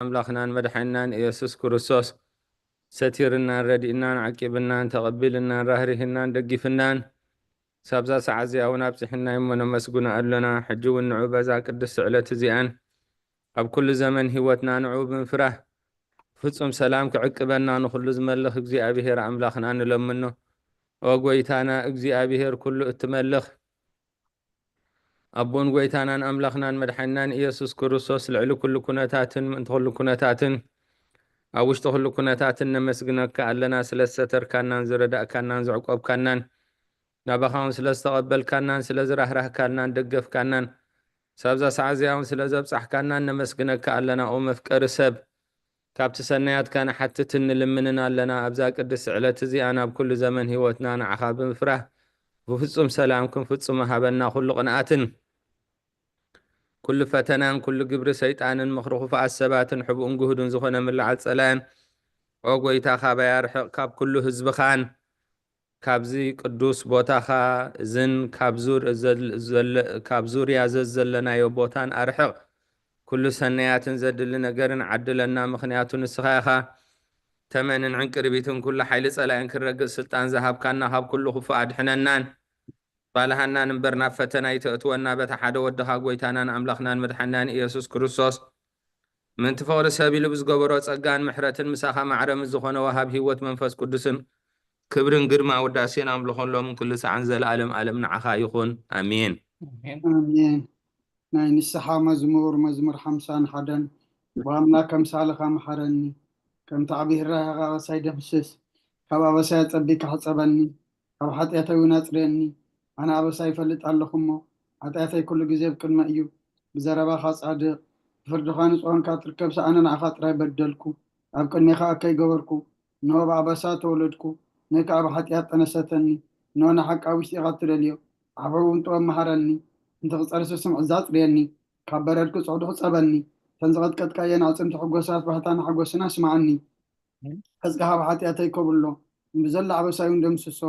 ኣምላኽናን መድሓኒናን ኢየሱስ ክርስቶስ ሰቲርናን ረዲእናን ዓቂብናን ተቐቢልናን ራህሪህናን ደጊፍናን ሳብዛ ሰዓት እዚኣ እውን ኣብፂሕና እሞ ነመስግኖ ኣሎና። ሕጂ እውን ንዑ በዛ ቅድስቲ ዕለት እዚኣን ኣብ ኩሉ ዘመን ህይወትና ንዑ ብምፍራህ ፍጹም ሰላም ክዕቅበና ንኹሉ ዝመልኽ እግዚኣብሔር ኣምላኽና ንለምኖ። ኦ ጎይታና እግዚኣብሔር ኩሉ እትመልኽ ኣቦን ጎይታናን ኣምላኽናን መድሓኒናን ኢየሱስ ክርስቶስ ልዕሊ ኩሉ ኩነታትን ምእንቲ ኩሉ ኩነታትን ኣብ ውሽጢ ኩሉ ኩነታትን ነመስግነካ ኣለና ስለ ዝሰተርካናን ዝረዳእካናን ዘዕቆብካናን ናባኻ እውን ስለ ዝተቐበልካናን ስለ ዝራህራህካናን ደገፍካናን ሳብዛ ሰዓት እዚኣ እውን ስለ ዘብጻሕካናን ነመስግነካ ኣለና። ኦ መፍቀሪ ሰብ ካብቲ ሰናያትካ ንሓትትን ንልምንን ኣለና። ኣብዛ ቅድስቲ ዕለት እዚኣ ናብ ኩሉ ዘመን ህይወትና ንዓኻ ብምፍራህ ብፍጹም ሰላም ክንፍጽሞ ሃበና። ኩሉ ቅንኣትን ኩሉ ፈተናን ኩሉ ግብሪ ሰይጣንን ምኽሪ ክፉኣት ሰባትን ሕቡእን ግህዱን ዝኾነ ምልዓል ጸላእን ኦ ጎይታ ካባይ ኣርሕቕ ካብ ኩሉ ህዝብኻን ካብዚ ቅዱስ ቦታኻ እዝን ካብ ዙር- ዘል- ዘለ- ካብ ዙርያ ዘዘለናዮ ቦታን ኣርሕቕ ኩሉ ሰናያትን ዘድሊ ነገርን ዓድለና ምኽንያቱ ንስኻ ኢኻ ተመንን ዕንቅርቢትን ኩሉ ሓይሊ ጸላእን ክረግጽ ስልጣን ዝሃብካና ካብ ኩሉ ክፉእ ኣድሕነናን ባልሃናን እምበር ናብ ፈተና ይተእትወና በታ ሓደ ወድኻ ጎይታናን ኣምላኽናን መድሓናን ኢየሱስ ክርስቶስ ምእንቲ ፍቕሪ ሰብ ኢሉ ብዝገበሮ ጸጋን ምሕረትን ምሳኻ ማዕረ ምስ ዝኾነ ወሃብ ህይወት መንፈስ ቅዱስን ክብርን ግርማ ውዳሴን ኣምልኾን ሎምን ኩሉ ሰዓን ዘለኣለም ኣለም ንዓኻ ይኹን ኣሜን። ኣሜን። ናይ ንስሓ መዝሙር መዝሙር ሓምሳን ሓደን ብኣምላክ ከምሳልኻ መሓረኒ ከምቲ ዓብዪ ርህራሄኻ ኣበሳይ ደምስስ ካብ ኣበሳይ ኣጸቢካ ሕጸበኒ ካብ ሓጢኣተይ እውን ኣጽርየኒ ኣነ ኣበሳይ ይፈልጥ ኣለኹ እሞ ሓጢኣተይ ኩሉ ግዜ ኣብ ቅድመ እዩ ብዘረባኻ ጻድቕ ብፍርድኻ ንጹህ ኾንካ ትርከብሲ ኣነ ንዓኻ ጥራይ በደልኩ ኣብ ቅድሜኻ ከይገበርኩ እንሆ ብኣበሳ ተወለድኩ ንእካ ኣብ ሓጢኣት ጠነሰተኒ እንሆ ንሓቂ ኣብ ውሽጢኻ ትደልዮ ዓብሕውን ጥበብ መሃረኒ እንተ ክጸርሲ ስምዕዛ ኣጽርየኒ ካብ በረድ ክጽዕዱ ሕጸበኒ እተን ዝቐጥቀጥካየን ኣዕጽምቲ ሕጎሳት ባህታን ሓጎስን ኣስምዓኒ ሕዝቂ ካብ ሓጢኣተይ ከብሎ ብዘሎ ኣበሳይ እውን ደምስሶ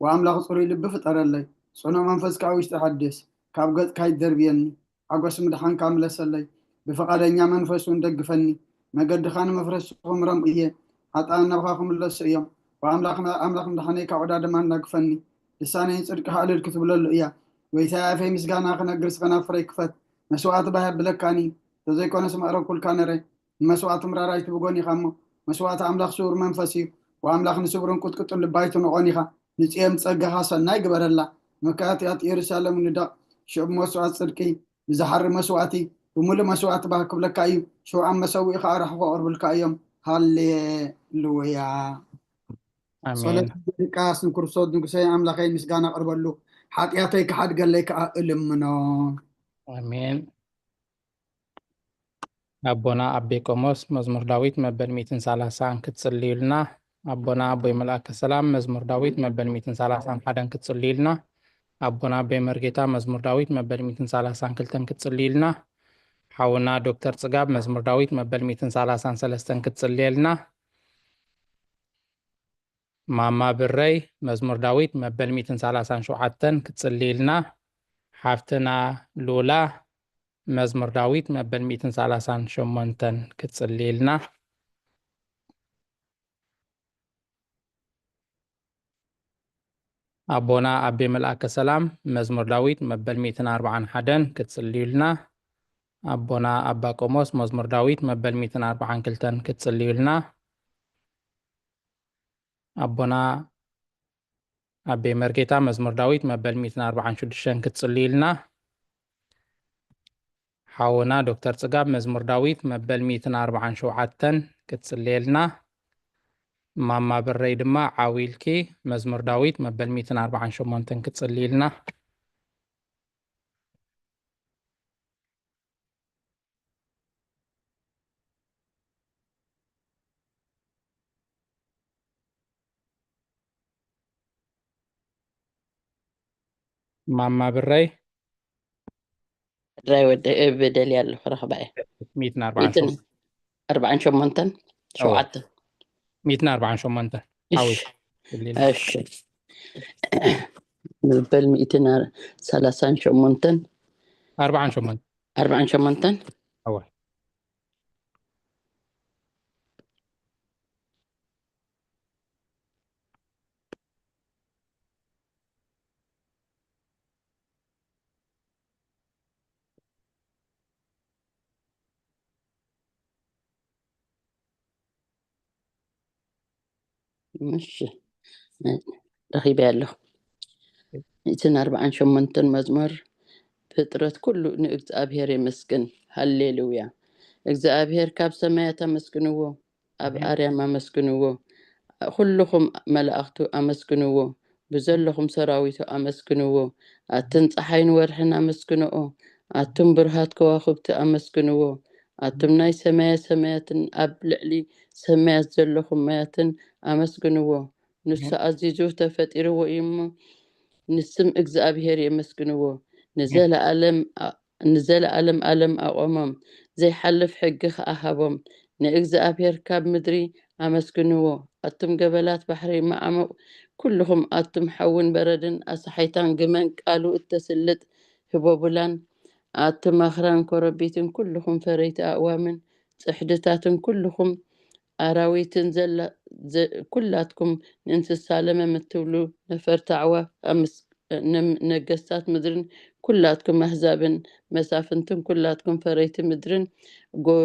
ወኣምላኽ ጽሩይ ልቢ ፍጠረለይ ጽኑዕ መንፈስ ከኣ ውሽጢ ሓድስ ካብ ገጽካ ይደርብየኒ ሓጎስ ምድሓንካ ምለሰለይ ብፍቓደኛ መንፈስ እውን ደግፈኒ መገድኻ ንመፍረሲ ክምሮም እየ ሓጥኣን ናብኻ ክምለሱ እዮም ወኣምላኽ ኣምላኽ ምድሓነይ ካብ ዕዳ ድማ ኣናግፈኒ ልሳነይ ንጽድቅኻ ዕልል ክትብለሉ እያ ጎይታይ ኣፈይ ምስጋና ክነግር ስኸናፍረይ ክፈት መስዋዕቲ ባህ የብለካን እዩ ተዘይኮነስ መቕረብኩልካ ነረ ንመስዋዕቲ ምራር ኣይትብጎን ኢኻ እሞ መስዋዕቲ ኣምላኽ ስውር መንፈስ እዩ ወኣምላኽ ንስውርን ቁጥቅጥን ልባ ኣይትንቖን ኢኻ ንጽዮም ጸጋኻ ሰናይ ግበረላ መካያትያት ኢየሩሳሌም ንደቕ ሽዑ ብመስዋዕቲ ጽድቂ ብዝሓሪ መስዋዕቲ ብምሉእ መስዋዕቲ ባህ ክብለካ እዩ ሽውዓን መሰውኢ ከዓ ርሕፎ ኣቕርብልካ እዮም ሃሌሉያ ጸሎት ኣሜን። ድቃስ ንክርስቶስ ንጉሰይ ኣምላኸይ ምስጋና ኣቕርበሉ ሓጢኣተይ ክሓድገለይ ከዓ እልምኖ ኣሜን። ኣቦና ኣቤ ቆሞስ መዝሙር ዳዊት መበል ሚእትን ሰላሳን ክትጽልዩልና። ኣቦና ኣቦይ መልኣከ ሰላም መዝሙር ዳዊት መበል ሚእትን ሰላሳን ሓደን ክትጽልዩልና። ኣቦና ኣቦይ መርጌታ መዝሙር ዳዊት መበል ሚእትን ሰላሳን ክልተን ክትጽልዩልና። ሓውና ዶክተር ጽጋብ መዝሙር ዳዊት መበል ሚእትን ሰላሳን ሰለስተን ክትጽልየልና። ማማ ብረይ መዝሙር ዳዊት መበል ሚእትን ሰላሳን ሸውዓተን ክትጽልይልና። ሓፍትና ሉላ መዝሙር ዳዊት መበል ሚእትን ሰላሳን ሸሞንተን ክትጽልይልና። ኣቦና ኣቤ መልኣከ ሰላም መዝሙር ዳዊት መበል ሚእትን ኣርብዓን ሓደን ክትጽልዩልና። ኣቦና ኣባ ቆሞስ መዝሙር ዳዊት መበል ሚእትን ኣርብዓን ክልተን ክትጽልዩልና። ኣቦና ኣቤ መርጌታ መዝሙር ዳዊት መበል ሚእትን ኣርብዓን ሽዱሽተን ክትጽልዩልና። ሓውና ዶክተር ጽጋብ መዝሙር ዳዊት መበል ሚእትን ኣርብዓን ሸውዓተን ክትጽልየልና። ማማ ብረይ ድማ ዓው ኢልኪ መዝሙር ዳዊት መበል ሚእትን ኣርብዓን ሸሞንተን ክትጽልይልና። ማማ ብረይ ድራይ ወደ እብ ደልያ ኣለኹ ረኽባ እየ። ሚእትን ኣርባዓን ሚእትን ሸሞንተ። ኣርባዓን ሸሞንተን እወ። ሸውዓተ። ሚእትን ኣርባዓን ሸሞንተ። እሺ። ዓወት። ጽልል። እሺ። መበል ሚእትን ኣር-፣ ሰላሳን ሸሞንተን። ኣርባዓን ሸሞንተ። ኣርባዓን ሸሞንተን። እወ። እሺ፣ ረኺበ ኣለኹ። እትን ኣርባዓን ሸሞንተን መዝሙር። ፍጥረት ኩሉ ንእግዚኣብሔር የመስግን። ሃሌሉያ። እግዚኣብሔር ካብ ሰማያት ኣመስግንዎ፣ ኣብ ኣርያም ኣመስግንዎ። ኩልኹም መላእኽቱ ኣመስግንዎ፣ ብዘለኹም ሰራዊቱ ኣመስግንዎ። ኣትን ፀሓይን ወርሕን ኣመስግንኦ፣ ኣቱም ብርሃት ከዋኽብቲ ኣመስግንዎ። ኣቱም ናይ ሰማያ ሰማያትን ኣብ ልዕሊ ሰማያት ዘለኹም ማያትን ኣመስግንዎ። ንሱ ኣዚዙ ተፈጢርዎ እዩ እሞ፣ ንስም እግዚኣብሔር የመስግንዎ። ንዘለኣለም ኣ-፣ ንዘለኣለም ኣለም ኣቆሞም፣ ዘይሓልፍ ሕጊ ኸኣ ሃቦም። ንእግዚኣብሔር ካብ ምድሪ ኣመስግንዎ። ኣቱም ገበላት ባሕሪ መዓሙቕ፣ ኩልኹም ኣቱም ሓውን በረድን ኣሳሓይታን ግመን ቃሉ እተስልጥ ህቦቡላን፣ ኣቱም ኣኽራን ኮረቢትን ኩልኹም ፈረይቲ ኣእዋምን ጽሕድታትን ኩልኹም ኣራዊትን ዘላ-፣ ዘ-፣ ኩላትኩም ንእንስሳ ለመም እትብሉ ነፈርቲ ኣዕዋፍ ኣምስ-፣ ነም-፣ ነገስታት ምድርን ኩላትኩም ኣህዛብን መሳፍንትን ኩላትኩም ፈረይቲ ምድርን ጎ-፣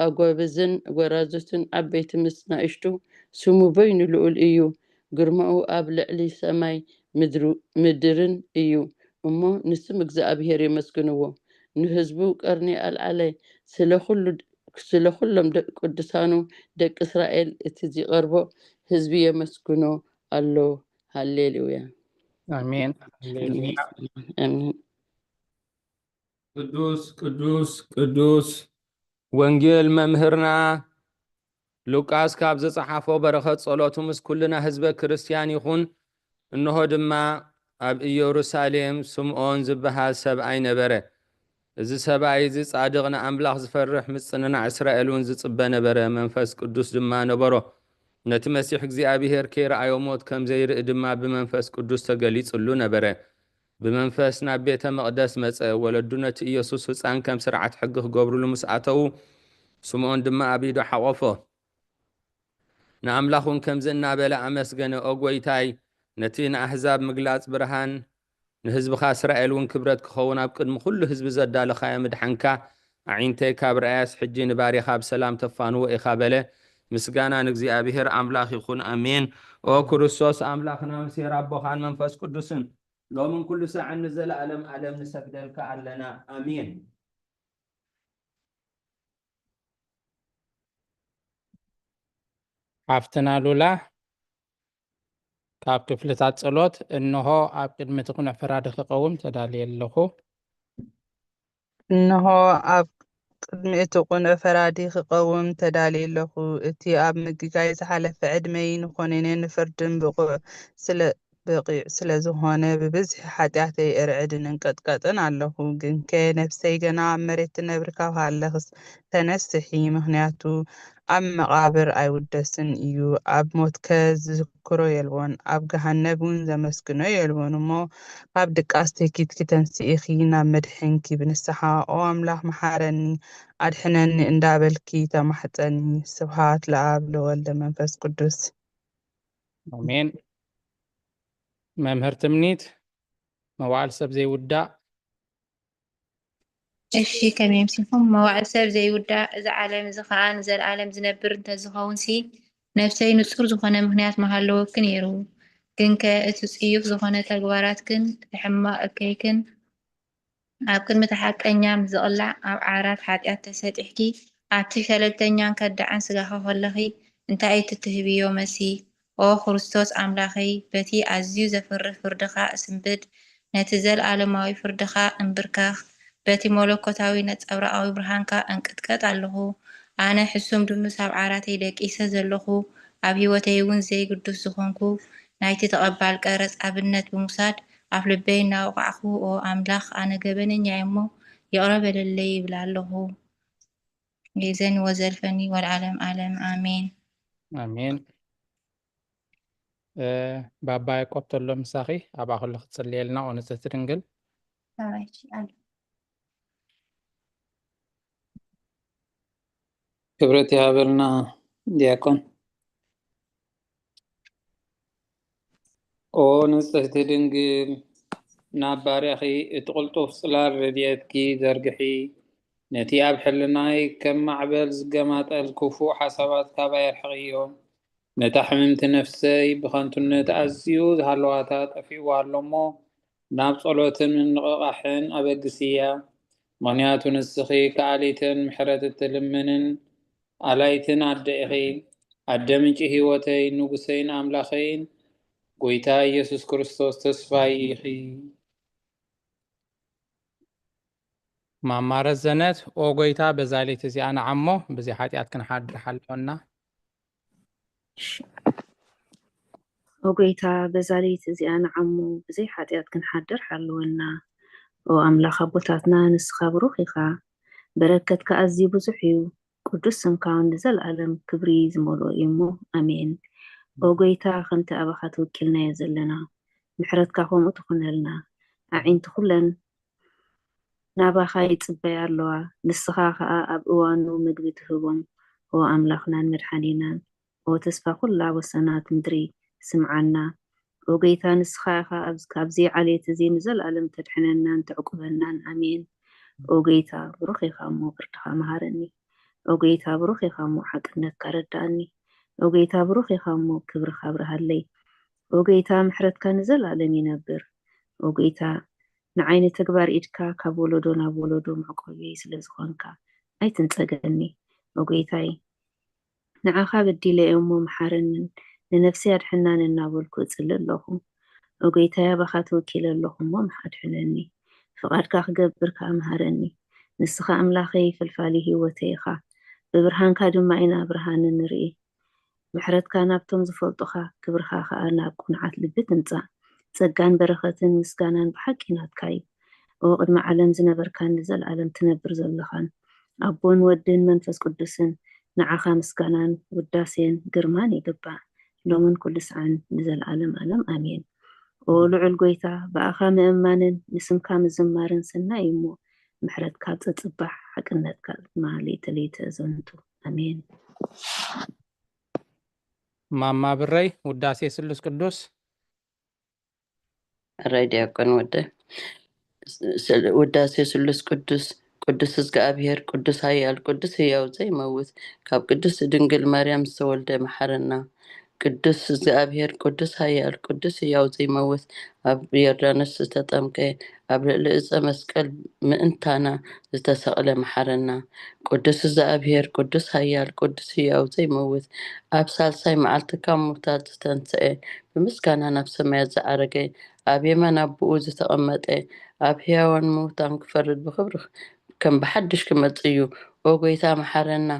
ኣጎብዝን ጎራዙትን ዓበይቲ ምስ ናእሽቱ ስሙ በይኑ ልኡል እዩ። ግርማኡ ኣብ ልዕሊ ሰማይ ምድሩ-፣ ምድርን እዩ እሞ ንስም እግዚኣብሔር የመስግንዎ። ንህዝቡ ቀርኒ ኣልዓለ፣ ስለ ኩሉ ስለ ኩሎም ደቂ ቅዱሳኑ ደቂ እስራኤል እቲ ዚቐርቦ ህዝቢ የመስግኖ ኣሎ። ሃሌሉያ። ኣሜን። ሃሌሉያ። ኣሜን። ቅዱስ ቅዱስ ቅዱስ ወንጌል መምህርና ሉቃስ ካብ ዝጸሓፎ በረኸት ጸሎቱ ምስ ኩልና ህዝበ ክርስትያን ይኹን። እንሆ ድማ ኣብ ኢየሩሳሌም ስምዖን ዝበሃል ሰብኣይ ነበረ። እዚ ሰብኣይ እዚ ጻድቕ ንኣምላኽ ዝፈርሕ ምጽንናዕ እስራኤል እውን ዝጽበ ነበረ። መንፈስ ቅዱስ ድማ ነበሮ። ነቲ መሲሕ እግዚኣብሔር ከይረኣዮ ሞት ከም ዘይርኢ ድማ ብመንፈስ ቅዱስ ተገሊጽሉ ነበረ። ብመንፈስ ናብ ቤተ መቕደስ መጸ። ወለዱ ነቲ ኢየሱስ ህጻን ከም ስርዓት ሕጊ ክገብሩሉ ምስ ኣተዉ ስምዖን ድማ ኣብ ኢዱ ሓቖፎ። ንኣምላኽ እውን ከምዚ እናበለ ኣመስገነ፣ ኦ ጐይታይ፣ ነቲ ንኣህዛብ ምግላጽ ብርሃን፣ ንህዝብኻ እስራኤል እውን ክብረት ክኸውን ኣብ ቅድሚ ኩሉ ህዝቢ ዘዳለኻዮ ምድሓንካ ኣዒንተይ ካብ ረኣያስ ሕጂ ንባርያኻ ብሰላም ተፋንዎ ኢኻ በለ። ምስጋና ንእግዚኣብሔር ኣምላኽ ይኹን፣ ኣሜን። ኦ ክርስቶስ ኣምላኽና፣ ምሴር ኣቦኻን መንፈስ ቅዱስን ሎምን ኩሉ ሳዕን ንዘለኣለም ኣለም ንሰግደልካ ኣለና፣ ኣሜን። ሓፍትና ሉላ፣ ካብ ክፍልታት ጸሎት፣ እንሆ ኣብ ቅድሚ እቲ ቁኑዕ ፈራዲ ክቐውም ተዳልየ ኣለኹ። እንሆ ኣብ ቅድሚ እቲ ቁኑዕ ፈራዲ ክቐውም ተዳልየ ኣለኹ። እቲ ኣብ ምግጋይ ዝሓለፈ ዕድመይ ንኾነነ ንፍርድን ብቑዕ ስለ በቒዕ ስለ ዝኾነ፣ ብብዝሒ ሓጢኣተይ እርዕድን እንቅጥቀጥን ኣለኹ። ግንከ ነፍሰይ ገና ኣብ መሬት ትነብር ካብ ሃለኽስ፣ ተነስሒ፣ ምኽንያቱ ኣብ መቓብር ኣይውደስን እዩ። ኣብ ሞትከ ዝዝክሮ የልቦን፣ ኣብ ገሃነብ እውን ዘመስግኖ የልቦን እሞ፣ ካብ ድቃስ ትኪትኪ ተንስኢኺ ናብ መድሕንኪ ብንስሓ፣ ኦ ኣምላኽ መሓረኒ፣ ኣድሕነኒ እንዳበልኪ ተማሕጸኒ። ስብሃት ለኣብ ለወልደ መንፈስ ቅዱስ። ኣሜን። መምህር ትምኒት፣ መዋዕል ሰብ ዘይውዳእ። እሺ፣ ከመይ ኣምሲኹም? መዋዕል ሰብ ዘይውዳእ፣ እዚ ዓለም እዚ ኸኣ ንዘለኣለም ዝነብር እንተዝኸውንሲ፣ ነፍሰይ ንጹር ዝኾነ ምኽንያት ምሃለወኪ ነይሩ። ግንከ እቲ ጽዩፍ ዝኾነ ተግባራትክን እቲ ሕማቕ እከይክን ኣብ ቅድሚ እቲ ሓቀኛ ምስ ዝቕላዕ፣ ኣብ ዓራት ሓጢኣት ተሰጢሕኪ፣ ኣብቲ ሸለልተኛን ከዳዕን ስጋኺ ከለኺ፣ እንታይ እዩ እቲ ትህብዮ መልሲ? ኦ ክርስቶስ ኣምላኸይ፣ በቲ ኣዝዩ ዘፍርህ ፍርድኻ እስንብድ፣ ነቲ ዘለኣለማዊ ፍርድኻ እንብርከኽ፣ በቲ መለኮታዊ ነጸብራቓዊ ብርሃንካ እንቅጥቀጥ ኣለኹ። ኣነ ሕሱም ድኑስ ኣብ ዓራተይ ደቂሰ ዘለኹ፣ ኣብ ህይወተይ እውን ዘይግዱስ ዝኾንኩ፣ ናይቲ ተቐባል ቀረጽ ኣብነት ብምውሳድ፣ ኣፍ ልበይ እናወቓዕኩ፣ ኦ ኣምላኽ፣ ኣነ ገበነኛ እየ እሞ፣ ይቕረ በለለይ ይብል ኣለኹ። ጊዜን ወዘልፈኒ ወለዓለም ዓለም። ኣሜን። ኣሜን። እ፣ ባባ ያዕቆብ ተሎ ምሳኺ፣ ኣብኣ ከሎ ክትጽልየልና፣ ኦ ንጽህቲ ድንግል። ኣራይቺ ኣሎ። ክብረት ይሃበልና ዲያቆን። ኦ ንጽህቲ ድንግል፣ ናብ ባርያኺ እቲ ቅልጡፍ ጽላል ረድኤትኪ ዘርግሒ፣ ነቲ ኣብ ሕልናይ ከም ማዕበል ዝገማጠል ክፉእ ሓሳባት ካባይ ኣርሕቕዮ። ነታ ሕምምቲ ነፍሰይ ብኸንቱነት ኣዝዩ ዝሃለዋታ ጠፊእዋ ኣሎ እሞ፣ ናብ ጸሎትን ምንቕቓሕን ኣበግስያ። ምኽንያቱ ንስኺ ከኣሊትን ምሕረት እትልምንን ኣላይትን ኣደ ኢኺ። ኣደ ምንጪ ህይወተይ፣ ንጉሰይን ኣምላኸይን፣ ጐይታ ኢየሱስ ክርስቶስ ተስፋይ ኢኺ። ማማ ረዘነት፣ ኦ ጐይታ፣ በዛ ለይቲ እዚኣ ንዓሞ ብዘይ ሓጢኣት ክንሓድር ሓልወና። ኦ ጐይታ፣ በዛ ለይቲ እዚኣ ንዓሞ ብዘይ ሓጢኣት ክንሓድር ሓልወና። ኦ ኣምላኽ ኣቦታትና፣ ንስኻ ብሩኽ ኢኻ። በረከትካ ኣዝዩ ብዙሕ እዩ። ቅዱስ ስምካ እውን ንዘለኣለም ክብሪ ዝመልኦ እዩ እሞ፣ ኣሜን። ኦ ጐይታ፣ ከምቲ ኣባኻ ተወኪልናዮ ዘለና፣ ምሕረትካ ከምኡ ትኹነልና። ኣዒንቲ ኩለን ናባኻ ይጽበያ ኣለዋ፣ ንስኻ ኸኣ ኣብ እዋኑ ምግቢ ትህቦም። ኦ ኣምላኽናን መድሓኒናን፣ ኦ ተስፋ ኩላ ወሰናት ምድሪ፣ ስምዓና። ኦ ጐይታ፣ ንስኻ ኢኻ ኣብዚ፣ ካብዚ ዓሌት እዚ ንዘለኣለም ተድሕነናን ተዕቁበናን። ኣሜን። ኦ ጐይታ፣ ብሩኽ ኢኻ እሞ ፍርድኻ መሃረኒ። ኦ ጐይታ፣ ብሩኽ ኢኻ እሞ ሓቅነትካ ረዳእኒ። ኦ ጐይታ፣ ብሩኽ ኢኻ እሞ ክብርኻ ኣብርሃለይ። ኦ ጐይታ፣ ምሕረትካ ንዘለኣለም ይነብር። ኦ ጐይታ፣ ንዓይ ንተግባር ኢድካ ካብ ወለዶ ናብ ወለዶ መዕቆቢየይ ስለ ዝኾንካ ኣይትንጸገኒ። ኦ ጐይታይ፣ ንዓኻ በዲለ እየ እሞ መሓረንን ንነፍሰይ ኣድሕናን እናበልኩ እጽሊ ኣለኹ። ኦ ጐይታይ፣ ኣባኻ ተወኪለ ኣለኹ እሞ ኣድሕነኒ። ፍቓድካ ክገብር ከኣ መሃረኒ። ንስኻ ኣምላኸይ ፈልፋሊ ህይወተይ ኢኻ። ብብርሃንካ ድማ ኢና ብርሃን እንርኢ። ምሕረትካ ናብቶም ዝፈልጡኻ፣ ክብርኻ ኸኣ ናብ ቅኑዓት ልቢ ትምጻእ። ጸጋን በረኸትን ምስጋናን ብሓቂ ናትካ እዩ። ኦ ቅድሚ ዓለም ዝነበርካን ንዘለኣለም ትነብር ዘለኻን፣ ኣቦን ወድን መንፈስ ቅዱስን፣ ንዓኻ ምስጋናን ውዳሴን ግርማን ይግባእ፣ ሎምን ኩሉ ሰዓን ንዘለኣለም ኣለም ኣሜን። ኦ ልዑል ጐይታ፣ ብኣኻ ምእማንን ንስምካ ምዝማርን ሰናይ እዩ እሞ፣ ምሕረትካ ጸጽባሕ፣ ሓቅነትካ ድማ ለይተ ለይተ ዘንቱ። ኣሜን። ማማ ብረይ፣ ውዳሴ ስሉስ ቅዱስ። ሕራይ ዲያቆን ወደ። ስል-፣ ውዳሴ ስሉስ ቅዱስ። ቅዱስ እግዚኣብሔር፣ ቅዱስ ኃያል፣ ቅዱስ ሕያው ዘይመውት፣ ካብ ቅድስት ድንግል ማርያም ዝተወልደ መሓረና። ቅዱስ እግዚኣብሔር፣ ቅዱስ ኃያል፣ ቅዱስ ሕያው ዘይመውት፣ ኣብ ዮርዳኖስ ዝተጠምቀ፣ ኣብ ልዕሊ ዕፀ መስቀል ምእንታና ዝተሰቕለ መሓረና። ቅዱስ እግዚኣብሔር፣ ቅዱስ ኃያል፣ ቅዱስ ሕያው ዘይመውት፣ ኣብ ሳልሳይ መዓልቲ ካብ ምውታት ዝተንስአ፣ ብምስጋና ናብ ሰማያት ዝዓረገ፣ ኣብ የማን ኣቦኡ ዝተቐመጠ፣ ኣብ ሕያዋን ምውታን ክፈርድ ብኽብሪ ከም ብሓድሽ ክመጽእ እዩ። ኦ ጐይታ መሓረና።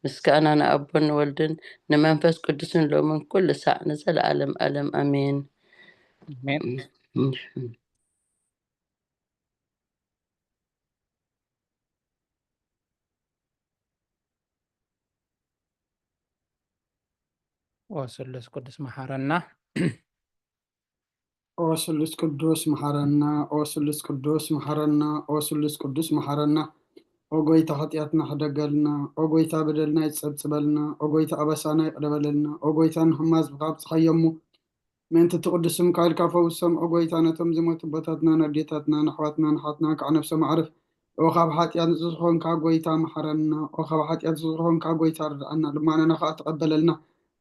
ምስጋና ንኣቦን ንወልድን ንመንፈስ ቅዱስን ሎምን ኩሉ ሳዕ ንዘለኣለም ኣለም ኣሜን። ኣሜን። ኦ ስሉስ ቅዱስ መሓረና። ኦ ስሉስ ቅዱስ መሓረና፣ ኦ ስሉስ ቅዱስ መሓረና፣ ኦ ስሉስ ቅዱስ መሓረና። ኦ ጐይታ ኃጢኣትና ሕደገልና፣ ኦ ጐይታ በደልና ይጸብጽበልና፣ ኦ ጐይታ ኣበሳና ይቕደበለልና፣ ኦ ጐይታ ንሕማዝብኻ ኣብጽሓዮ እሞ፣ ምእንቲ እቲ ቅዱስ ስምካ ኢልካ ፈውሶም። ኦ ጐይታ ነቶም ዝሞቱ ኣቦታትናን ኣዴታትናን ኣሕዋትናን ኣሓትናን ከዓ ነፍሶም ኣዕርፍ። ኦ ካብ ኃጢኣት ንጹህ ዝኾንካ ጐይታ መሓረና፣ ኦ ካብ ኃጢኣት ንጹህ ዝኾንካ ጐይታ ርድኣና፣ ልማናና ከዓ ተቐበለልና።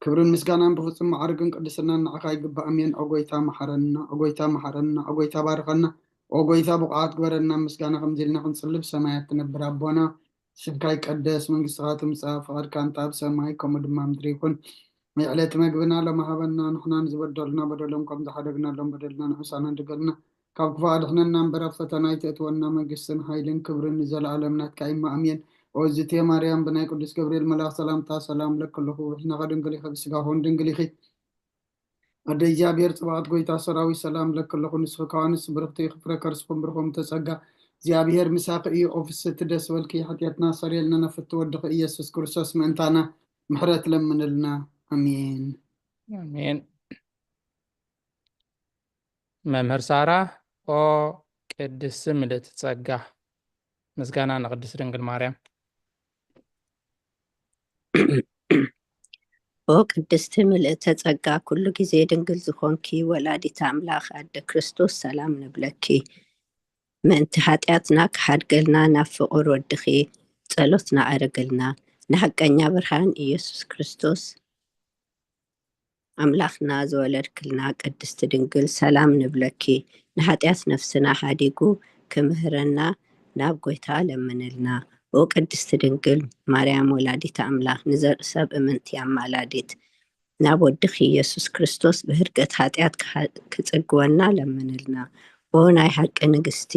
ክብርን ምስጋናን ብፍጹም መዓርግን ቅድስናን ንዓኻ ይግባእ። ኣሜን። ኦ ጐይታ መሓረና፣ ኦ ጐይታ መሓረና፣ ኦ ጐይታ ባርኸና፣ ኦ ጐይታ ብቑዓት ግበረና። ምስጋና ከምዚ ኢልና ክንጽሊ ብሰማያት ትነብር ኣቦና፣ ስምካ ይቀደስ፣ መንግስትኻ ትምጻእ፣ ፍቓድካ እንተ ኣብ ሰማይ ከምኡ ድማ ምድሪ ይኹን። ናይ ዕለት መግብና ሎሚ ሃበና፣ ንሕና ንዝበደሉና በደሎም ከም ዝሓደግናሎም በደልና ንሕሳና ድገልና፣ ካብ ክፉእ ኣድሕነና እምበር ኣብ ፈተና ኣይተእትወና፣ መንግስትን ሓይልን ክብርን ንዘለኣለም ናትካ እዩ እሞ ኣሜን። ኦ እግዝእትየ ማርያም ብናይ ቅዱስ ገብርኤል መልኣኽ ሰላምታ ሰላም እለኪ ኣለኹ፣ ብሕልናኺ ድንግል ኢኺ፣ ብስጋኺ እውን ድንግል ኢኺ። ኣደ እግዚኣብሔር ጽባኦት ጐይታ ሰራዊት ሰላም እለኪ ኣለኹ፣ ንስኺ ከኣ ንእስቲ ብርኽቲ ኢኺ፣ ፍረ ከርስኺ እውን ብሩኽ እዩ፣ ተጸጋ እግዚኣብሔር ምሳኺ እዩ። ኦ ፍስሕቲ ደስ በልኪ፣ ሓጢኣትና ኣስተሰርየልና፣ ናብ ፍትው ወድኺ ኢየሱስ ክርስቶስ ምእንታና ምሕረት ለምንልና። ኣሜን። ኣሜን። መምህር ሳራ፣ ኦ ቅድስቲ ምልእቲ ጸጋ። ምስጋና ንቅድስቲ ድንግል ማርያም። ኦ ቅድስቲ ምልእተ ጸጋ፣ ኩሉ ግዜ ድንግል ዝኾንኪ ወላዲተ ኣምላኽ ኣደ ክርስቶስ፣ ሰላም ንብለኪ። ምእንቲ ሓጢኣትና ክሓድገልና ናብ ፍቑር ወድኺ ጸሎትና ኣረግልና። ንሓቀኛ ብርሃን ኢየሱስ ክርስቶስ። ኣምላኽና ዝወለድክልና ቅድስቲ ድንግል ሰላም ንብለኪ። ንሓጢኣት ነፍስና ሓዲጉ ክምህረና ናብ ጎይታ ለምንልና። ኦ ቅድስቲ ድንግል ማርያም ወላዲት ኣምላኽ፣ ንዘርኢ ሰብ እምንቲ ኣማላዲት፣ ናብ ወድኺ ኢየሱስ ክርስቶስ ብህርገት ሓጢኣት ክሓ- ክጽግወና ለምንልና። ኦ ናይ ሓቂ ንግስቲ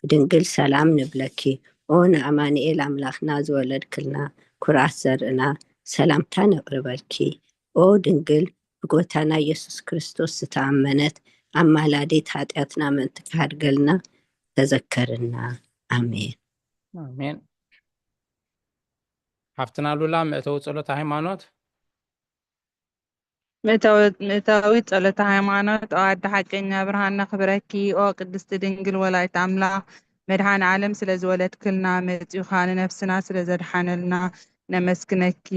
ድንግል ሰላም ንብለኪ። ኦ ንኣማኑኤል ኣምላኽና ዝወለድክልና ኩራት ዘርእና ሰላምታ ነቕርበልኪ። ኦ ድንግል ብጎይታና ኢየሱስ ክርስቶስ ዝተኣመነት ኣማላዲት ሓጢኣትና ምእንቲ ክሃድገልና ተዘከርና። ኣሜን። ኣሜን። ሓፍትና ሉላ መእተዊ ጸሎት ሃይማኖት። ምእታዊ ምእታዊ ጸሎተ ሃይማኖት። ኦ ኣደ ሓቀኛ ብርሃን ነኽብረኪ። ኦ ቅድስቲ ድንግል ወላዲት ኣምላኽ፣ መድኃኔ ዓለም ስለ ዝወለድክልና መጺኡኻ ንነፍስና ስለ ዘድሓነልና ነመስግነኪ።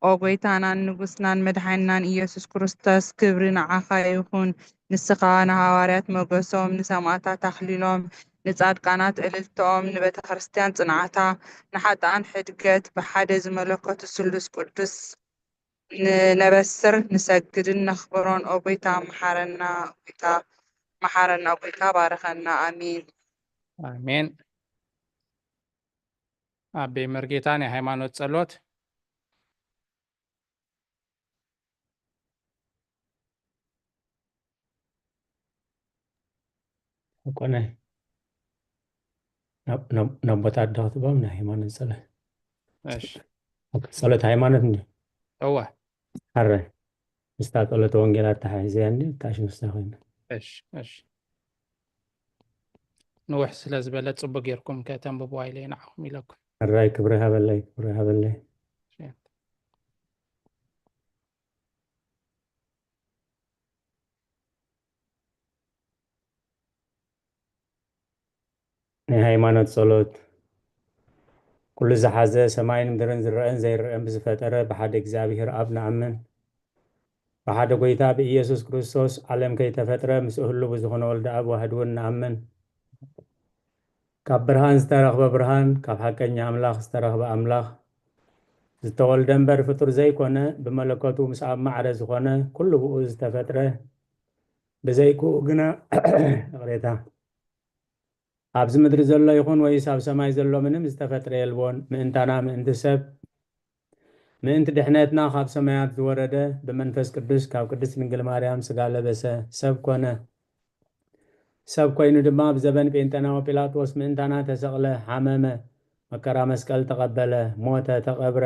ኦ ጎይታናን ንጉስናን መድሓኒናን ኢየሱስ ክርስቶስ፣ ክብሪ ንዓኻ ይኹን። ንስኻ ንሃዋርያት ሞገሶም፣ ንሰማዕታት ኣኽሊሎም፣ ንጻድቃናት እልልትኦም፣ ንቤተ ክርስቲያን ጽንዓታ፣ ንሓጥኣን ሕድገት ብሓደ ዝመለኮቱ ስሉስ ቅዱስ ንነበስር ንሰግድን ነኽብሮን። ኦ ጎይታ መሓረና፣ ጎይታ መሓረና፣ ጎይታ ባርኸና። ኣሜን። ኣሜን። ኣቤ መርጌታ ናይ ሃይማኖት ጸሎት። ኮነ ናብ ናብ- ናብ ቦታ ኣዶ ክትቦም ናይ ሃይማኖት ጸሎት። እሺ። ጸሎት ሃይማኖት እንዲ እወ። ኣረ ምስታ ጸሎተ ወንጌል ኣተሓሒዘያ እንዲ ታሽ ምስታ ኮይና። እሺ እሺ። ንውሕ ስለ ዝበለ ጽቡቅ ጌርኩም ከተንብብዋ ኢለ ንዓኹም ኢለኩም። ኣራይ ክብሪ ሃበለይ፣ ክብሪ ሃበለይ። ናይ ሃይማኖት ጸሎት። ኩሉ ዝሓዘ ሰማይን ምድርን ዝረአን ዘይረአን ብዝፈጠረ ብሓደ እግዚኣብሔር ኣብ ንኣምን። ብሓደ ጎይታ ብኢየሱስ ክርስቶስ ዓለም ከይተፈጥረ ምስኡ ህሉ ብዝኾነ ወልደ ኣብ ዋህድ እውን ንኣምን። ካብ ብርሃን ዝተረኽበ ብርሃን፣ ካብ ሓቀኛ ኣምላኽ ዝተረኽበ ኣምላኽ፣ ዝተወልደ እምበር ፍጡር ዘይኮነ፣ ብመለኮቱ ምስ ኣብ ማዕረ ዝኾነ ኩሉ ብኡ ዝተፈጥረ፣ ብዘይክኡ ግና ይቕሬታ፣ ኣብዚ ምድሪ ዘሎ ይኹን ወይስ ኣብ ሰማይ ዘሎ ምንም ዝተፈጥረ የልቦን። ምእንታና ምእንቲ ሰብ ምእንቲ ድሕነትና ካብ ሰማያት ዝወረደ ብመንፈስ ቅዱስ ካብ ቅድስት ድንግል ማርያም ስጋ ለበሰ፣ ሰብ ኮነ። ሰብ ኮይኑ ድማ ኣብ ዘበን ጴንጠናዊ ጲላጦስ ምእንታና ተሰቕለ፣ ሓመመ፣ መከራ መስቀል ተቐበለ፣ ሞተ፣ ተቐብረ።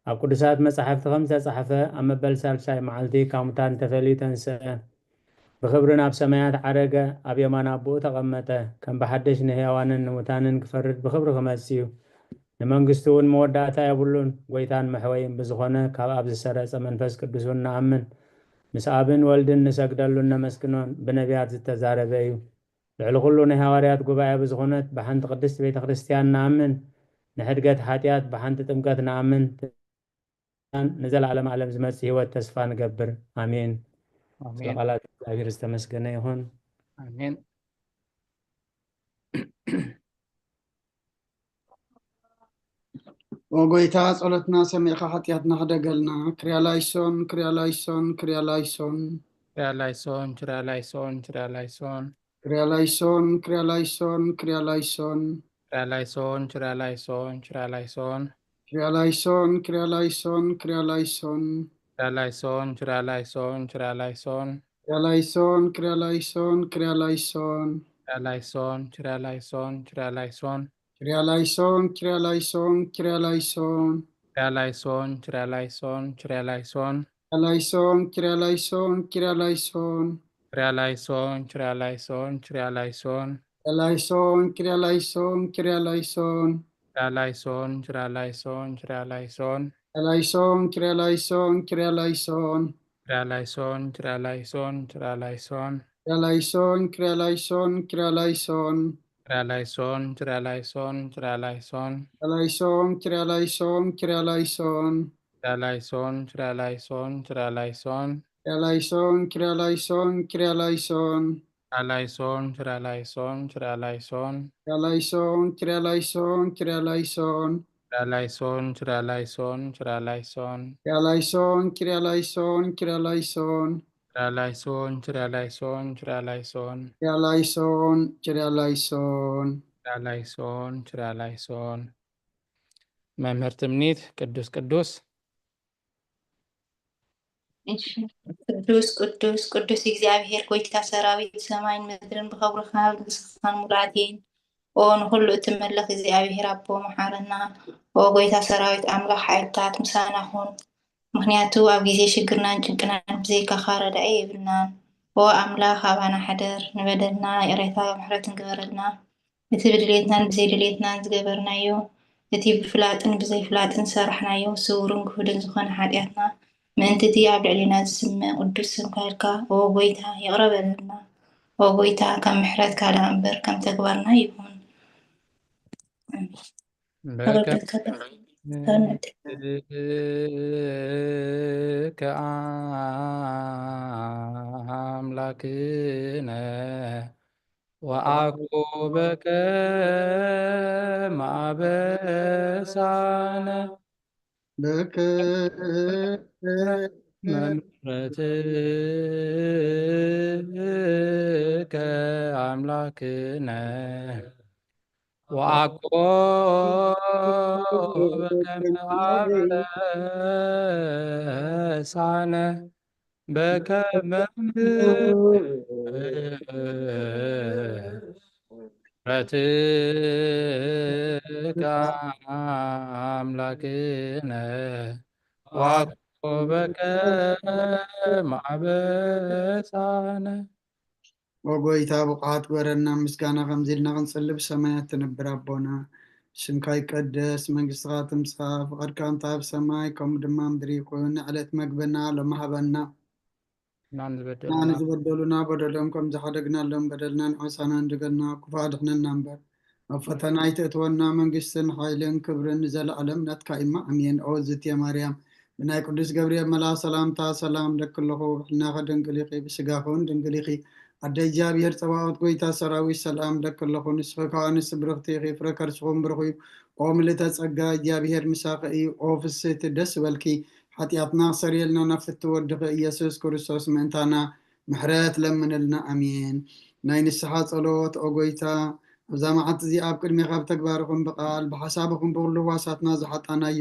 ኣብ ቅዱሳት መጻሕፍቲ ከም ዝተጻሕፈ ኣብ መበል ሳልሳይ መዓልቲ ካብ ሙታን ተፈልዩ ተንስአ። ብኽብሪ ናብ ሰማያት ዓረገ፣ ኣብ የማን ኣቦኡ ተቐመጠ። ከም ብሓድሽ ንሕያዋንን ንሙታንን ክፈርድ ብኽብሪ ክመጽእ እዩ። ንመንግስቱ እውን መወዳእታ የብሉን። ጎይታን መሕወይን ብዝኾነ ካብ ኣብ ዝሰረጸ መንፈስ ቅዱስ እውን ንኣምን። ምስ ኣብን ወልድን ንሰግደሉን ነመስግኖን ብነቢያት ዝተዛረበ እዩ። ልዕሊ ኩሉ ናይ ሃዋርያት ጉባኤ ብዝኾነት ብሓንቲ ቅድስቲ ቤተ ክርስቲያን ንኣምን። ንሕድገት ሓጢኣት ብሓንቲ ጥምቀት ንኣምን። ንዘለዓለም ዓለም ዝመጽእ ህይወት ተስፋ ንገብር። ኣሜን። ስለ ኣሜን። ቃላት እግዚኣብሔር ዝተመስገነ ይኹን። ኣሜን። ኦ ጎይታ ጸሎትና ሰሚዕካ ሓጢኣትና ሕደገልና። ክርያላይሶን ክርያላይሶን ክርያላይሶን ችርያላይሶን ችርያላይሶን ችርያላይሶን ክርያላይሶን ክርያላይሶን ክርያላይሶን ችርያላይሶን ችርያላይሶን ችርያላይሶን ክርያላይሶን ክርያላይሶን ክርያላይሶን ችርያላይሶን ችርያላይሶን ችርያላይሶን ክርያላይሶን ክርያላይሶን ክርያላይሶን ችርያላይሶን ችርያላይሶን ችርያላይሶን ክርያላይሶን ክርያላይሶን ክርያላይሶን ችርያላይሶን ችርያላይሶን ችርያላይሶን ክርያላይሶን ክርያላይሶን ክርያላይሶን ችርያላይሶን ችርያላይሶን ችርያላይሶን ክርያላይሶን ክርያላይሶን ክርያላይሶን ችርያላይሶን ችርያላይሶን ችርያላይሶን ክርያላይሶን ክርያላይሶን ክርያላይሶን ችርያላይሶን ችርያላይሶን ችርያላይሶን ክርያላይሶን ክርያላይሶን ክርያላይሶን ችርያላይሶን ችርያላይሶን ችርያላይሶን ክርያላይሶን ክርያላይሶን ክርያላይሶን ችርያላይሶን ችርያላይሶን ችርያላይሶን ክርያላይሶን ክርያላይሶን ክርያላይሶን ችርያላይሶን ችርያላይሶን ችርያላይሶን ክርያላይሶን ክርያላይሶን ክርያላይሶን ኪርያላይሶን፣ ኪርያላይሶን፣ ኪርያላይሶን። ኪርያላይሶን፣ ኪርያላይሶን፣ ኪርያላይሶን። ኪርያላይሶን፣ ኪርያላይሶን፣ ኪርያላይሶን። ኪርያላይሶን፣ ኪርያላይሶን። ኪርያላይሶን፣ ኪርያላይሶን። መምህር ትምኒት፣ ቅዱስ ቅዱስ። እሺ። ቅዱስ ቅዱስ ቅዱስ እግዚኣብሔር ጎይታ ሰራዊት፣ ሰማይን ምድርን ብኽብርኻ ንግስኻን ሙሉኣት እየን። ኦ ንኹሉ እትመልኽ እግዚኣብሔር ኣቦ፣ መሓረና። ኦ ጎይታ ሰራዊት ኣምላኽ፣ ሓይልታት ምሳና ኩን። ምኽንያቱ ኣብ ግዜ ሽግርናን ጭንቅናን ብዘይካኻ ረዳኢ የብልናን። ኦ ኣምላኽ፣ ኣባና ሕደር፣ ንበደልና ይቕሬታ ምሕረትን ግበረልና። እቲ ብድሌትናን ብዘይድሌትናን ዝገበርናዮ፣ እቲ ብፍላጥን ብዘይፍላጥን ዝሰራሕናዮ ስውርን ግሁድን ዝኾነ ሓጢኣትና፣ ምእንቲ እቲ ኣብ ልዕሌና ዝስመ ቅዱስ ስምካ ኢልካ፣ ኦ ጎይታ፣ ይቕረ በለልና። ኦ ጎይታ፣ ከም ምሕረትካ ደኣ እምበር ከም ተግባርና ይኹን። ኣሜን። በከመ ንሕብከ ኣምላክነ ወአኮ በከመ አበሳነ በከመ ምሕረትከ ኣምላክነ ወአኮ በከመ አበሳነ በከመ ምሕረትከ አምላክነ ወአኮ በከመ አበሳነ። ኦ ጎይታ፣ ብቑዓት ግበረና። ምስጋና ከምዚ ኢልና ክንጽሊ፣ ብሰማያት ትነብር ኣቦና፣ ስምካ ይቀደስ፣ መንግስትኻ ትምጻእ፣ ፍቓድካ እንተ ኣብ ሰማይ ከምኡ ድማ ምድሪ ይኹን። ዕለት መግብና ሎሚ ሃበና። ናን ንሕና ዝበደሉና ንዝበደሉና በደሎም ከም ዝሓደግናሎም በደልና ንዓሳና እንድገልና፣ ክፉእ ኣድሕነና እምበር፣ ኣብ ፈተና ኣይተእትወና። መንግስትን ሓይልን ክብርን ንዘለኣለም ናትካ እዩማ፣ ኣሜን። ኦ ዝትየ ማርያም፣ ብናይ ቅዱስ ገብርኤል መልኣኽ ሰላምታ ሰላም እለኪ ኣለኹ። ብሕልናኺ ድንግል ኢኺ፣ ብስጋኺ እውን ድንግል ኢኺ። ኣደ እግዚኣብሔር ጸባኦት፣ ጎይታ ሰራዊት፣ ሰላም እለኪ ኣለኹ። ንስኺ ከኣ ኣንስቲ ብርኽቲ ኢኺ፣ ፍረ ከርስኺ እውን ብሩኽ እዩ። ኦ ምልእተ ጸጋ፣ እግዚኣብሔር ምሳኺ እዩ። ኦ ፍስህቲ፣ ደስ ይበልኪ፣ ሓጢኣትና ክሰርየልና ናብ ፍትው ወድኺ ኢየሱስ ክርስቶስ ምእንታና ምሕረት ለምንልና። ኣሜን። ናይ ንስሓ ጸሎት። ኦ ጎይታ፣ ኣብዛ መዓልቲ እዚኣ ኣብ ቅድሜኻ ብተግባር ይኹን ብቓል ብሓሳብ ይኹን ብኹሉ ህዋሳትና ዝሓጣናዮ፣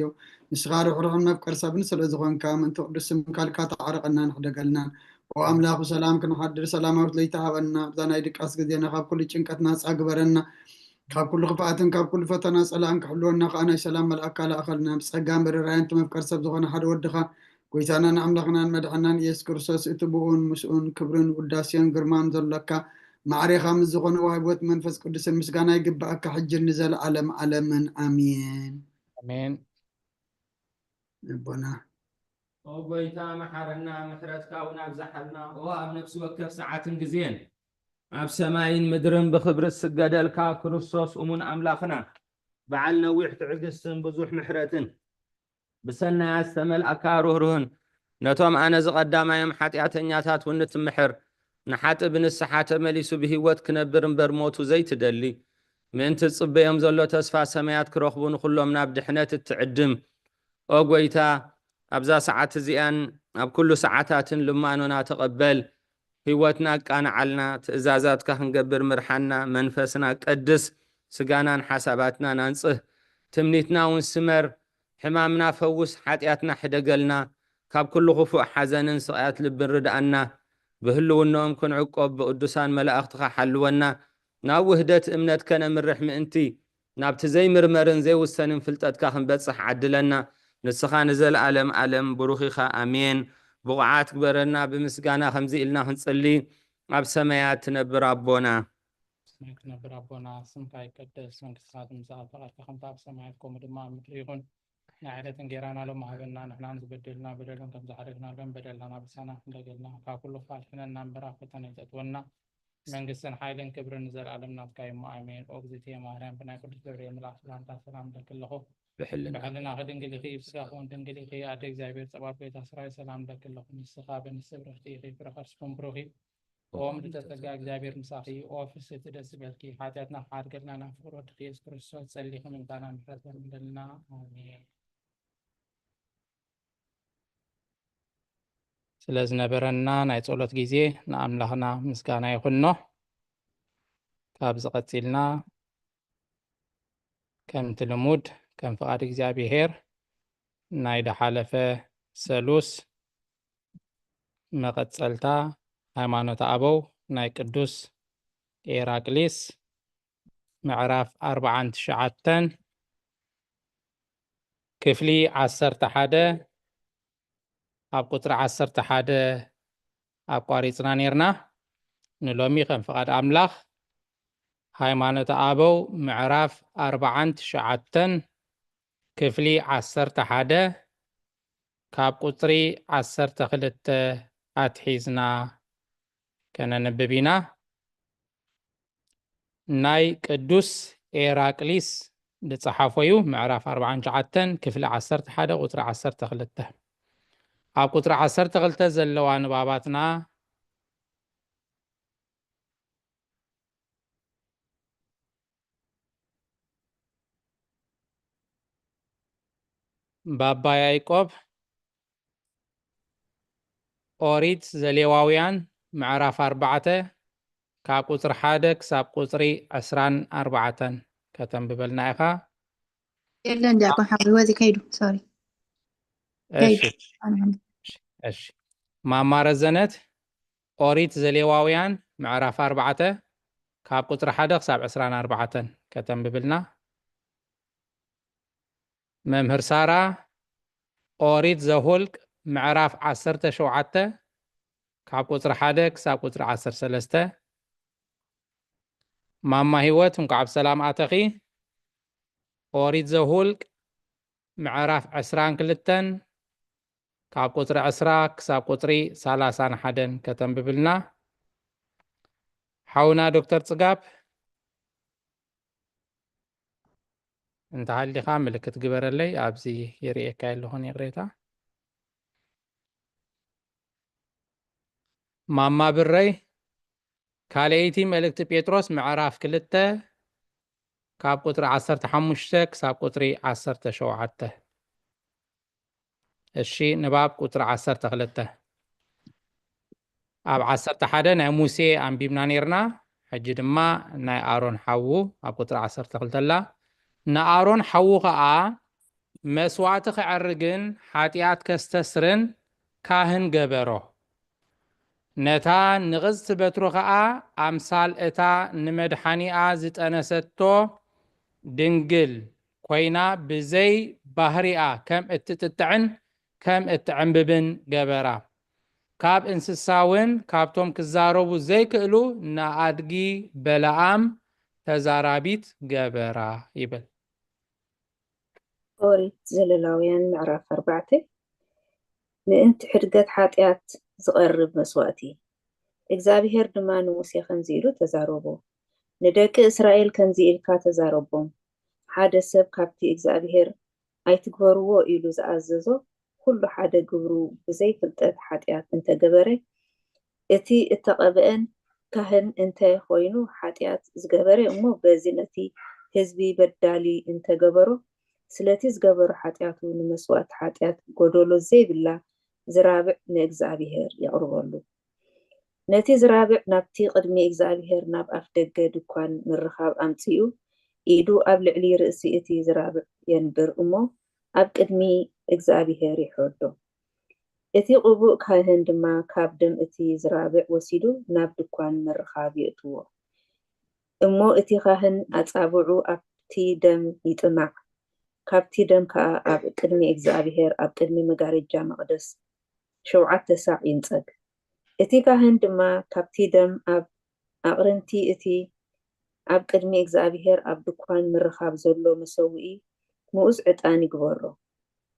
ንስኻ ርሕሩሕን መፍቀር ሰብን ስለ ዝኾንካ፣ ምእንቲ ቅዱስ ስምካ ኢልካ ተዓረቐናን ሕደገልናን። ኦ ኣምላኽ፣ ብሰላም ክንሓድር ሰላማዊት ለይቲ ሃበና። ኣብዛ ናይ ድቃስ ግዜና ካብ ኩሉ ጭንቀት ናጻ ግበረና። ካብ ኩሉ ክፍኣትን ካብ ኩሉ ፈተና ጸላእን ክሕልወና ከኣ ናይ ሰላም መልኣካ ለኣኸልና። ብጸጋን ብርራየን እቲ መፍቀር ሰብ ዝኾነ ሓደ ወድኻ፣ ጎይታናን ኣምላኽናን መድሓናን ኢየሱስ ክርስቶስ፣ እቲ ብኡን ምስኡን ክብርን ውዳሴን ግርማን ዘሎካ፣ ማዕሬኻ ምስ ዝኾነ ዋህቦት መንፈስ ቅዱስን ምስጋና ይግብኣካ፣ ሕጅን ንዘለኣለም ዓለምን። ኣሜን። ኣሜን። ኣቦና። ኦ ጎይታ፣ መሓረና፣ ምሕረትካ እውን ኣብዝሓልና። ኦ ኣብ ነፍሲ ወከፍ ሰዓትን ግዜን፣ ኣብ ሰማይን ምድርን ብኽብሪ ዝስገደልካ ክርስቶስ እሙን ኣምላኽና፣ በዓል ነዊሕ ትዕግስትን ብዙሕ ምሕረትን፣ ብሰናያት ዝተመልኣካ ርህሩህን፣ ነቶም ኣነ ዝቐዳማዮም ሓጢኣተኛታት እውን ትምሕር፣ ንሓጢእ ብንስሓ ተመሊሱ ብህይወት ክነብር እምበር ሞቱ ዘይትደሊ፣ ምእንቲ ዝጽበዮም ዘሎ ተስፋ ሰማያት ክረኽቡ ንኹሎም ናብ ድሕነት እትዕድም፣ ኦ ጎይታ፣ ኣብዛ ሰዓት እዚኣን ኣብ ኩሉ ሰዓታትን ልማኖና ተቐበል። ህይወትና ኣቃንዓልና፣ ትእዛዛትካ ክንገብር ምርሓና፣ መንፈስና ቀድስ፣ ስጋናን ሓሳባትናን ኣንጽህ፣ ትምኒትና እውን ስመር፣ ሕማምና ፈውስ፣ ሓጢኣትና ሕደገልና፣ ካብ ኩሉ ክፉእ ሓዘንን ስቓያት ልብን ርድኣና፣ ብህልውናኦም ክንዕቆብ ብቅዱሳን መላእኽትኻ ሓልወና፣ ናብ ውህደት እምነት ከነምርሕ ምእንቲ፣ ናብቲ ዘይምርመርን ዘይውሰንን ፍልጠትካ ክንበጽሕ ዓድለና። ንስኻ ንዘለኣለም ኣለም ብሩኽ ኢኻ። ኣሜን። ብቑዓት ግበረና፣ ብምስጋና ከምዚ ኢልና ክንጽሊ፣ ኣብ ሰማያት ትነብር ኣቦና። ሰማይ ትነብር ኣቦና፣ ስምካ ይቀደስ፣ መንግስትኻ ትምጻእ፣ ፈቓድካ ከምቲ ኣብ ሰማያት ከምኡ ድማ ኣብ ምድሪ ይኹን። ናይ ዕለት እንጌራና ሎሚ ሃበና፣ ንሕና ንዝበደሉና በደሎም ከም ዝሓደግናሎም በደልና ናብ ምሳና ክንደገልና፣ ካብ ኩሉ ክፋል ሕነና እምበር ኣብ ፈተና ኣይተእትወና፣ መንግስትን ሓይልን ክብርን ንዘለኣለም ናትካ እዩ እሞ፣ ኣሜን። ኦ እግዝእትየ ማርያም፣ ብናይ ቅዱስ ገብርኤል መልኣክ ሰላምታ ሰላም እለኪ ኣለኹ። ብሕልና ብሕልናኺ ድንግል ኢኺ፣ ብስጋኺ እውን ድንግል ኢኺ። ኣደ እግዚኣብሔር ጸባኦት፣ ጎይታ እስራኤል፣ ሰላም እለኪ ኣለኹ። ንስኻ ብንስቲ ብርኽቲ ኢኺ፣ ፍረ ከርስኪ እውን ብሩኽ እዩ። ኦ ምልዕተ ጸጋ እግዚኣብሔር ምሳኺ፣ ኦ ፍስሕቲ ደስ ይበልኪ፣ ሓጢኣትና ክሓድገልና ናብ ፍቕሪ ወድኺ ኢየሱስ ክርስቶስ ጸሊኺ ምልታና ምሕረት ለምንደልና። ኣሜን። ስለ ዝነበረና ናይ ጸሎት ግዜ ንኣምላኽና ምስጋና ይኹኖ። ካብዚ ቀጺልና ከምቲ ልሙድ ከም ፍቓድ እግዚኣብሔር ናይ ደሓለፈ ሰሉስ መቐጸልታ ሃይማኖተ ኣበው ናይ ቅዱስ ኤራቅሊስ ምዕራፍ ኣርባዓን ትሽዓተን ክፍሊ ዓሰርተ ሓደ ኣብ ቁጽሪ ዓሰርተ ሓደ ኣቋሪጽና ኔርና። ንሎሚ ከም ፍቓድ ኣምላኽ ሃይማኖተ ኣበው ምዕራፍ ኣርባዓን ትሽዓተን ክፍሊ ዓሰርተ ሓደ ካብ ቁጽሪ ዓሰርተ ክልተ ኣትሒዝና ከነንብብ ኢና። ናይ ቅዱስ ኤራቅሊስ ዝጸሓፎ እዩ። ምዕራፍ ኣርባዓን ትሽዓተን ክፍሊ ዓሰርተ ሓደ ቁጽሪ ዓሰርተ ክልተ። ኣብ ቁጽሪ ዓሰርተ ክልተ ዘለዋ ንባባትና ባባ ያዕቆብ ኦሪት ዘሌዋውያን ምዕራፍ ኣርባዕተ ካብ ቁጽሪ ሓደ ክሳብ ቁጽሪ ዕስራን ኣርባዕተን ከተንብበልና ኢኻ። የለን ዲያቆን ሓወይ፣ ወዚ ከይዱ። ሶሪ። እሺ፣ እሺ። ማማ ረዘነት ኦሪት ዘሌዋውያን ምዕራፍ ኣርባዕተ ካብ ቁጽሪ ሓደ ክሳብ ዕስራን ኣርባዕተን ከተንብብልና። መምህር ሳራ ኦሪት ዘሁልቅ ምዕራፍ ዓሰርተ ሸውዓተ ካብ ቁጽሪ ሓደ ክሳብ ቁጽሪ ዓሰርተ ሰለስተ። ማማ ህይወት እንኳዕ ብሰላም ኣተኺ። ኦሪት ዘሁልቅ ምዕራፍ ዕስራን ክልተን ካብ ቁጽሪ ዕስራ ክሳብ ቁጽሪ ሰላሳን ሓደን ከተንብብልና። ሓውና ዶክተር ጽጋብ እንተሃሊኻ ምልክት ግበረለይ፣ ኣብዚ ይርእየካ የለኹን፣ ይቕሬታ። ማማ ብረይ ካልኣይቲ መልእክቲ ጴጥሮስ ምዕራፍ ክልተ ካብ ቁጽሪ ዓሰርተ ሓሙሽተ ክሳብ ቁጽሪ ዓሰርተ ሸውዓተ። እሺ፣ ንባብ ቁጽሪ ዓሰርተ ክልተ። ኣብ ዓሰርተ ሓደ ናይ ሙሴ ኣንቢብና ኔርና፣ ሕጂ ድማ ናይ ኣሮን ሓዉ ኣብ ቁጽሪ ዓሰርተ ክልተ ኣላ። ንኣሮን ሓዉ ኸኣ መስዋእቲ ከዕርግን ሓጢኣት ከስተስርን ካህን ገበሮ። ነታ ንቕጽቲ በትሩ ኸኣ ኣምሳል እታ ንመድሓኒኣ ዝጠነሰቶ ድንግል ኮይና ብዘይ ባህሪኣ ከም እትጥጥዕን ከም እትዕምብብን ገበራ። ካብ እንስሳ እውን ካብቶም ክዛረቡ ዘይክእሉ ንኣድጊ በለኣም ተዛራቢት ገበራ ይብል። ኦሪት ዘለዋውያን ምዕራፍ ኣርባዕተ ምእንቲ ሕድገት ሓጢኣት ዝቐርብ መስዋእቲ። እግዚኣብሄር ድማ ንሙሴ ከምዚ ኢሉ ተዛረቦ፣ ንደቂ እስራኤል ከምዚ ኢልካ ተዛረቦም፣ ሓደ ሰብ ካብቲ እግዚኣብሄር ኣይትግበርዎ ኢሉ ዝኣዘዞ ኩሉ ሓደ ግብሩ ብዘይ ፍልጠት ሓጢኣት እንተገበረ፣ እቲ እተቐብአን ካህን እንተ ኾይኑ ሓጢኣት ዝገበረ እሞ በዚ ነቲ ህዝቢ በዳሊ እንተገበሮ፣ ስለቲ ዝገበሮ ሓጢኣቱ ንመስዋእቲ ሓጢኣት ጎደሎ ዘይብላ ዝራብዕ ንእግዚኣብሄር የቕርበሉ። ነቲ ዝራብዕ ናብቲ ቅድሚ እግዚኣብሄር ናብ ኣፍ ደገ ድኳን ምርኻብ ኣምጺኡ ኢዱ ኣብ ልዕሊ ርእሲ እቲ ዝራብዕ የንብር እሞ ኣብ ቅድሚ እግዚኣብሄር ይሖዶ። እቲ ቅቡእ ካህን ድማ ካብ ደም እቲ ዝራብዕ ወሲዱ ናብ ድኳን ምርኻብ የእትዎ። እሞ እቲ ካህን ኣጻብዑ ኣብቲ ደም ይጥማዕ፣ ካብቲ ደም ከኣ ኣብ ቅድሚ እግዚኣብሄር ኣብ ቅድሚ መጋረጃ መቕደስ ሸውዓተ ሳዕ ይንጸግ። እቲ ካህን ድማ ካብቲ ደም ኣብ ኣቕርንቲ እቲ ኣብ ቅድሚ እግዚኣብሄር ኣብ ድኳን ምርኻብ ዘሎ መሰውኢ ምኡዝ ዕጣን ይግበሮ።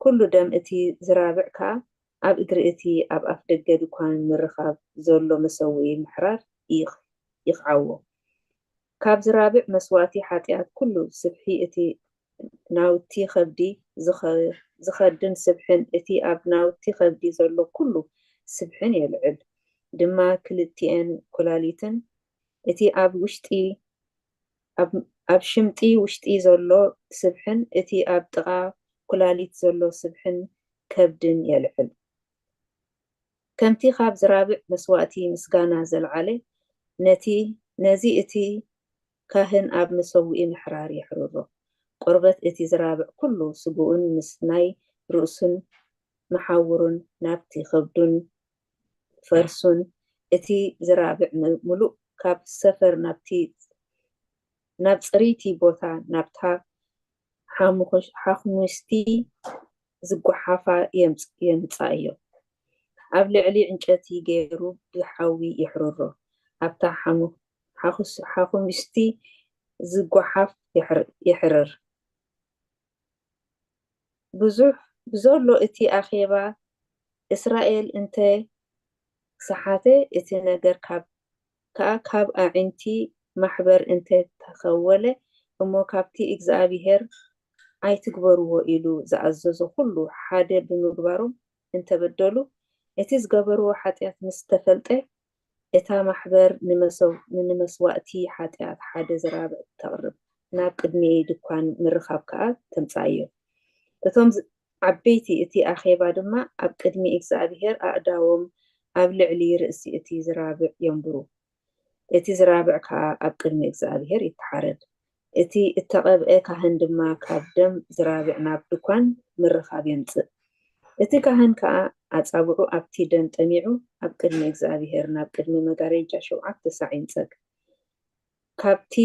ኩሉ ደም እቲ ዝራብዕ ከኣ ኣብ እግሪ እቲ ኣብ ኣፍ ደገ ድኳን ምርኻብ ዘሎ መሰውኢ ምሕራር ይኽ- ይኽዓዎ። ካብ ዝራብዕ መስዋእቲ ሓጢኣት ኩሉ ስብሒ እቲ ናውቲ ከብዲ ዝኸ- ዝኸድን ስብሕን እቲ ኣብ ናውቲ ከብዲ ዘሎ ኩሉ ስብሕን የልዕል። ድማ ክልቲኤን ኩላሊትን፣ እቲ ኣብ ውሽጢ፣ ኣብ፣ ኣብ ሽምጢ ውሽጢ ዘሎ ስብሕን እቲ ኣብ ጥቓ ኩላሊት ዘሎ ስብሕን ከብድን የልዕል። ከምቲ ካብ ዝራብዕ መስዋእቲ ምስጋና ዘልዓለ፣ ነቲ፣ ነዚ እቲ ካህን ኣብ መሰውኢ ምሕራር የሕርሮ። ቆርበት እቲ ዝራብዕ ኩሉ፣ ስግኡን ምስ ናይ ርእሱን መሓውሩን ናብቲ ከብዱን ፈርሱን፣ እቲ ዝራብዕ ም-፣ ምሉእ ካብ ሰፈር ናብቲ፣ ናብ ጽርይቲ ቦታ፣ ናብታ ሓሙኽሽ-፣ ሓኽሙስቲ ዝጓሓፋ የምጽ-፣ የምጻእዮ። ኣብ ልዕሊ ዕንጨቲ ገይሩ ብሓዊ የሕርሮ። ኣብታ ሓሙ-፣ ሓኹስ-፣ ሓኹምስቲ ዝጓሓፍ የሕር-፣ የሕርር። ብዙሕ ብዘሎ እቲ ኣኼባ እስራኤል እንተ ሰሓተ፣ እቲ ነገር ካብ፣ ከኣ ካብ ኣዒንቲ ማሕበር እንተ ተኸወለ፣ እሞ ካብቲ እግዚኣብሄር ኣይትግበርዎ ኢሉ ዝኣዘዞ ኩሉ ሓደ ብምግባሮም እንተበደሉ፣ እቲ ዝገበርዎ ሓጢኣት ምስ ተፈልጠ፣ እታ ማሕበር ንመሰው-፣ ንመስዋእቲ ሓጢኣት ሓደ ዝራብዕ ተቕርብ፣ ናብ ቅድሚ ድኳን ምርኻብ ከኣ ተምጽኣዮ። እቶም ዝ-፣ ዓበይቲ እቲ ኣኼባ ድማ ኣብ ቅድሚ እግዚኣብሄር ኣእዳዎም ኣብ ልዕሊ ርእሲ እቲ ዝራብዕ የንብሩ። እቲ ዝራብዕ ከኣ ኣብ ቅድሚ እግዚኣብሄር ይተሓረድ። እቲ እተቐብአ ካህን ድማ ካብ ደም ዝራብዕ ናብ ድኳን ምርኻብ የምጽእ። እቲ ካህን ከኣ ኣጻብዑ ኣብቲ ደም ጠሚዑ ኣብ ቅድሚ እግዚኣብሄር ናብ ቅድሚ መጋረጃ ሸውዓተ ሳዕ ይንጸግ። ካብቲ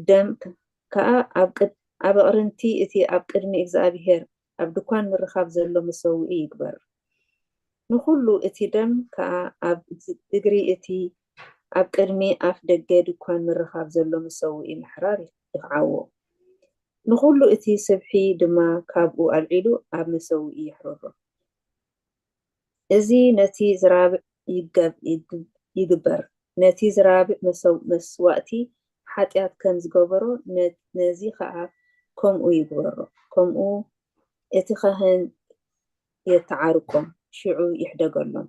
ደም ከኣ ኣብ ቅድ-፣ ኣብ ኣቕርንቲ እቲ ኣብ ቅድሚ እግዚኣብሄር ኣብ ድኳን ምርኻብ ዘሎ መሰውኢ ይግበር። ንኹሉ እቲ ደም ከኣ ኣብ እግሪ እቲ ኣብ ቅድሚ ኣፍ ደገ ድኳን ምርኻብ ዘሎ መሰውኢ ምሕራር ይኽዓዎ። ንኹሉ እቲ ስብሒ ድማ ካብኡ ኣልዒሉ ኣብ መሰውኢ የሕርሮ። እዚ ነቲ ዝራብዕ ይገብ-፣ ይግ-፣ ይግበር። ነቲ ዝራብዕ መሰው-፣ መስዋእቲ ሓጢኣት ከም ዝገበሮ፣ ነ-፣ ነዚ ኸኣ ከምኡ ይግበሮ። ከምኡ እቲ ኻህን የተዓርቆም፣ ሽዑ ይሕደገሎም።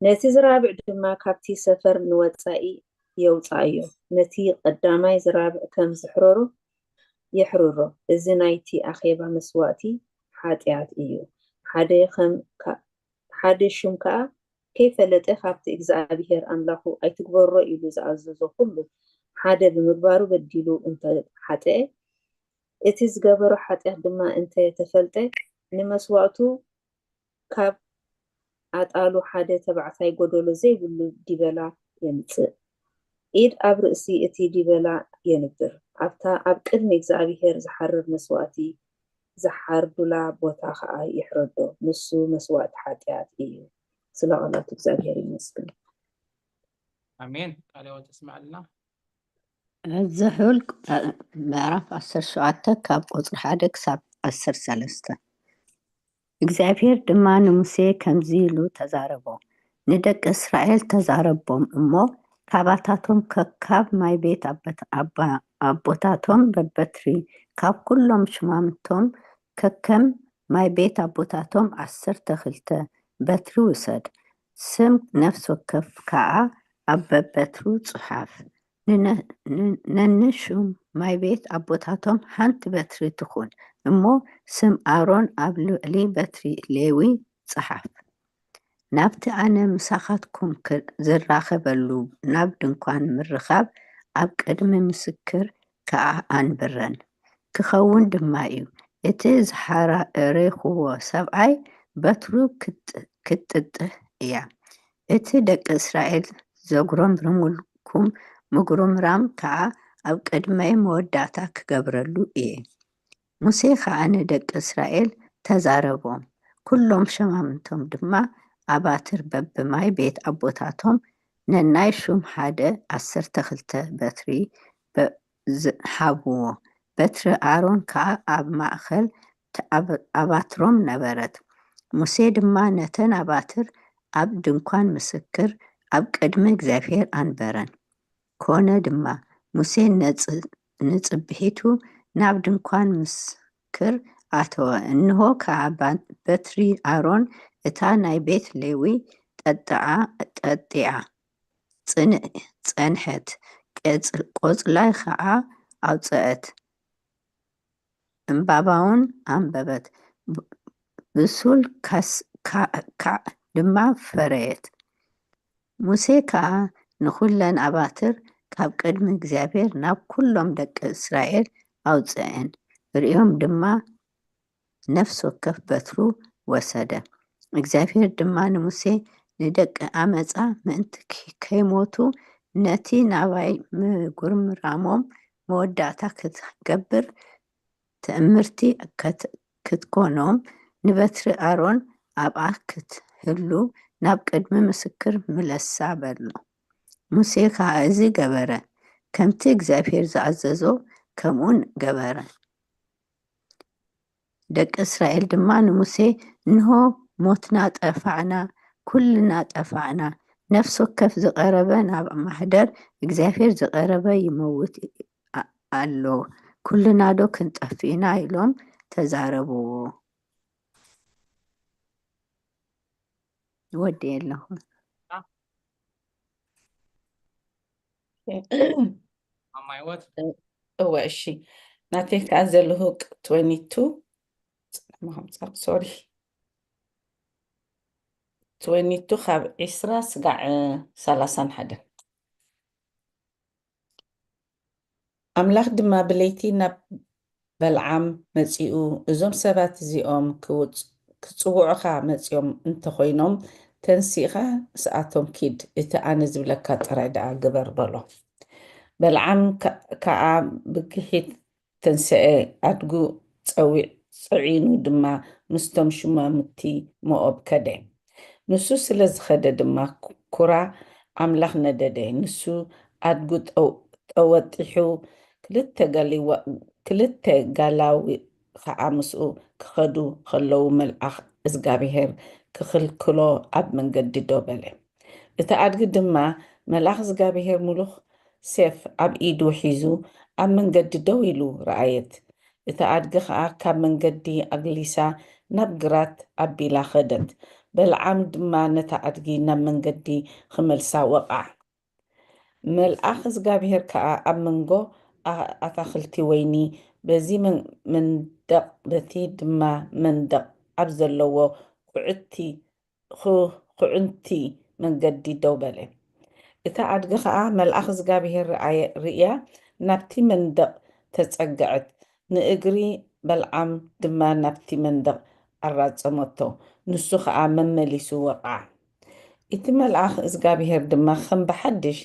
ነቲ ዝራብዕ ድማ ካብቲ ሰፈር ንወጻኢ የውጽኣዮ። ነቲ ቀዳማይ ዝራብዕ ከም ዝሕረሮ የሕርሮ። እዚ ናይቲ ኣኼባ መስዋእቲ ሓጢኣት እዩ። ሓደ ከም ከ-፣ ሓደ ሹም ከኣ ከይፈለጠ ካብቲ እግዚኣብሄር ኣምላኹ ኣይትግበሮ ኢሉ ዝኣዘዞ ኩሉ ሓደ ብምግባሩ በዲሉ እንተ ሓጠኤ፣ እቲ ዝገበሮ ሓጢኣት ድማ እንተ ተፈልጠ፣ ንመስዋእቱ ካብ ኣጣሉ ሓደ ተባዕታይ ጎደሎ ዘይብሉ ዲበላ የምጽእ። ኢድ ኣብ ርእሲ እቲ ዲበላ የንብር። ኣብታ ኣብ ቅድሚ እግዚኣብሄር ዝሓርር መስዋእቲ ዝሓርዱላ ቦታ ኸኣ ይሕረዶ። ንሱ መስዋእቲ ሓጢኣት እዩ። ስለ ቃላት እግዚኣብሄር ይመስገን። ኣሜን። ቃለ ሕይወት ተስማዕልና። ዘኍልቁ ምዕራፍ ዓሰርተ ሸውዓተ ካብ ቁጽሪ ሓደ ክሳብ ዓሰርተ ሰለስተ። እግዚኣብሄር ድማ ንሙሴ ከምዚ ኢሉ ተዛረቦ፣ ንደቂ እስራኤል ተዛረቦም እሞ፣ ካባታቶም ከካብ ማይ ቤት ኣቦት-፣ ኣባ-፣ ኣቦታቶም በበትሪ፣ ካብ ኩሎም ሹማምቶም ከከም ማይ ቤት ኣቦታቶም ዓሰርተ ክልተ በትሪ ውሰድ። ስም ነፍሲ ወከፍ ከኣ ኣብ በበትሩ ጽሓፍ። ንነ-፣ ን-፣ ነንሹም ማይ ቤት ኣቦታቶም ሓንቲ በትሪ ትኹን እሞ፣ ስም ኣሮን ኣብ ልዕሊ በትሪ ሌዊ ጽሓፍ። ናብቲ ኣነ ምሳኻትኩም ክ-፣ ዝራኸበሉ ናብ ድንኳን ምርኻብ ኣብ ቅድሚ ምስክር ከኣ ኣንብረን። ክኸውን ድማ እዩ፣ እቲ ዝሓረኽዎ ሰብኣይ በትሩ ክጥ-፣ ክትጥጥህ እያ። እቲ ደቂ እስራኤል ዘጉረምርሙልኩም ምጉርምራም ከኣ ኣብ ቅድመይ መወዳእታ ክገብረሉ እየ። ሙሴ ኸኣ ንደቂ እስራኤል ተዛረቦም፣ ኩሎም ሸማምንቶም ድማ ኣባትር በብማይ ቤት ኣቦታቶም ነናይ ሹም ሓደ ዓሰርተ ክልተ በትሪ በ-፣ ዝ-፣ ሃብዎ። በትሪ ኣሮን ከኣ ኣብ ማእከል ተ-፣ ኣብ-፣ ኣባትሮም ነበረት። ሙሴ ድማ ነተን ኣባትር ኣብ ድንኳን ምስክር ኣብ ቅድሚ እግዚኣብሄር ኣንበረን። ኮነ ድማ፣ ሙሴን ነጽ-፣ ንጽብሒቱ ናብ ድንኳን ምስክር ኣተወ። እንሆ ከኣ ባ-፣ በትሪ ኣሮን እታ ናይ ቤት ሌዊ ጠጥዓ ጠጢዓ ጽን- ጸንሐት፣ ቀጽ- ቆጽላይ ኸዓ ኣውጸአት፣ እምባባውን ኣንበበት፣ ብ- ብሱል ካስ- ካ- ካዕ ድማ ፈረየት። ሙሴ ከኣ ንኹለን ኣባትር ካብ ቅድሚ እግዚኣብሔር ናብ ኩሎም ደቂ እስራኤል ኣውጽአን፣ ብሪኦም ድማ ነፍሲ ወከፍ በትሩ ወሰደ። እግዚኣብሔር ድማ ንሙሴ፣ ንደቂ ኣመጻ ምእንቲ ከይሞቱ ነቲ ናባይ ምጉርምራሞም መወዳእታ ክትገብር ትእምርቲ ክትኮኖም ንበትሪ ኣሮን ኣብኣ ክትህሉ ናብ ቅድሚ ምስክር ምለሳ በሎ። ሙሴ ከኣ እዚ ገበረ፣ ከምቲ እግዚኣብሔር ዝኣዘዞ ከምኡ ገበረ። ደቂ እስራኤል ድማ ንሙሴ፣ እንሆ ሞትና ጠፋዕና፣ ኩልና ጠፋዕና፣ ነፍሲ ወከፍ ዝቐረበ ናብ ማሕደር እግዚኣብሔር ዝቐረበ ይመውት ኣሎ፣ ኩልና ዶ ክንጠፍእ ኢና? ኢሎም ተዛረብዎ። ወዲ ኣለኹ። እወ፣ እሺ። ናተይ ከዓ ዘልሁቅ ትወኒቱ ሶሪ ትወኒቱ ካብ ዒስራ ስጋዕ ሰላሳን ሓደን። ኣምላኽ ድማ ብለይቲ ናብ በልዓም መጺኡ፣ እዞም ሰባት እዚኦም ክጽውዑኻ መጺኦም እንተኾይኖም፣ ተንሲእኻ ምስኣቶም ኪድ፣ እቲ ኣነ ዝብለካ ጥራይ ደኣ ግበር በሎ። በልዓም ከኣ ብግሒት ተንስኤ፣ ኣድጉ ጸዒኑ ድማ ምስቶም ሹማምቲ ሞኦብ ከደ። ንሱ ስለ ዝኸደ ድማ ኩራ ኣምላኽ ነደደ። ንሱ ኣድጉ ጠወጢሑ፣ ክልተ ጋላዊ ኸዓ ምስኡ ክኸዱ ኸለዉ መልኣኽ እዝጋብሄር ክኽልክሎ ኣብ መንገዲ ደው በለ። እቲ ኣድጊ ድማ መልኣኽ እዝጋብሄር ምሉኽ ሴፍ ኣብ ኢዱ ሒዙ ኣብ መንገዲ ደው ኢሉ ረኣየት። እቲ ኣድጊ ኸዓ ካብ መንገዲ ኣግሊሳ ናብ ግራት ኣቢላ ኸደት። በልዓም ድማ ነታ ኣድጊ ናብ መንገዲ ኽመልሳ ወቕዓ። መልኣኽ እዝጋብሄር ከኣ ኣብ መንጎ ኣታኽልቲ ወይኒ በዚ መንደቕ በቲ ድማ መንደቕ ኣብ ዘለዎ ኩዕቲ ኹዕንቲ መንገዲ ደው በለ። እታ ኣድጊ ኸኣ መልኣኽ እዝጋብሄር ርእያ ናብቲ መንደቕ ተጸግዐት፣ ንእግሪ በልዓም ድማ ናብቲ መንደቕ ኣራጸመቶ፣ ንሱ ኸኣ መመሊሱ ወቕዓ። እቲ መልኣኽ እዝጋብሄር ድማ ከም ብሓድሽ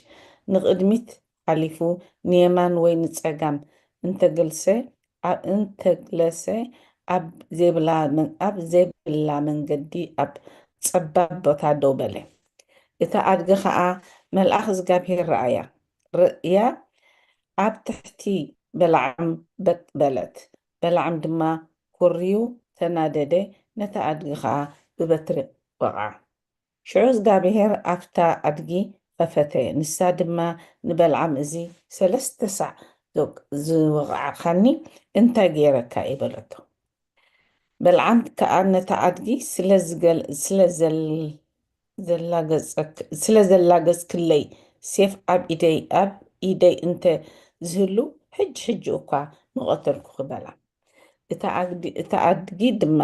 ንቕድሚት ሓሊፉ ንየማን ወይ ንጸጋም እንተገልሰ እንተግለሰ ኣብ ዘይብላ መንገዲ ኣብ ጸባብ ቦታ ደው በለ። እታ ኣድጊ ኸኣ መልኣኽ እግዚኣብሄር ረኣያ፣ ርእያ ኣብ ትሕቲ በላዕም በጥ በለት። በላዕም ድማ ኩርዩ ተናደደ፣ ነታ ኣድጊ ኸኣ ብበትሪ ወቕዓ። ሽዑ እግዚኣብሄር ኣፍታ ኣድጊ ኸፈተ፣ ንሳ ድማ ንበልዓም፣ እዚ ሰለስተ ሳዕ ዝወቓዕካኒ እንታይ ገይረካ እዩ? በለቶ። በልዓም ከኣ ነታ ኣድጊ፣ ስለ ዘላገጽክለይ፣ ሴፍ ኣብ ኢደይ፣ ኣብ ኢደይ እንተ ዝህሉ፣ ሕጂ ሕጂ እኳ ምቐተልኩኺ በላ። እታ ኣድጊ ድማ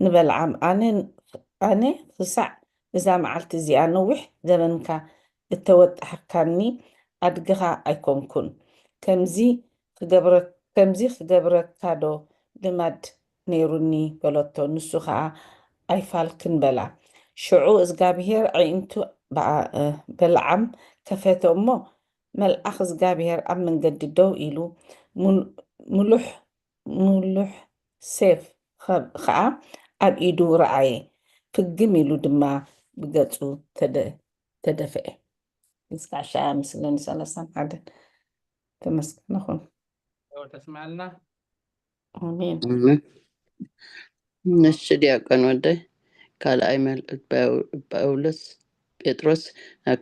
ንበልዓም፣ ኣነ ኽሳዕ እዛ መዓልቲ እዚኣ ነዊሕ ዘበንካ እተወጣሕካኒ ኣድግኻ ኣይኮንኩን። ከምዚ ክገብረካዶ ልማድ ነይሩኒ? በለቶ። ንሱ ኸኣ ኣይፋልክን በላ። ሽዑ እዝጋብሄር ኣዒንቱ በልዓም ከፈተ እሞ፣ መልኣኽ እዝጋብሄር ኣብ መንገዲ ደው ኢሉ፣ ምሉሕ ምሉሕ ሴፍ ኸዓ ኣብ ኢዱ ረኣየ፣ ፍግም ኢሉ ድማ ብገጹ ተደፍኤ። እስካዕ ሻያ ምስለኒ ሰላሳን ሓደን ተመስገን ይኹን። ተስማልና ኣሜን። ንሽ ዲያቆን ወደይ ካልኣይ መልእክት ጳውሎስ ጴጥሮስ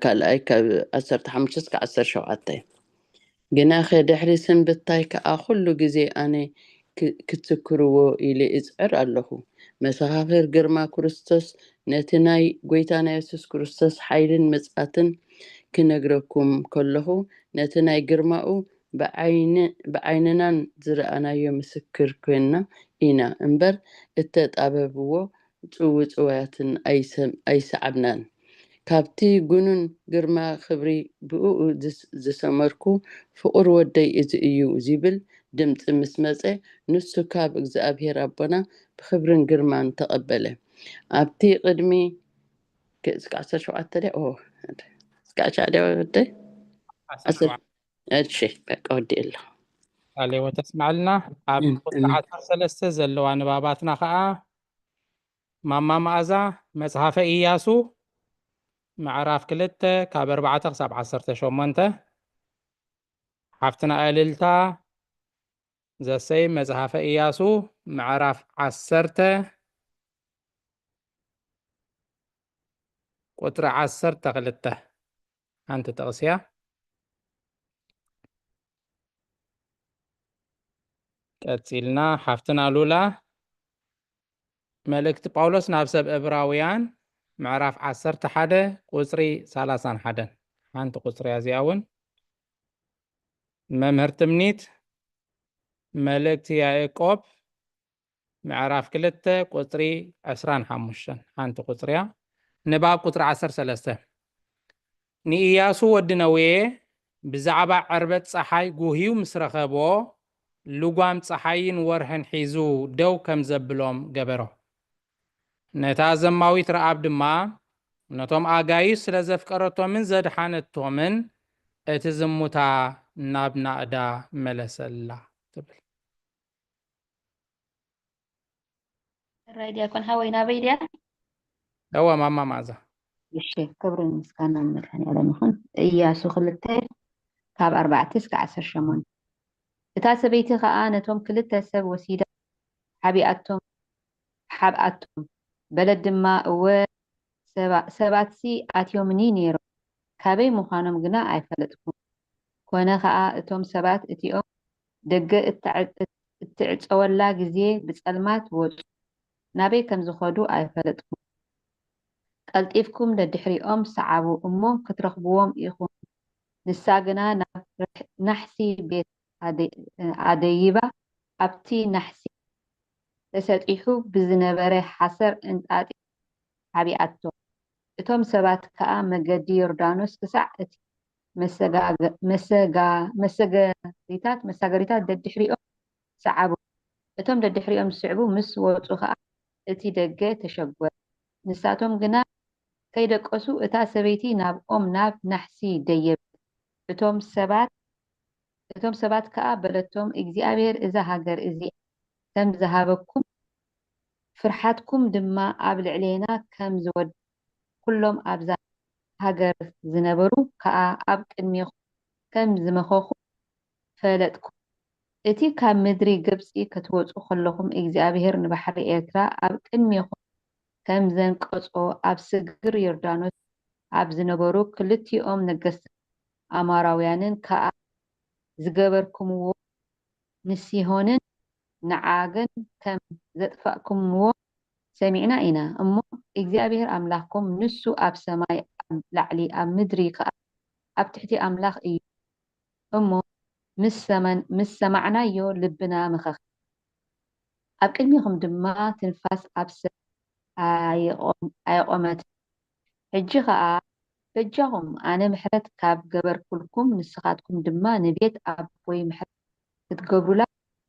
ካልኣይ ካብ ዓሰርተ ሓሙሽተ እስከ ዓሰርተ ሸውዓተ። ግናኸ ድሕሪ ስንብታይ ከኣ ኩሉ ግዜ ኣነ ክትዝክርዎ ኢለ እጽዕር ኣለኹ። መሰኻኽር ግርማ ክርስቶስ፣ ነቲ ናይ ጐይታና የሱስ ክርስቶስ ሓይልን ምጽኣትን ክነግረኩም ከለኹ፣ ነቲ ናይ ግርማኡ ብዓይንናን ዝረኣናዮ ምስክር ኴንና ኢና እምበር፣ እተጣበብዎ ጽውጽዋያትን ኣይሰዓብናን። ካብቲ ግኑን ግርማ ክብሪ ብእኡ ዝሰመርኩ ፍቑር ወደይ እዚ እዩ ዝብል ድምጺ ምስ መጸ፣ ንሱ ካብ እግዚኣብሔር ኣቦና ብኽብርን ግርማን ተቐበለ። ኣብቲ ቅድሚ እስከ ዓሰርተ ሸውዓተ ድያ? እስከ ዓሰርተ ሸውዓተ ድያ ወደይ? እሺ፣ በቃ ወዲእ ኣሎ። ቃሌዎ ተስማዕልና። ኣብ ቁጥሪ ዓሰርተ ሰለስተ ዘለዋ ንባባትና ከዓ ማማ መኣዛ መጽሓፈ ኢያሱ ምዕራፍ ክልተ ካብ ኣርባዕተ ክሳብ ዓሰርተ ሸሞንተ፣ ሓፍትና እልልታ ዘሰይ መጽሓፈ ኢያሱ ምዕራፍ ዓሰርተ ቁጥሪ ዓሰርተ ክልተ ሓንቲ ጥቕሲ እያ። ቀጺልና ሓፍትና ሉላ፣ መልእክቲ ጳውሎስ ናብ ሰብ እብራውያን ምዕራፍ ዓሰርተ ሓደ ቁጽሪ ሰላሳን ሓደን ሓንቲ ቁጽሪ እያ። እዚኣ እውን መምህር ትምኒት፣ መልእክቲ ያዕቆብ ምዕራፍ ክልተ ቁጽሪ ዕስራን ሓሙሽተን ሓንቲ ቁጽሪ እያ። ንባብ ቁጽሪ ዓሰርተ ሰለስተ። ንኢያሱ ወዲ ነዌ ብዛዕባ ዕርበት ጸሓይ ጉህዩ ምስ ረኸቦ፣ ልጓም ጸሓይን ወርሕን ሒዙ ደው ከም ዘብሎም ገበሮ። ነታ ዘማዊት ረኣብ ድማ፣ ነቶም ኣጋይሽ ስለ ዘፍቀረቶምን ዘድሓነቶምን፣ እቲ ዝሙታ ናብ ናእዳ መለሰላ ትብል። ሕራይ ዲያቆን ሓወይ፣ ናበይ ድያ? እወ፣ ማማ መኣዛ። እሺ፣ ክብርን ምስጋናን መድኃኔዓለም ይኹን። ኢያሱ ክልተ ካብ ኣርባዕተ እስከ ዓሰርተ ሸሞንተ። እታ ሰበይቲ ኸኣ ነቶም ክልተ ሰብ ወሲዳ ሓቢኣቶም፣ ሓብኣቶም። በለት ድማ፣ እወ፣ ሰባ-፣ ሰባትሲ ኣትዮምኒ ነይሮም፣ ካበይ ምዃኖም ግና ኣይፈለጥኩን። ኮነ ኸኣ፣ እቶም ሰባት እቲኦም ደገ እትዕ-፣ እትዕጸወላ ግዜ ብጸልማት ወጹ፣ ናበይ ከም ዝኸዱ ኣይፈለጥኩን። ቀልጢፍኩም ደድሕሪኦም ሰዓቡ እሞ ክትረኽብዎም ኢኹም። ንሳ ግና ናብ ርሕ-፣ ናሕሲ ቤት ኣደ-፣ ኣደይባ፣ ኣብቲ ናሕሲ ተሰጢሑ ብዝነበረ ሓሰር እንጣጢዕ ሓቢኣቶ። እቶም ሰባት ከኣ መገዲ ዮርዳኖስ ክሳዕ እቲ መሰጋገ-፣ መሰጋ-፣ መሰገሪታት፣ መሳገሪታት ደድሕሪኦም ሰዓቡ። እቶም ደድሕሪኦም ዝስዕቡ ምስ ወጹ ኸኣ እቲ ደገ ተሸጎረ። ንሳቶም ግና ከይደቀሱ እታ ሰበይቲ ናብኦም ናብ ናሕሲ ደየበት። እቶም ሰባት፣ እቶም ሰባት ከኣ በለቶም፣ እግዚኣብሔር እዛ ሃገር እዚኣ ከም ዝሃበኩም፣ ፍርሓትኩም ድማ ኣብ ልዕሌና ከም ዝወድ-፣ ኩሎም ኣብዛ ሃገር ዝነበሩ ከኣ ኣብ ቅድሜኹም ከም ዝመኸኹ ፈለጥኩም። እቲ ካብ ምድሪ ግብጺ ክትወጹ ከለኹም እግዚኣብሔር ንባሕሪ ኤርትራ ኣብ ቅድሜኹም ከም ዘንቀጾ፣ ኣብ ስግር ዮርዳኖስ ኣብ ዝነበሩ ክልቲኦም ነገስታት ኣሞራውያንን ከኣ ዝገበርኩምዎ ንሲሆንን ንዓግን ከም ዘጥፋእኩምዎ ሰሚዕና ኢና። እሞ እግዚኣብሔር ኣምላኽኩም ንሱ ኣብ ሰማይ ኣብ ላዕሊ ኣብ ምድሪ ከኣ ኣብ ትሕቲ ኣምላኽ እዩ። እሞ ምስ ሰመን-፣ ምስ ሰማዕናዮ ልብና መኸኸ። ኣብ ቅድሜኹም ድማ ትንፋስ ኣብ ሰብ ኣየቖም-፣ ኣየቖመትን። ሕጂ ኸኣ በጃኹም ኣነ ምሕረት ካብ ገበርኩልኩም፣ ንስኻትኩም ድማ ንቤት ኣቦይ ምሕረት ክትገብሩላ፣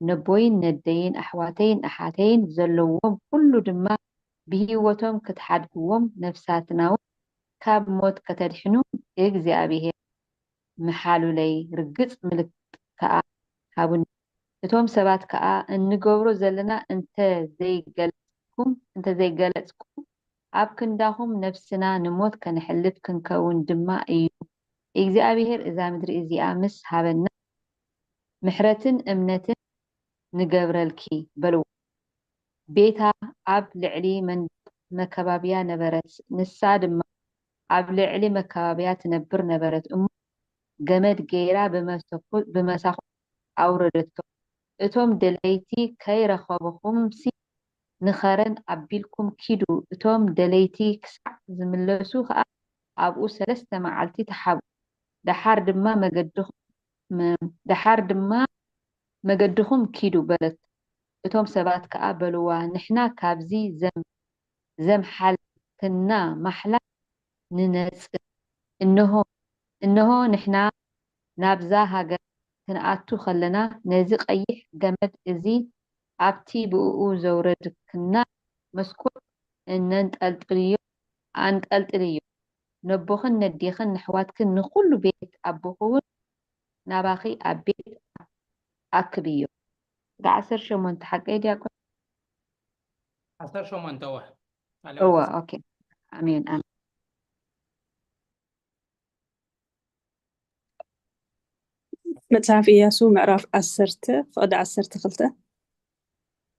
ነቦይን ነደይን ኣሕዋተይን ኣሓተይን ዘለዎም ኩሉ ድማ ብህይወቶም ክትሓድግዎም፣ ነፍሳትናውን ካብ ሞት ከተድሕኑ እግዚኣብሔር ምሓሉለይ ርግጽ ምልክት ከኣ ሃቡኒ። እቶም ሰባት ከኣ እንገብሮ ዘለና እንተ ዘይገለጽኩም፣ እንተ ዘይገለጽኩም ኣብ ክንዳኹም ነፍስና ንሞት ከነሕልፍ ክንከውን ድማ እዩ። እግዚኣብሔር እዛ ምድሪ እዚኣ ምስ ሃበና ምሕረትን እምነትን ንገብረልኪ በልዎ። ቤታ ኣብ ልዕሊ መንደቕ መከባብያ ነበረት፣ ንሳ ድማ ኣብ ልዕሊ መከባብያ ትነብር ነበረት እሞ፣ ገመድ ገይራ ብመሰኩ-፣ ብመሳኹ ኣውረደቶ። እቶም ደለይቲ ከይረኸብኹምሲ፣ ንኸረን ኣቢልኩም ኪዱ፣ እቶም ደለይቲ ክሳዕ ዝምለሱ ኸኣ ኣብኡ ሰለስተ መዓልቲ ተሓብኡ። ደሓር ድማ መገድኹም፣ ደሓር ድማ መገድኹም ኪዱ በለቶ። እቶም ሰባት ከኣ በልዋ፣ ንሕና ካብዚ ዘም-፣ ዘምሓልክና ማሕላ ንነጽግ። እንሆ፣ እንሆ ንሕና ናብዛ ሃገር ክንኣቱ ኸለና፣ ነዚ ቀይሕ ገመድ እዚ ኣብቲ ብእኡ ዘውረድክና መስኮት እነንጠልጥልዮ፣ ኣንጠልጥልዮ። ነቦኽን ነዴኽን ነሕዋትክን ንኹሉ ቤት ኣቦኺውን ናባኺ ኣብ ቤት ኣክብዮ። ቁጽሪ ዓሰርተ ሸሞንተ ሓቀይ ዲያቆን? ዓሰርተ ሸሞንተ እወ። እወ፣ ኦኬ። ኣሜን፣ ኣሜን። መጽሓፍ ኢያሱ ምዕራፍ ዓሰርተ ፍቕዲ ዓሰርተ ክልተ።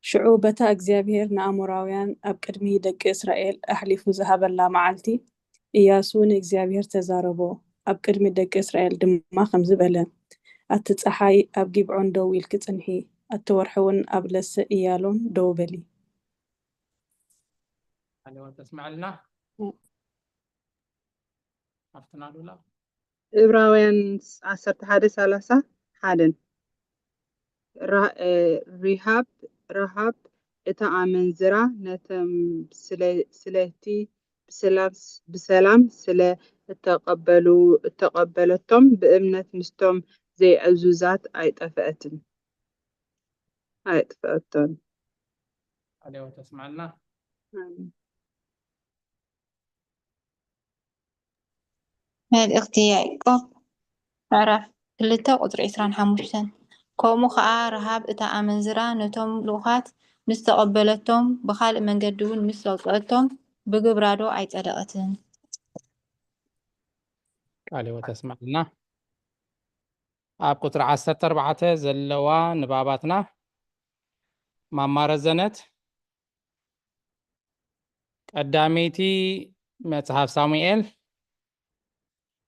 ሽዑ በታ እግዚኣብሄር ንኣሞራውያን ኣብ ቅድሚ ደቂ እስራኤል ኣሕሊፉ ዝሃበላ መዓልቲ፣ ኢያሱ ንእግዚኣብሄር ተዛረቦ፣ ኣብ ቅድሚ ደቂ እስራኤል ድማ ከምዚ በለ፣ ኣቲ ጸሓይ ኣብ ጊብዖን ደው ኢልኪ ጽንሒ፣ ኣቲ ወርሒ እውን ኣብ ለሰ ኢያሎን ደው በሊ። ኣለዋ ተስማዕልና። ኣብትና ሉላ። ዕብራውያን ዓሰርተ ሓደ ሰላሳ ሓደን። ራ-፣ እ፣ ሪሃብ፣ ረሃብ እታ ኣመንዝራ ነቶም ስለ-፣ ስለቲ ብሰላም፣ ብሰላም ስለ እተቐበሉ፣ እተቐበለቶም ብእምነት ምስቶም ዘይዕዙዛት ኣይጠፍአትን፣ ኣይጥፍአቶን። ኣለዋ ተስማዕልና። ኣሜን። መልእኽቲ ያዕቆብ ምዕራፍ ክልተ ቁጽሪ ዕስራን ሓሙሽተን። ከምኡ ኸኣ ረሃብ እታ ኣመንዝራ ነቶም ልኡኻት ምስ ተቐበለቶም፣ ብኻልእ መንገዲ እውን ምስ ኣውጽአቶም፣ ብግብራዶ ኣይጸደቐትን? ቃለ ሕይወት የስምዓልና። ኣብ ቁጽሪ ዓሰርተ ኣርባዕተ ዘለዋ ንባባትና ማማ ረዘነት። ቀዳመይቲ መጽሓፍ ሳሙኤል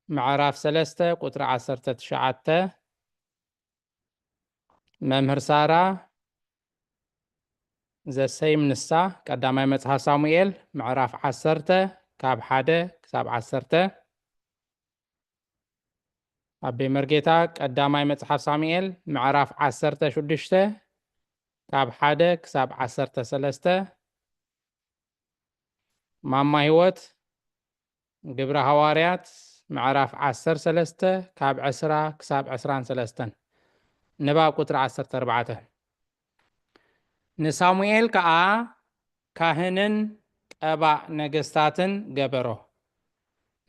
ምዕራፍ ሰለስተ ቁጽሪ ዓሰርተ ትሽዓተ። መምህር ሳራ ዘሰይም ንሳ ቀዳማይ መጽሓፍ ሳሙኤል ምዕራፍ ዓሰርተ ካብ ሓደ ክሳብ ዓሰርተ። ኣቤ መርጌታ ቀዳማይ መጽሓፍ ሳሙኤል ምዕራፍ ዓሰርተ ሽዱሽተ ካብ ሓደ ክሳብ ዓሰርተ ሰለስተ። ማማ ህይወት ግብረ ሃዋርያት ምዕራፍ ዓሰርተ ሰለስተ ካብ ዕስራ ክሳብ ዕስራን ሰለስተን። ንባብ ቁጽሪ ዓሰርተ ኣርባዕተ። ንሳሙኤል ከኣ ካህንን ቀባእ ነገስታትን ገበሮ።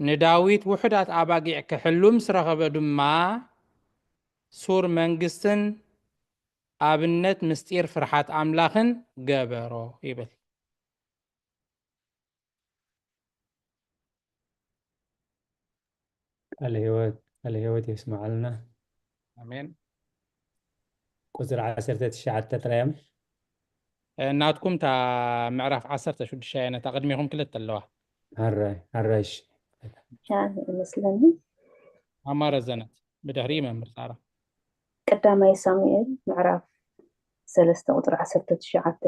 ንዳዊት ውሑዳት ኣባጊዕ ክሕሉ ምስ ረኸበ ድማ፣ ሱር መንግስትን ኣብነት ምስጢር ፍርሓት ኣምላኽን ገበሮ ይብል። ቃለ ህይወት፣ ቃለ ህይወት የስምዓልና። ኣሜን። ቁጽሪ ዓሰርተ ትሽዓተ ጥራይ እዮም። እ፣ ናትኩም እታ ምዕራፍ ዓሰርተ ሽዱሽተ እያ፣ ነታ ቅድሜኹም ክልተ ኣለዋ። ኣራይ፣ ኣራይ፣ እሺ። ሻሂ ይመስለኒ። ኣማረ ዘነት፣ ብድሕሪ መምህር ሳራ። ቀዳማይ ሳሙኤል ምዕራፍ ሰለስተ ቁጽሪ ዓሰርተ ትሽዓተ።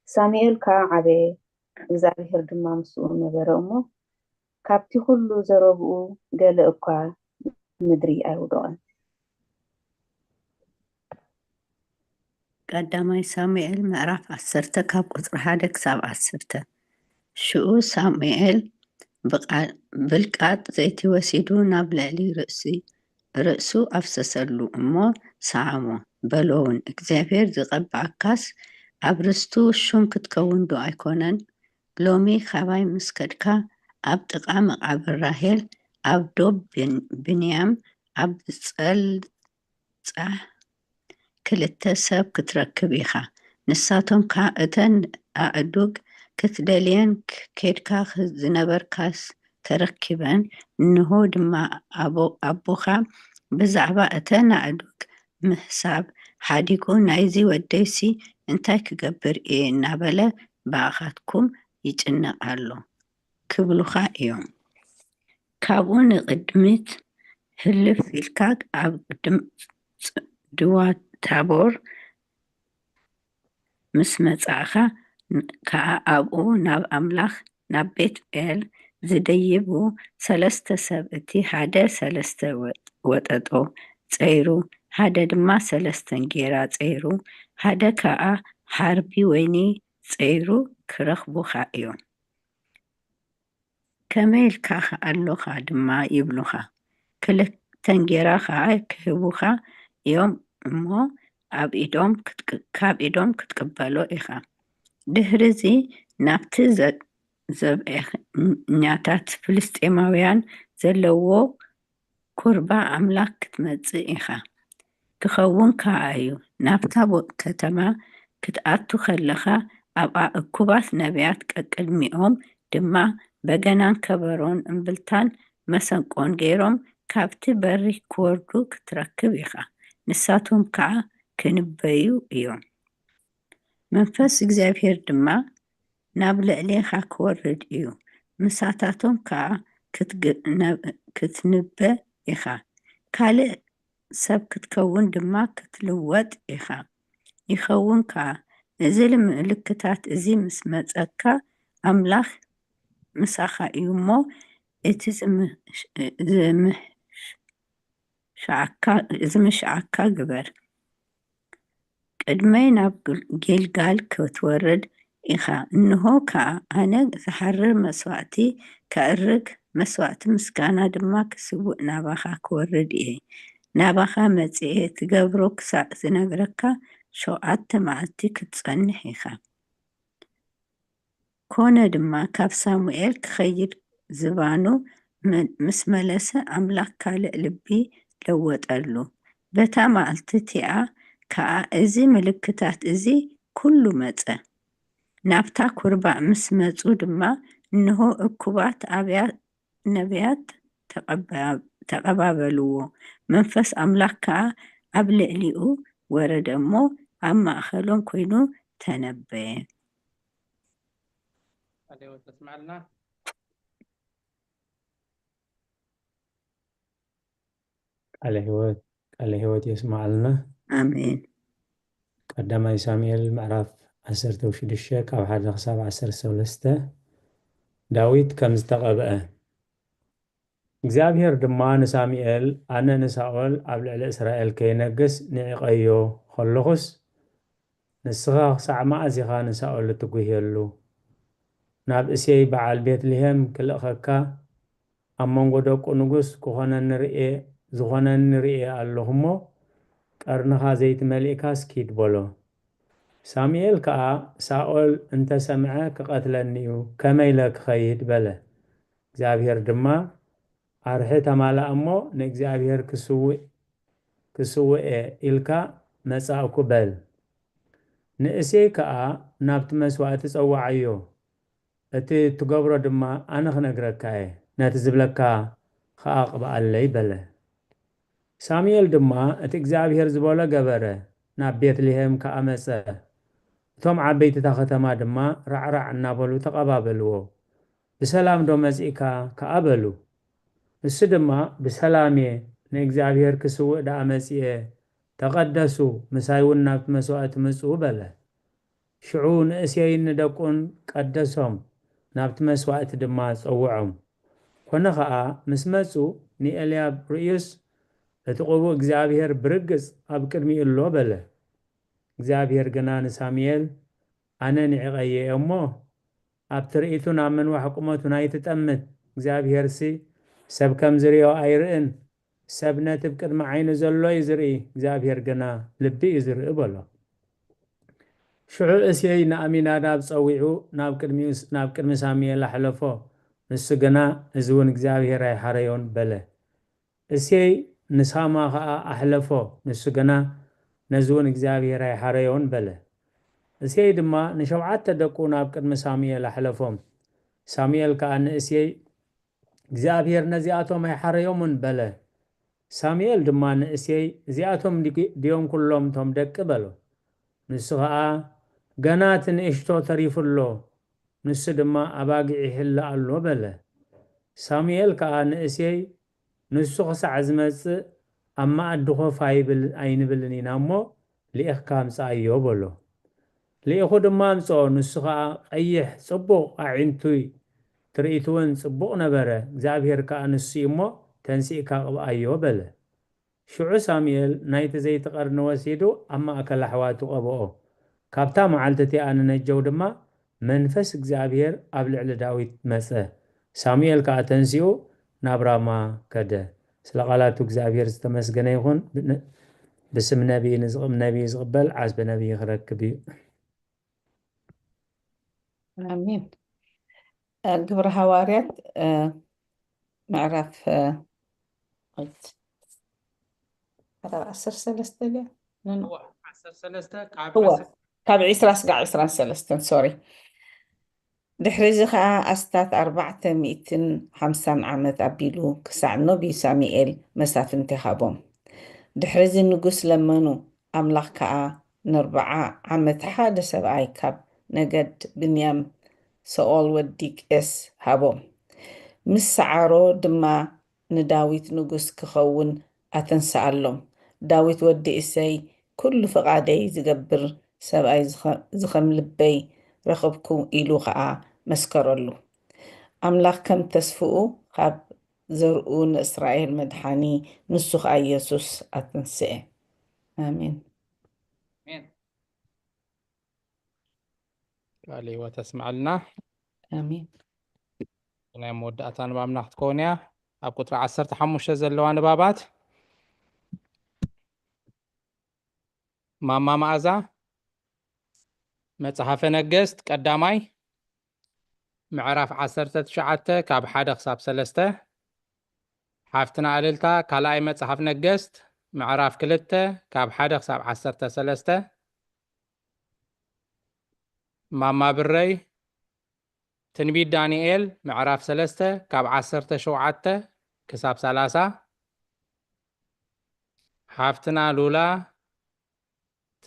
ሳሙኤል ከኣ ዓበየ፣ እግዚኣብሄር ድማ ምስኡ ነበረ እሞ፣ ካብቲ ኹሉ ዘረብኡ ገለ እኳ ምድሪ ኣይውደቐን። ቀዳማይ ሳሙኤል ምዕራፍ ዓሰርተ ካብ ቁጽሪ ሓደ ክሳብ ዓሰርተ። ሽኡ ሳሙኤል ብቓ-፣ ብልቃጥ ዘይቲ ወሲዱ ናብ ልዕሊ ርእሲ-፣ ርእሱ ኣፍሰሰሉ እሞ ሰዓሞ፣ በሎ እውን፣ እግዚኣብሄር ዝቐብኣካስ ኣብ ርስቱ ሹም ክትከውን ዶ ኣይኮነን? ሎሚ ካባይ ምስ ከድካ፣ ኣብ ጥቓ መቓብር ራሄል፣ ኣብ ዶብ ብን-፣ ብንያም፣ ኣብ ዝጸል-፣ ጻሕ ክልተ ሰብ ክትረክብ ኢኻ። ንሳቶም ከኣ፣ እተን ኣእዱግ ክትደልየን ክ-፣ ኬድካ ክ-፣ ዝነበርካስ ተረኪበን፣ እንሆ ድማ ኣቦ-፣ ኣቦኻ ብዛዕባ እተን ኣእዱግ ምሕሳብ ሓዲጉ፣ ናይዚ ወደይሲ እንታይ ክገብር እየ እናበለ ብኣኻትኩም ይጭነቕ ኣሎ ክብሉኻ እዮም። ካብኡ ንቕድሚት ህልፍ ኢልካ ኣብ ቅድም ጽ-፣ ጽድዋ ታቦር ምስ መጻእኻ፣ ከኣ ኣብኡ ናብ ኣምላኽ ናብ ቤት ኤል ዝደይቡ ሰለስተ ሰብ፣ እቲ ሓደ ሰለስተ ወጠጦ ጸይሩ፣ ሓደ ድማ ሰለስተ እንጌራ ጸይሩ፣ ሓደ ከኣ ሓርቢ ወይኒ ጸይሩ ክረኽቡኻ እዮም። ከመይ ኢልካ ኣለኻ ድማ ይብሉኻ። ክልተ እንጌራ ኸኣ ክህቡኻ እዮም እሞ፣ ኣብ ኢዶም ክትቅ-፣ ካብ ኢዶም ክትቅበሎ ኢኻ። ድሕርዚ ናብቲ ዘ-፣ ዘብዔኛታት ፍልስጤማውያን ዘለዎ ኩርባ ኣምላኽ ክትመጽእ ኢኻ። ክኸውን ከኣ እዩ። ናብታ ቦ-፣ ከተማ ክትኣቱ ከለኻ፣ ኣብኣ እኩባት ነቢያት ቀቅድሚኦም ድማ በገናን ከበሮን እምብልታን መሰንቆን ገይሮም ካብቲ በሪ ክወርዱ ክትረክብ ኢኻ። ንሳቶም ከኣ ክንበዩ እዮም። መንፈስ እግዚኣብሔር ድማ ናብ ልዕሌኻ ክወርድ እዩ። ምሳታቶም ከኣ ክትግ-፣ ናብ-፣ ክትንበ ኢኻ። ካልእ ሰብ ክትከውን ድማ ክትልወጥ ኢኻ። ይኸውን ከኣ፣ እዚ ምልክታት እዚ ምስ መጸካ፣ ኣምላኽ ምሳኻ እዩ እሞ፣ እቲ ዝምሽ-፣ ዝምሽ-፣ ሸዓካ-፣ ዝምሽዓካ ግበር። ቅድመይ ናብ ግል-፣ ጊልጋል ክትወርድ ኢኻ። እንሆ ከኣ፣ ኣነ ዝሓርር መስዋእቲ ከእርግ፣ መስዋእቲ ምስጋና ድማ ክስውእ ናባኻ ክወርድ እየ። ናባኻ መጺኤ ትገብሮ ክሳዕ ዝነግረካ ሸውዓተ መዓልቲ ክትጸንሕ ኢኻ። ኮነ ድማ፣ ካብ ሳሙኤል ክኸይድ ዝባኑ መ-፣ ምስ መለሰ፣ ኣምላኽ ካልእ ልቢ ለወጠሉ። በታ መዓልቲ እቲኣ ከኣ እዚ ምልክታት እዚ ኩሉ መጸ። ናብታ ኩርባ ምስ መጹ ድማ፣ እንሆ፣ እኩባት ኣብያ-፣ ነቢያት ተቐባ-፣ ተቐባበልዎ። መንፈስ ኣምላኽ ከኣ ኣብ ልዕሊኡ ወረደ እሞ፣ ኣብ ማእከሎም ኮይኑ ተነበየ። ቃለ ሕይወት የስምዓልና። ቃለ ሕይወት፣ ቃለ ሕይወት የስምዓልና። ኣሜን። ቀዳማይ ሳሙኤል ምዕራፍ ዓሰርተ ሽዱሽተ ካብ ሓደ ክሳብ ዓሰርተ ሰለስተ። ዳዊት ከም ዝተቐብአ። እግዚኣብሔር ድማ ንሳሙኤል፣ ኣነ ንሳኦል ኣብ ልዕሊ እስራኤል ከይነግስ ንዒቐዮ ከለኹስ፣ ንስኻ ክሳዕ መኣዝ ኢኻ ንሳኦል እትጉህየሉ? ናብ እሴይ በዓል ቤትልሄም ክልእኸካ፣ ኣብ መንጎ ደቁ ንጉስ ክኾነኒ ርኤ-፣ ዝኾነኒ ርኤ ኣለኹ እሞ፣ ቀርንኻ ዘይቲ መሊእካስ ኪድ በሎ። ሳሙኤል ከኣ፣ ሳኦል እንተ ሰምዐ ክቐትለኒ እዩ፣ ከመይ ኢለ ክኸይድ? በለ። እግዚኣብሔር ድማ፣ ኣርሒ ተማልኣ እሞ፣ ንእግዚኣብሔር ክስውእ፣ ክስውእ እየ ኢልካ መጻእኩ በል። ንእሴይ ከኣ ናብቲ መስዋእቲ ጸውዓዮ። እቲ እትገብሮ ድማ ኣነ ክነግረካ እየ፣ ነቲ ዝብለካ ኸኣ ቅብኣለይ በለ። ሳሙኤል ድማ እቲ እግዚኣብሔር ዝበሎ ገበረ፣ ናብ ቤትልሄም ከኣ መጸ። እቶም ዓበይቲ እታ ኸተማ ድማ ራዕራዕ እናበሉ ተቐባበልዎ። ብሰላም ዶ መጺእካ? ከኣ በሉ። ንሱ ድማ ብሰላም እየ፣ ንእግዚኣብሔር ክስውእ ደኣ መጺኤ፣ ተቐደሱ፣ ምሳይ እውን ናብቲ መስዋእቲ ምጹ በለ። ሽዑ ንእሴይን ንደቁን ቀደሶም፣ ናብቲ መስዋእቲ ድማ ጸውዖም። ኮነ ኸኣ፣ ምስ መጹ ንኤልያብ ርእዩስ፣ እቲ ቅቡእ እግዚኣብሔር ብርግጽ ኣብ ቅድሚኡ ኣሎ በለ። እግዚኣብሔር ግና ንሳሙኤል፣ ኣነ ንዒቐዮ እየ እሞ፣ ኣብ ትርኢቱን ኣብ ምንዋሕ ቁመቱን ኣይትጠምት። እግዚኣብሔርሲ ሰብ ከም ዝርእዮ ኣይርእን። ሰብ ነቲ ብቅድሚ ዓይኑ ዘሎ እዩ ዝርኢ፣ እግዚኣብሔር ግና ልቢ እዩ ዝርኢ በሎ። ሽዑ እሴይ ንኣሚናዳብ ጸዊዑ ናብ ቅድሚኡ፣ ናብ ቅድሚ ሳሙኤል ኣሕለፎ። ንሱ ግና፣ እዚ እውን እግዚኣብሔር ኣይሓረዮን በለ። እሴይ ንሳማ ኸኣ ኣሕለፎ። ንሱ ግና፣ ነዚ እውን እግዚኣብሔር ኣይሓረዮን በለ። እሴይ ድማ ንሸውዓተ ደቁ ናብ ቅድሚ ሳሙኤል ኣሕለፎም። ሳሙኤል ከኣ ንእሴይ፣ እግዚኣብሔር ነዚኣቶም ኣይሓረዮምን በለ። ሳሙኤል ድማ ንእሴይ፣ እዚኣቶም ድግ-፣ ድዮም ኩሎም እቶም ደቂ በሎ። ንሱ ኸኣ፣ ገና እቲ ንእሽቶ ተሪፉ ኣሎ፣ ንሱ ድማ ኣባጊዕ ይሕለ ኣሎ በለ። ሳሙኤል ከኣ ንእሴይ፣ ንሱ ኽሳዕ ዝመጽእ ኣብ መኣዲ ኮፍ ኣይብል-፣ ኣይንብልን ኢና እሞ፣ ልኢኽካ ኣምጽኣዮ በሎ። ልኢኹ ድማ ኣምጽኦ፣ ንሱ ኸኣ ቀይሕ ጽቡቕ ኣዒንቱይ ትርኢት እውን ጽቡቕ ነበረ። እግዚኣብሄር ከኣ ንሱ እዩ እሞ፣ "ተንሲእካ ቅብኣዮ" በለ። ሽዑ ሳሙኤል ናይቲ ዘይቲ ቀርኒ ወሲዱ ኣብ ማእከል ኣሕዋቱ ቀብኦ። ካብታ መዓልቲ እቲኣ ንነጀው ድማ መንፈስ እግዚኣብሄር ኣብ ልዕሊ ዳዊት መጸ። ሳሙኤል ከኣ ተንሲኡ ናብ ራማ ከደ። ስለ ቃላቱ እግዚኣብሄር ዝተመስገነ ይኹን። ብን-፣ ብስም ነቢይ ንዝቕ-፣ ነቢይ ዝቕበል ዓስቢ ነቢይ ክረክብ እዩ። ኣሜን። እ፣ ግብሪ ሃዋርያት፣ እ፣ ምዕራፍ፣ እ፣ ዕስራን ሰለስተን ድያ? ኖ፣ ኖ። እዋ፣ ዓሰርተ ሰለስተ ካብ እዋ፣ ዓሰርተ ካብ ዕስራ ስጋዕ ዕስራን ሰለስተን፣ ሶሪ። ድሕሪዚ ኸኣ ኣስታት ኣርባዕተ ሚእትን ሓምሳን ዓመት ኣቢሉ ክሳዕ ነብዩ ሳሙኤል መሳፍንቲ ሃቦም። ድሕሪዚ ንጉስ ለመኑ፣ ኣምላኽ ከኣ ንኣርብዓ ዓመት ሓደ ሰብኣይ ካብ ነገድ ብንያም፣ ሳኦል ወዲ ቂስ፣ ሃቦም። ምስ ሰዓሮ ድማ ንዳዊት ንጉስ ክኸውን ኣተንስኣሎም። ዳዊት ወዲ እሴይ፣ "ኩሉ ፍቓደይ ዝገብር ሰብኣይ ዝኸ-፣ ዝኸም ልበይ ረኸብኩ" ኢሉ ኸኣ መስከረሉ። ኣምላኽ ከም ተስፍኡ ካብ ዘርኡ ንእስራኤል መድሓኒ፣ ንሱ ኸኣ የሱስ ኣተንስኤ። ኣሜን። ኣሜን። ቃል ህይወት ኣስምዓልና። ኣሜን። ናይ መወዳእታ ንባብና ክትከውን እያ። ኣብ ቁጽሪ ዓሰርተ ሓሙሽተ ዘለዋ ንባባት ማማ መኣዛ፣ መጽሓፈ ነገስት ቀዳማይ ምዕራፍ ዓሰርተ ትሽዓተ ካብ ሓደ ክሳብ ሰለስተ፣ ሓፍትና እልልታ ካልኣይ መጽሓፍ ነገስት ምዕራፍ ክልተ ካብ ሓደ ክሳብ ዓሰርተ ሰለስተ፣ ማማ ብረይ ትንቢት ዳንኤል ምዕራፍ ሰለስተ ካብ ዓሰርተ ሸውዓተ ክሳብ ሰላሳ፣ ሓፍትና ሉላ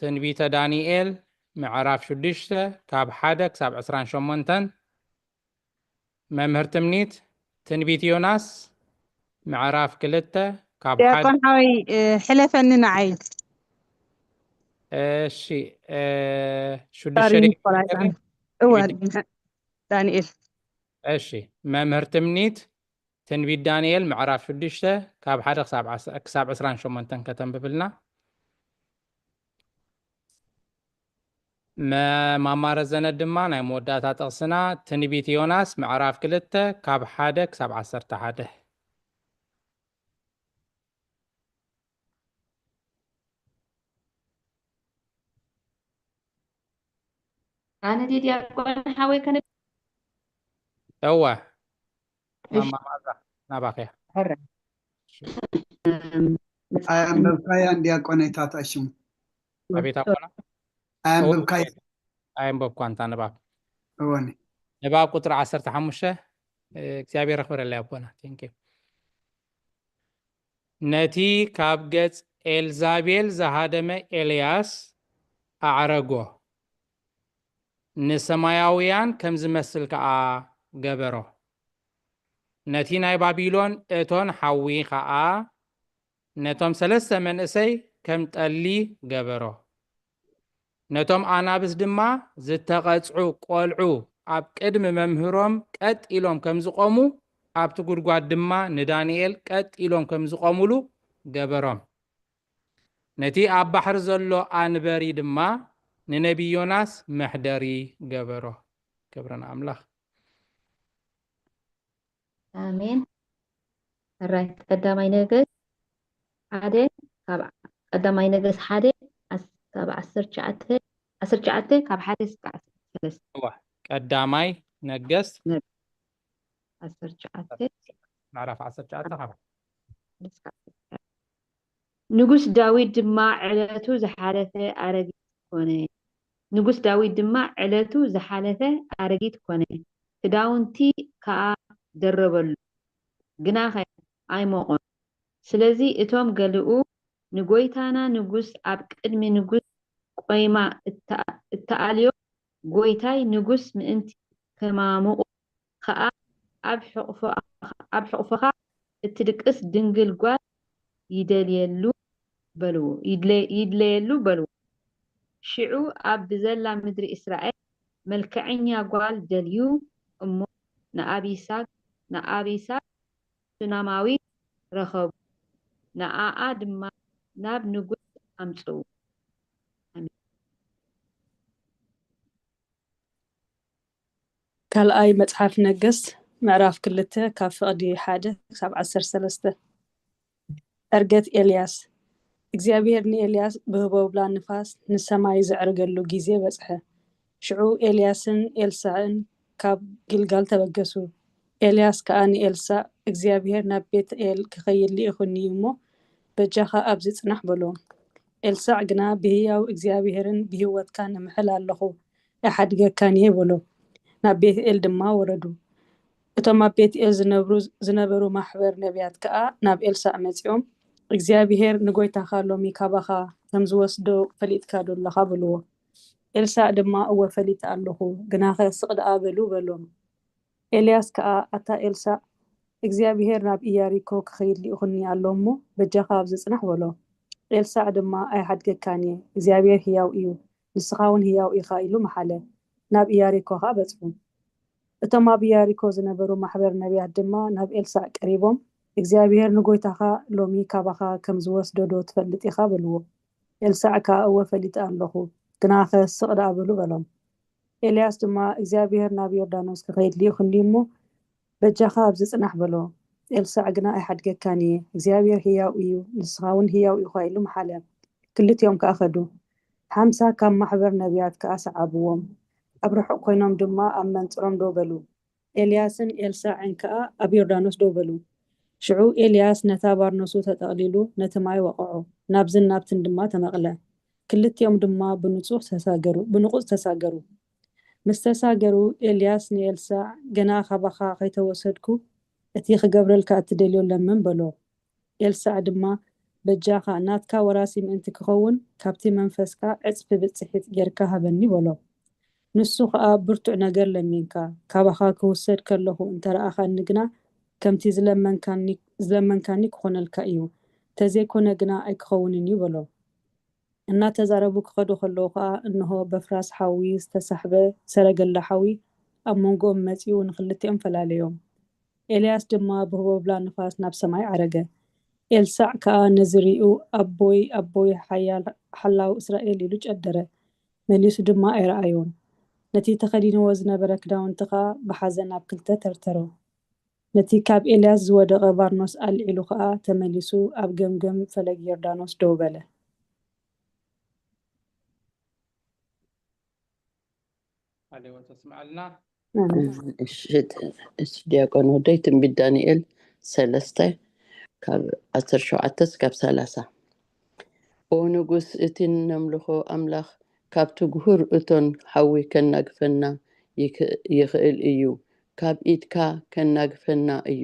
ትንቢተ ዳንኤል ምዕራፍ ሽዱሽተ ካብ ሓደ ክሳብ ዕስራን ሸሞንተን፣ መምህር ትምኒት ትንቢት ዮናስ ምዕራፍ ክልተ ካብ ሓደ ዲያቆን ሓወይ፣ እ፣ ሕለፈኒ ንዓይ። እሺ፣ እ፣ ሽዱሽተ ሶሪ፣ ደቂቕ ኒኮላይ፣ ይቀረኒ። እወ፣ ትንቢት ዳንኤል። እሺ፣ መምህር ትምኒት ትንቢት ዳንኤል ምዕራፍ ሽዱሽተ ካብ ሓደ ክሳብ ዓስ-፣ ክሳብ ዕስራን ሸሞንተን ከተንብብልና። መ-፣ ማማ ረዘነ ድማ ናይ መወዳእታ ጥቕስና ትንቢት ዮናስ ምዕራፍ ክልተ ካብ ሓደ ክሳብ ዓሰርተ ሓደ። ኣነ ድየ ዲያቆን ሓወይ ከነ-? እወ። እሺ። ማማ መኣዛ ናባኺ እያ። ሕረ። እም፣ ኣየንበብካያን ዲያቆን ኣይታትኣሽሙ። ኣቤት ኣቦና። ኣየንበብካያ። ኣየንበብኳ እንታ ንባብ። እወኒ። ንባብ ቁጽሪ ዓሰርተ ሓሙሽተ፣ እ፣ እግዚኣብሔር ኣኽብረለይ ኣቦና። Thank you። ነቲ ካብ ገጽ ኤልዛቤል ዝሃደመ ኤልያስ ኣዕረጎ፣ ንሰማያውያን ከም ዝመስል ከኣ ገበሮ። ነቲ ናይ ባቢሎን እቶን ሓዊ ኸኣ ነቶም ሰለስተ መንእሰይ ከም ጠሊ ገበሮ። ነቶም ኣናብስ ድማ ዝተቐጽዑ ቈልዑ ኣብ ቅድሚ መምህሮም ቀጥ ኢሎም ከም ዝቖሙ፣ ኣብቲ ጒድጓድ ድማ ንዳንኤል ቀጥ ኢሎም ከም ዝቖሙሉ ገበሮም። ነቲ ኣብ ባሕሪ ዘሎ ኣንበሪ ድማ ንነብዪ ዮናስ መሕደሪ ገበሮ። ክብሪ ንኣምላኽ። ኣሜን። ራይት ቀዳማይ ነገስት ሓደ ካብ ቀዳማይ ነገስት ሓደ ኣስ-፣ ካብ ዓሰርተ ትሽዓተ፣ ዓሰርተ ትሽዓተ ካብ ሓደ እስከ ዓሰርተ ሰለስተ። እዋ፣ ቀዳማይ ነገስት ነገስት ዓሰርተ ትሽዓተ ምዕራፍ ዓሰርተ ትሽዓተ ካብ ንጉስ ዳዊት ድማ ዕለቱ ዝሓለፈ ኣረጊት ኮነ። ንጉስ ዳዊት ድማ ዕለቱ ዝሓለፈ ኣረጊት ኮነ፣ ክዳውንቲ ከኣ ደረበሉ፣ ግናኸ ኣይሞቖን። ስለዚ እቶም ገሊኡ፣ "ንጐይታና ንጉስ ኣብ ቅድሚ ንጉስ ቆይማ እተኣ-፣ እተኣልዮ፣ ጐይታይ ንጉስ ምእንቲ ከማሙቑ ከኣ ኣብ ሕቑፎ-፣ ኣብ ሕቑፎኻ እትድቅስ ድንግል ጓል ይደልየሉ በልዎ፣ ይድለ-፣ ይድለየሉ በልዎ። ሽዑ ኣብ ብዘላ ምድሪ እስራኤል መልክዐኛ ጓል ደልዩ እሞ ንኣቢሳግ ንኣቢሳግ ሱናማዊ ረኸቡ፣ ንኣኣ ድማ ናብ ንጉስ ኣምጽኡ። ካልኣይ መጽሓፍ ነገስት ምዕራፍ ክልተ ካብ ፍቕዲ ሓደ ክሳብ ዓሰርተ ሰለስተ። ዕርገት ኤልያስ። እግዚኣብሔር ንኤልያስ ብህቦብላ ንፋስ ንሰማይ ዘዕርገሉ ግዜ በጽሐ። ሽዑ ኤልያስን ኤልሳዕን ካብ ጊልጋል ተበገሱ። ኤልያስ ከኣ ንኤልሳዕ እግዚኣብሔር ናብ ቤትኤል ክኸይድ ልኢኹኒ እዩ እሞ በጃኻ ኣብዚ ጽናሕ በሎ። ኤልሳዕ ግና ብህያው እግዚኣብሔርን ብህይወትካን እምሕል ኣለኹ ኣይሓድገካን እየ በሎ። ናብ ቤትኤል ድማ ወረዱ። እቶም ኣብ ቤትኤል ዝነብሩ ዝነበሩ ማሕበር ነቢያት ከኣ ናብ ኤልሳዕ መጺኦም እግዚኣብሔር ንጎይታኻ ሎሚ ካባኻ ከም ዝወስዶ ፈሊጥካ ዶ ኣለኻ በልዎ። ኤልሳዕ ድማ እወ ፈሊጠ ኣለኹ፣ ግናኸ ስቕ ደኣ በሉ በሎም። ኤልያስ ከኣ ኣታ ኤልሳዕ እግዚኣብሔር ናብ ኢያሪኮ ክኸይድ ልኢኹኒ ኣሎ እሞ በጃኻ ኣብዚ ጽናሕ በሎ። ኤልሳዕ ድማ ኣይሓድገካን እየ፣ እግዚኣብሔር ህያው እዩ፣ ንስኻ እውን ህያው ኢኻ ኢሉ መሓለ። ናብ ኢያሪኮ ኸኣ በጽሑ። እቶም ኣብ ኢያሪኮ ዝነበሩ ማሕበር ነቢያት ድማ ናብ ኤልሳዕ ቀሪቦም እግዚኣብሔር ንጎይታኻ ሎሚ ካባኻ ከም ዝወስዶ ዶ ትፈልጥ ኢኻ በልዎ። ኤልሳዕ ከኣ እወ ፈሊጠ ኣለኹ፣ ግናኸ ስቕ ደኣ በሉ በሎም። ኤልያስ ድማ እግዚኣብሔር ናብ ዮርዳኖስ ክኸይድ ልኢኹኒ እሞ በጃኻ ኣብዚ ጽናሕ በሎ። ኤልሳዕ ግና ኣይሓድገካን እየ፣ እግዚኣብሔር ህያው እዩ፣ ንስኻ እውን ህያው ኢኻ ኢሉ መሓለ። ክልቲኦም ከኣ ኸዱ። ሓምሳ ካብ ማሕበር ነቢያት ከኣ ሰዓብዎም፣ ኣብ ርሑቕ ኮይኖም ድማ ኣብ መንጽሮም ደው በሉ። ኤልያስን ኤልሳዕን ከኣ ኣብ ዮርዳኖስ ደው በሉ። ሽዑ ኤልያስ ነታ ባርኖሱ ተጠቕሊሉ ነቲ ማይ ወቐዖ፣ ናብዝን ናብትን ድማ ተመቕለ። ክልቲኦም ድማ ብንጹህ ተሳገሩ ብንቑጽ ተሳገሩ። ምስ ተሳገሩ ኤልያስ ንኤልሳዕ፣ ገና ካባኻ ከይተወሰድኩ እቲ ክገብረልካ እትደልዮ ለምን በሎ። ኤልሳዕ ድማ፣ በጃኻ ናትካ ወራሲ ምእንቲ ክኸውን ካብቲ መንፈስካ ዕጽፊ ብጽሒት ጌርካ ሃበኒ በሎ። ንሱ ኸኣ፣ ብርቱዕ ነገር ለሚንካ፣ ካባኻ ክውሰድ ከለኹ እንተ ረኣኻኒ ግና ከምቲ ዝለመንካኒ ዝለመንካኒ ክኾነልካ እዩ፣ ተዘይኮነ ግና ኣይክኸውንን እዩ በሎ። እናተዛረቡ ክኸዱ ከለዉ ኸኣ እንሆ በፍራስ ሓዊ ዝተሳሕበ ሰረገላ ሓዊ ኣብ መንጎኦም መጺኡ ንኽልቲኦም ፈላለዮም። ኤልያስ ድማ ብህቦብላ ንፋስ ናብ ሰማይ ዓረገ። ኤልሳዕ ከኣ ነዚ ሪኡ ኣቦይ ኣቦይ ሓያል ሓላው እስራኤል ኢሉ ጨደረ። መሊሱ ድማ ኣይረኣዮን። ነቲ ተኸዲንዎ ዝነበረ ክዳውንቲ ኸኣ ብሓዘን ኣብ ክልተ ተርተሮ። ነቲ ካብ ኤልያስ ዝወደቐ ባርኖስ ኣልዒሉ ኸኣ ተመሊሱ ኣብ ገምገም ፈለግ ዮርዳኖስ ደው በለ። ኣሌዎ ተስምዓልና። እሺ ዲያቆን ወደይ ትንቢት ዳንኤል ሰለስተ ካብ ዓሰርተ ሸውዓተ እስካብ ሰላሳ። ኦ ንጉስ፣ እቲ ነምልኾ ኣምላኽ ካብቲ ጉሁር እቶን ሓዊ ከናግፈና ይኽእል እዩ፣ ካብ ኢድካ ከናግፈና እዩ።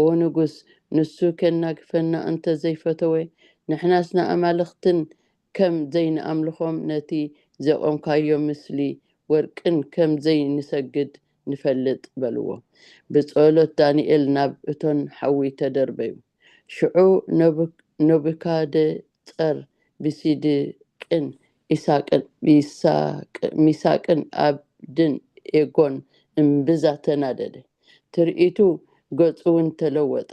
ኦ ንጉስ፣ ንሱ ከናግፈና እንተ ዘይፈተወ፣ ንሕናስ ንኣማልኽትን ከም ዘይንኣምልኾም ነቲ ዘቖምካዮ ምስሊ ወርቅን ከም ዘይንሰግድ ንፈልጥ በልዎ። ብጸሎት ዳንኤል ናብ እቶን ሓዊ ተደርበዩ። ሽዑ ነቡካደጸር ብሲድቅን ኢሳቅን ሚሳቅን ኣብድን ኤጎን እምብዛ ተናደደ። ትርኢቱ ገጹ እውን ተለወጠ።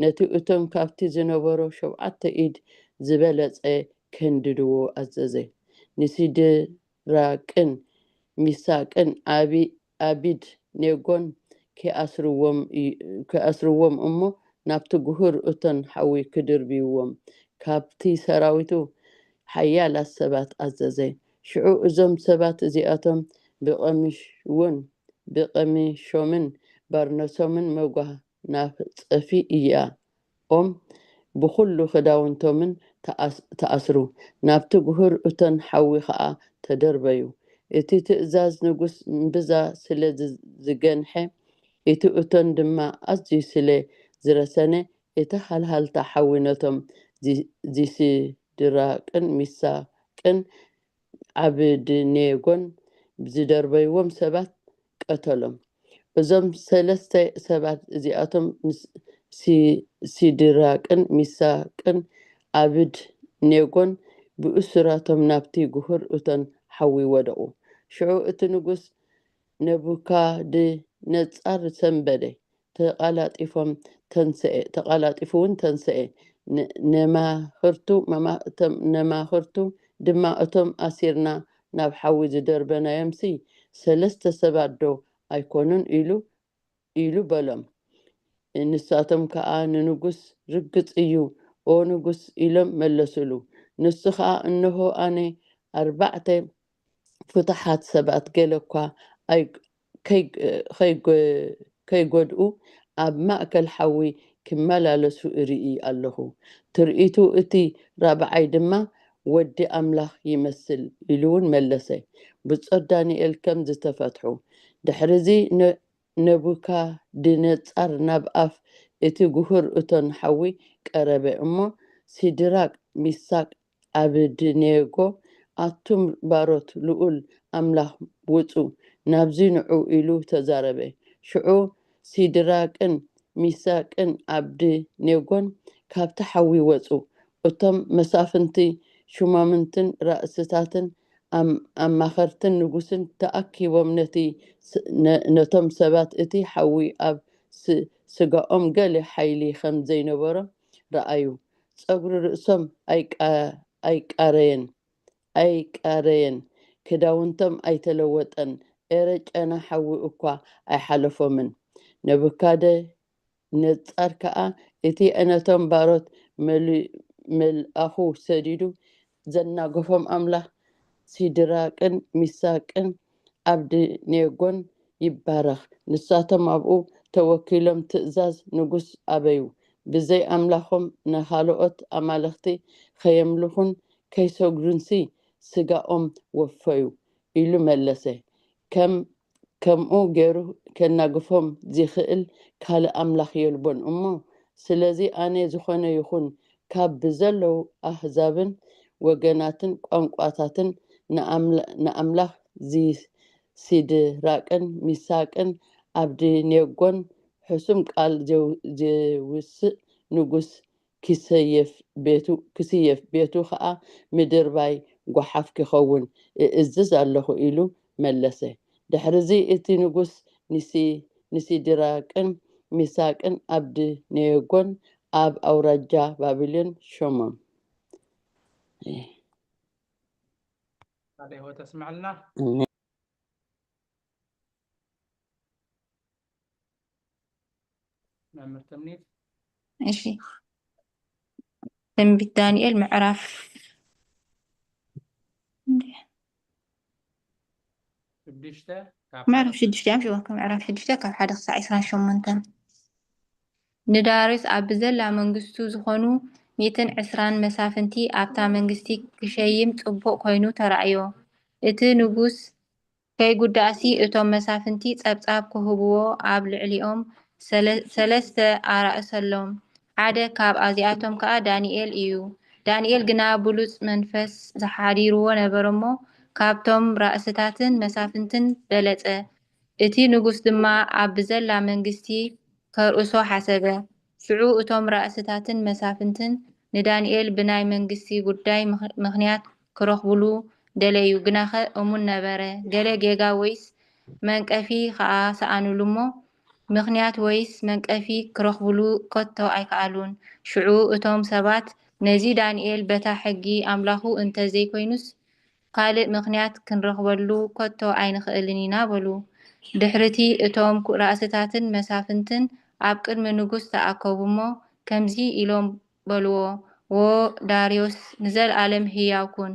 ነቲ እቶን ካብቲ ዝነበሮ ሸውዓተ ኢድ ዝበለጸ ከንድድዎ ኣዘዘ። ንሲድራቅን ሚሳቅን ኣቢድ ኔጎን ክኣስርዎም እሞ ናብቲ ጉሁር እቶን ሓዊ ክድርብይዎም ካብቲ ሰራዊቱ ሓያላት ሰባት ኣዘዘ። ሽዑ እዞም ሰባት እዚኣቶም ብቐሚሽውን ብቐሚሾምን ባርነሶምን መጓናጸፊ እያ ኦም ብኹሉ ክዳውንቶምን ተኣስሩ፣ ናብቲ ጉሁር እቶን ሓዊ ኸኣ ተደርበዩ። እቲ ትእዛዝ ንጉስ እምብዛ ስለ ዝገንሐ፣ እቲ እቶን ድማ ኣዝዩ ስለ ዝረሰነ፣ እቲ ሃልሃልታ ሓዊ ነቶም ዚሲድራቅን ሚሳቅን ዓብድኔጎን ዝደርበይዎም ሰባት ቀተሎም። እዞም ሰለስተ ሰባት እዚኣቶም ሲድራቅን ሚሳቅን ዓብድ ኔጎን ብእሱራቶም ናብቲ ጉሁር እቶን ሓዊ ወደቑ። ሽዑ እቲ ንጉስ ነቡካድነጻር ሰንበደ፣ ተቓላጢፎም ተንስኤ፣ ተቓላጢፉ እውን ተንስኤ። ነ-፣ ነማኽርቱ፣ መማ-፣ እቶም ነማኽርቱ ድማ፣ "እቶም ኣሲርና ናብ ሓዊ ዝደርበናዮምሲ ሰለስተ ሰባት ዶ ኣይኮኑን?" ኢሉ፣ ኢሉ በሎም። ንሳቶም ከኣ ንንጉስ፣ "ርግጽ እዩ፣ ኦ ንጉስ" ኢሎም መለሱሉ። ንሱ ኸኣ፣ "እንሆ፣ ኣነ ኣርባዕተ ፍቱሓት ሰባት ገለ እኳ ኣይ-፣ ከይ-፣ ከይጎ-፣ ከይጎድኡ ኣብ ማእከል ሓዊ ክመላለሱ እርኢ ኣለኹ። ትርኢቱ እቲ ራብዓይ ድማ ወዲ ኣምላኽ ይመስል" ኢሉ እውን መለሰ። ብጾት ዳንኤል ከም ዝተፈትሑ። ድሕርዚ ነ-፣ ነቡካድነጻር ናብ ኣፍ እቲ ጉሁር እቶን ሓዊ ቀረበ እሞ፣ "ሲድራቅ፣ ሚሳቅ፣ ኣብድኔጎ፣ ኣቱም ባሮት ልኡል ኣምላኽ፣ ውጹ፣ ናብዚ ንዑ" ኢሉ ተዛረበ። ሽዑ ሲድራቅን ሚሳቅን ኣብድኔጎን ካብቲ ሓዊ ወጹ። እቶም መሳፍንቲ፣ ሹማምንትን ራእስታትን ኣም-፣ ኣማኸርትን ንጉስን ተኣኪቦም ነቲ ስ-፣ ነ-፣ ነቶም ሰባት እቲ ሓዊ ኣብ ስ-፣ ስጋኦም ገለ ሓይሊ ከም ዘይነበሮ ረኣዩ። ጸጉሪ ርእሶም ኣይቃ-፣ ኣይቃረየን፣ ኣይቃረየን፣ ክዳውንቶም ኣይተለወጠን፣ ኤረ ጨና ሓዊ እኳ ኣይሓለፎምን። ነቡካደ ነጻር ከኣ እቲ ነቶም ባሮት መል-፣ መልኣኹ ሰዲዱ ዘናገፎም ኣምላኽ ሲድራቅን ሚሳቅን ኣብድኔጎን ይባረኽ። ንሳቶም ኣብኡ ተወኪሎም ትእዛዝ ንጉስ ኣበዩ። ብዘይ ኣምላኾም ንኻልኦት ኣማልኽቲ ከየምልኹን ከይሰግዱንሲ ስጋኦም ወፈዩ ኢሉ መለሰ። ከም ከምኡ ገይሩ ከናግፎም ዚኽእል ካልእ ኣምላኽ የልቦን እሞ፣ ስለዚ ኣነ ዝኾነ ይኹን ካብ ብዘለዉ ኣህዛብን ወገናትን ቋንቋታትን ንኣምላ-፣ ንኣምላኽ ዚ-፣ ሲድራቅን ሚሳቅን ኣብድኔጎን ሕሱም ቃል ዘው-፣ ዘውስእ ንጉስ ኪሰየፍ ቤቱ፣ ክስየፍ፣ ቤቱ ኸኣ ምድርባይ ጓሓፍ ኪኸውን እእዝዝ ኣለኹ ኢሉ መለሰ። ድሕርዚ እቲ ንጉስ ንሲ-፣ ንሲድራቅን ሚሳቅን ኣብድኔጎን ኣብ ኣውራጃ ባቢሎን ሾሞም። ቃለ ሕይወት ኣስምዐልና። መምህር ትምኒት። እሺ፣ ትንቢት ዳንኤል ምዕራፍ ሽዱሽተ ካብ ምዕራፍ ሽዱሽተ እዮም ሽወከ ምዕራፍ ሽዱሽተ ካብ ሓደ ክሳዕ ዕስራን ሸሞንተን። ንዳርዮስ ኣብ ብዘላ መንግስቱ ዝኾኑ ሚእትን ዕስራን መሳፍንቲ ኣብታ መንግስቲ ክሸይም ጽቡቕ ኮይኑ ተራእዮ። እቲ ንጉስ ከይጉዳእሲ እቶም መሳፍንቲ ጸብጻብ ክህብዎ ኣብ ልዕሊኦም ሰለ-፣ ሰለስተ ኣራእሰሎም። ሓደ ካብ ኣዚኣቶም ከኣ ዳንኤል እዩ። ዳንኤል ግና ብሉጽ መንፈስ ዝሓዲርዎ ነበረ እሞ፣ ካብቶም ራእስታትን መሳፍንትን በለጸ። እቲ ንጉስ ድማ ኣብ ብዘላ መንግስቲ ከርእሶ ሓሰበ። ሽዑ እቶም ራእስታትን መሳፍንትን ንዳንኤል ብናይ መንግስቲ ጉዳይ ምኽ-፣ ምኽንያት ክረኽብሉ ደለዩ፣ ግናኸ እሙን ነበረ። ገለ ጌጋ ወይስ መንቀፊ ኸኣ ሰኣኑሉ እሞ፣ ምኽንያት ወይስ መንቀፊ ክረኽብሉ ከቶ ኣይከኣሉን። ሽዑ እቶም ሰባት፣ "ነዚ ዳንኤል በታ ሕጊ ኣምላኹ እንተ ዘይኮይኑስ፣ ካልእ ምኽንያት ክንረኽበሉ ከቶ ኣይንኽእልን ኢና" በሉ። ድሕሪቲ እቶም ኩ-፣ ራእስታትን መሳፍንትን ኣብ ቅድሚ ንጉስ ተኣከቡ እሞ፣ ከምዚ ኢሎም በልዎ፣ "ዎ ዳርዮስ፣ ንዘለኣለም ህያው ኩን።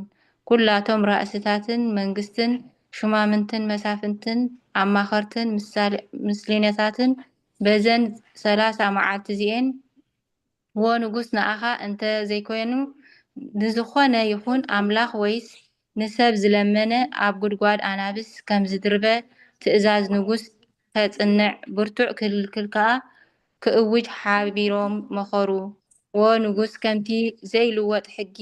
ኩላቶም ራእስታትን መንግስትን፣ ሹማምንትን መሳፍንትን ኣማኸርትን ምሳል-፣ ምስሌነታትን በዘን ሰላሳ መዓልቲ እዚኤን፣ ዎ ንጉስ፣ ንኣኻ እንተ ዘይኮኑ፣ ንዝኾነ ይኹን ኣምላኽ ወይስ ንሰብ ዝለመነ ኣብ ጉድጓድ ኣናብስ ከም ዝድርበ ትእዛዝ ንጉስ ከጽንዕ፣ ብርቱዕ ክልክል ከኣ ክእውጅ ሓቢሮም መኸሩ። ዎ ንጉስ፣ ከምቲ ዘይልወጥ ሕጊ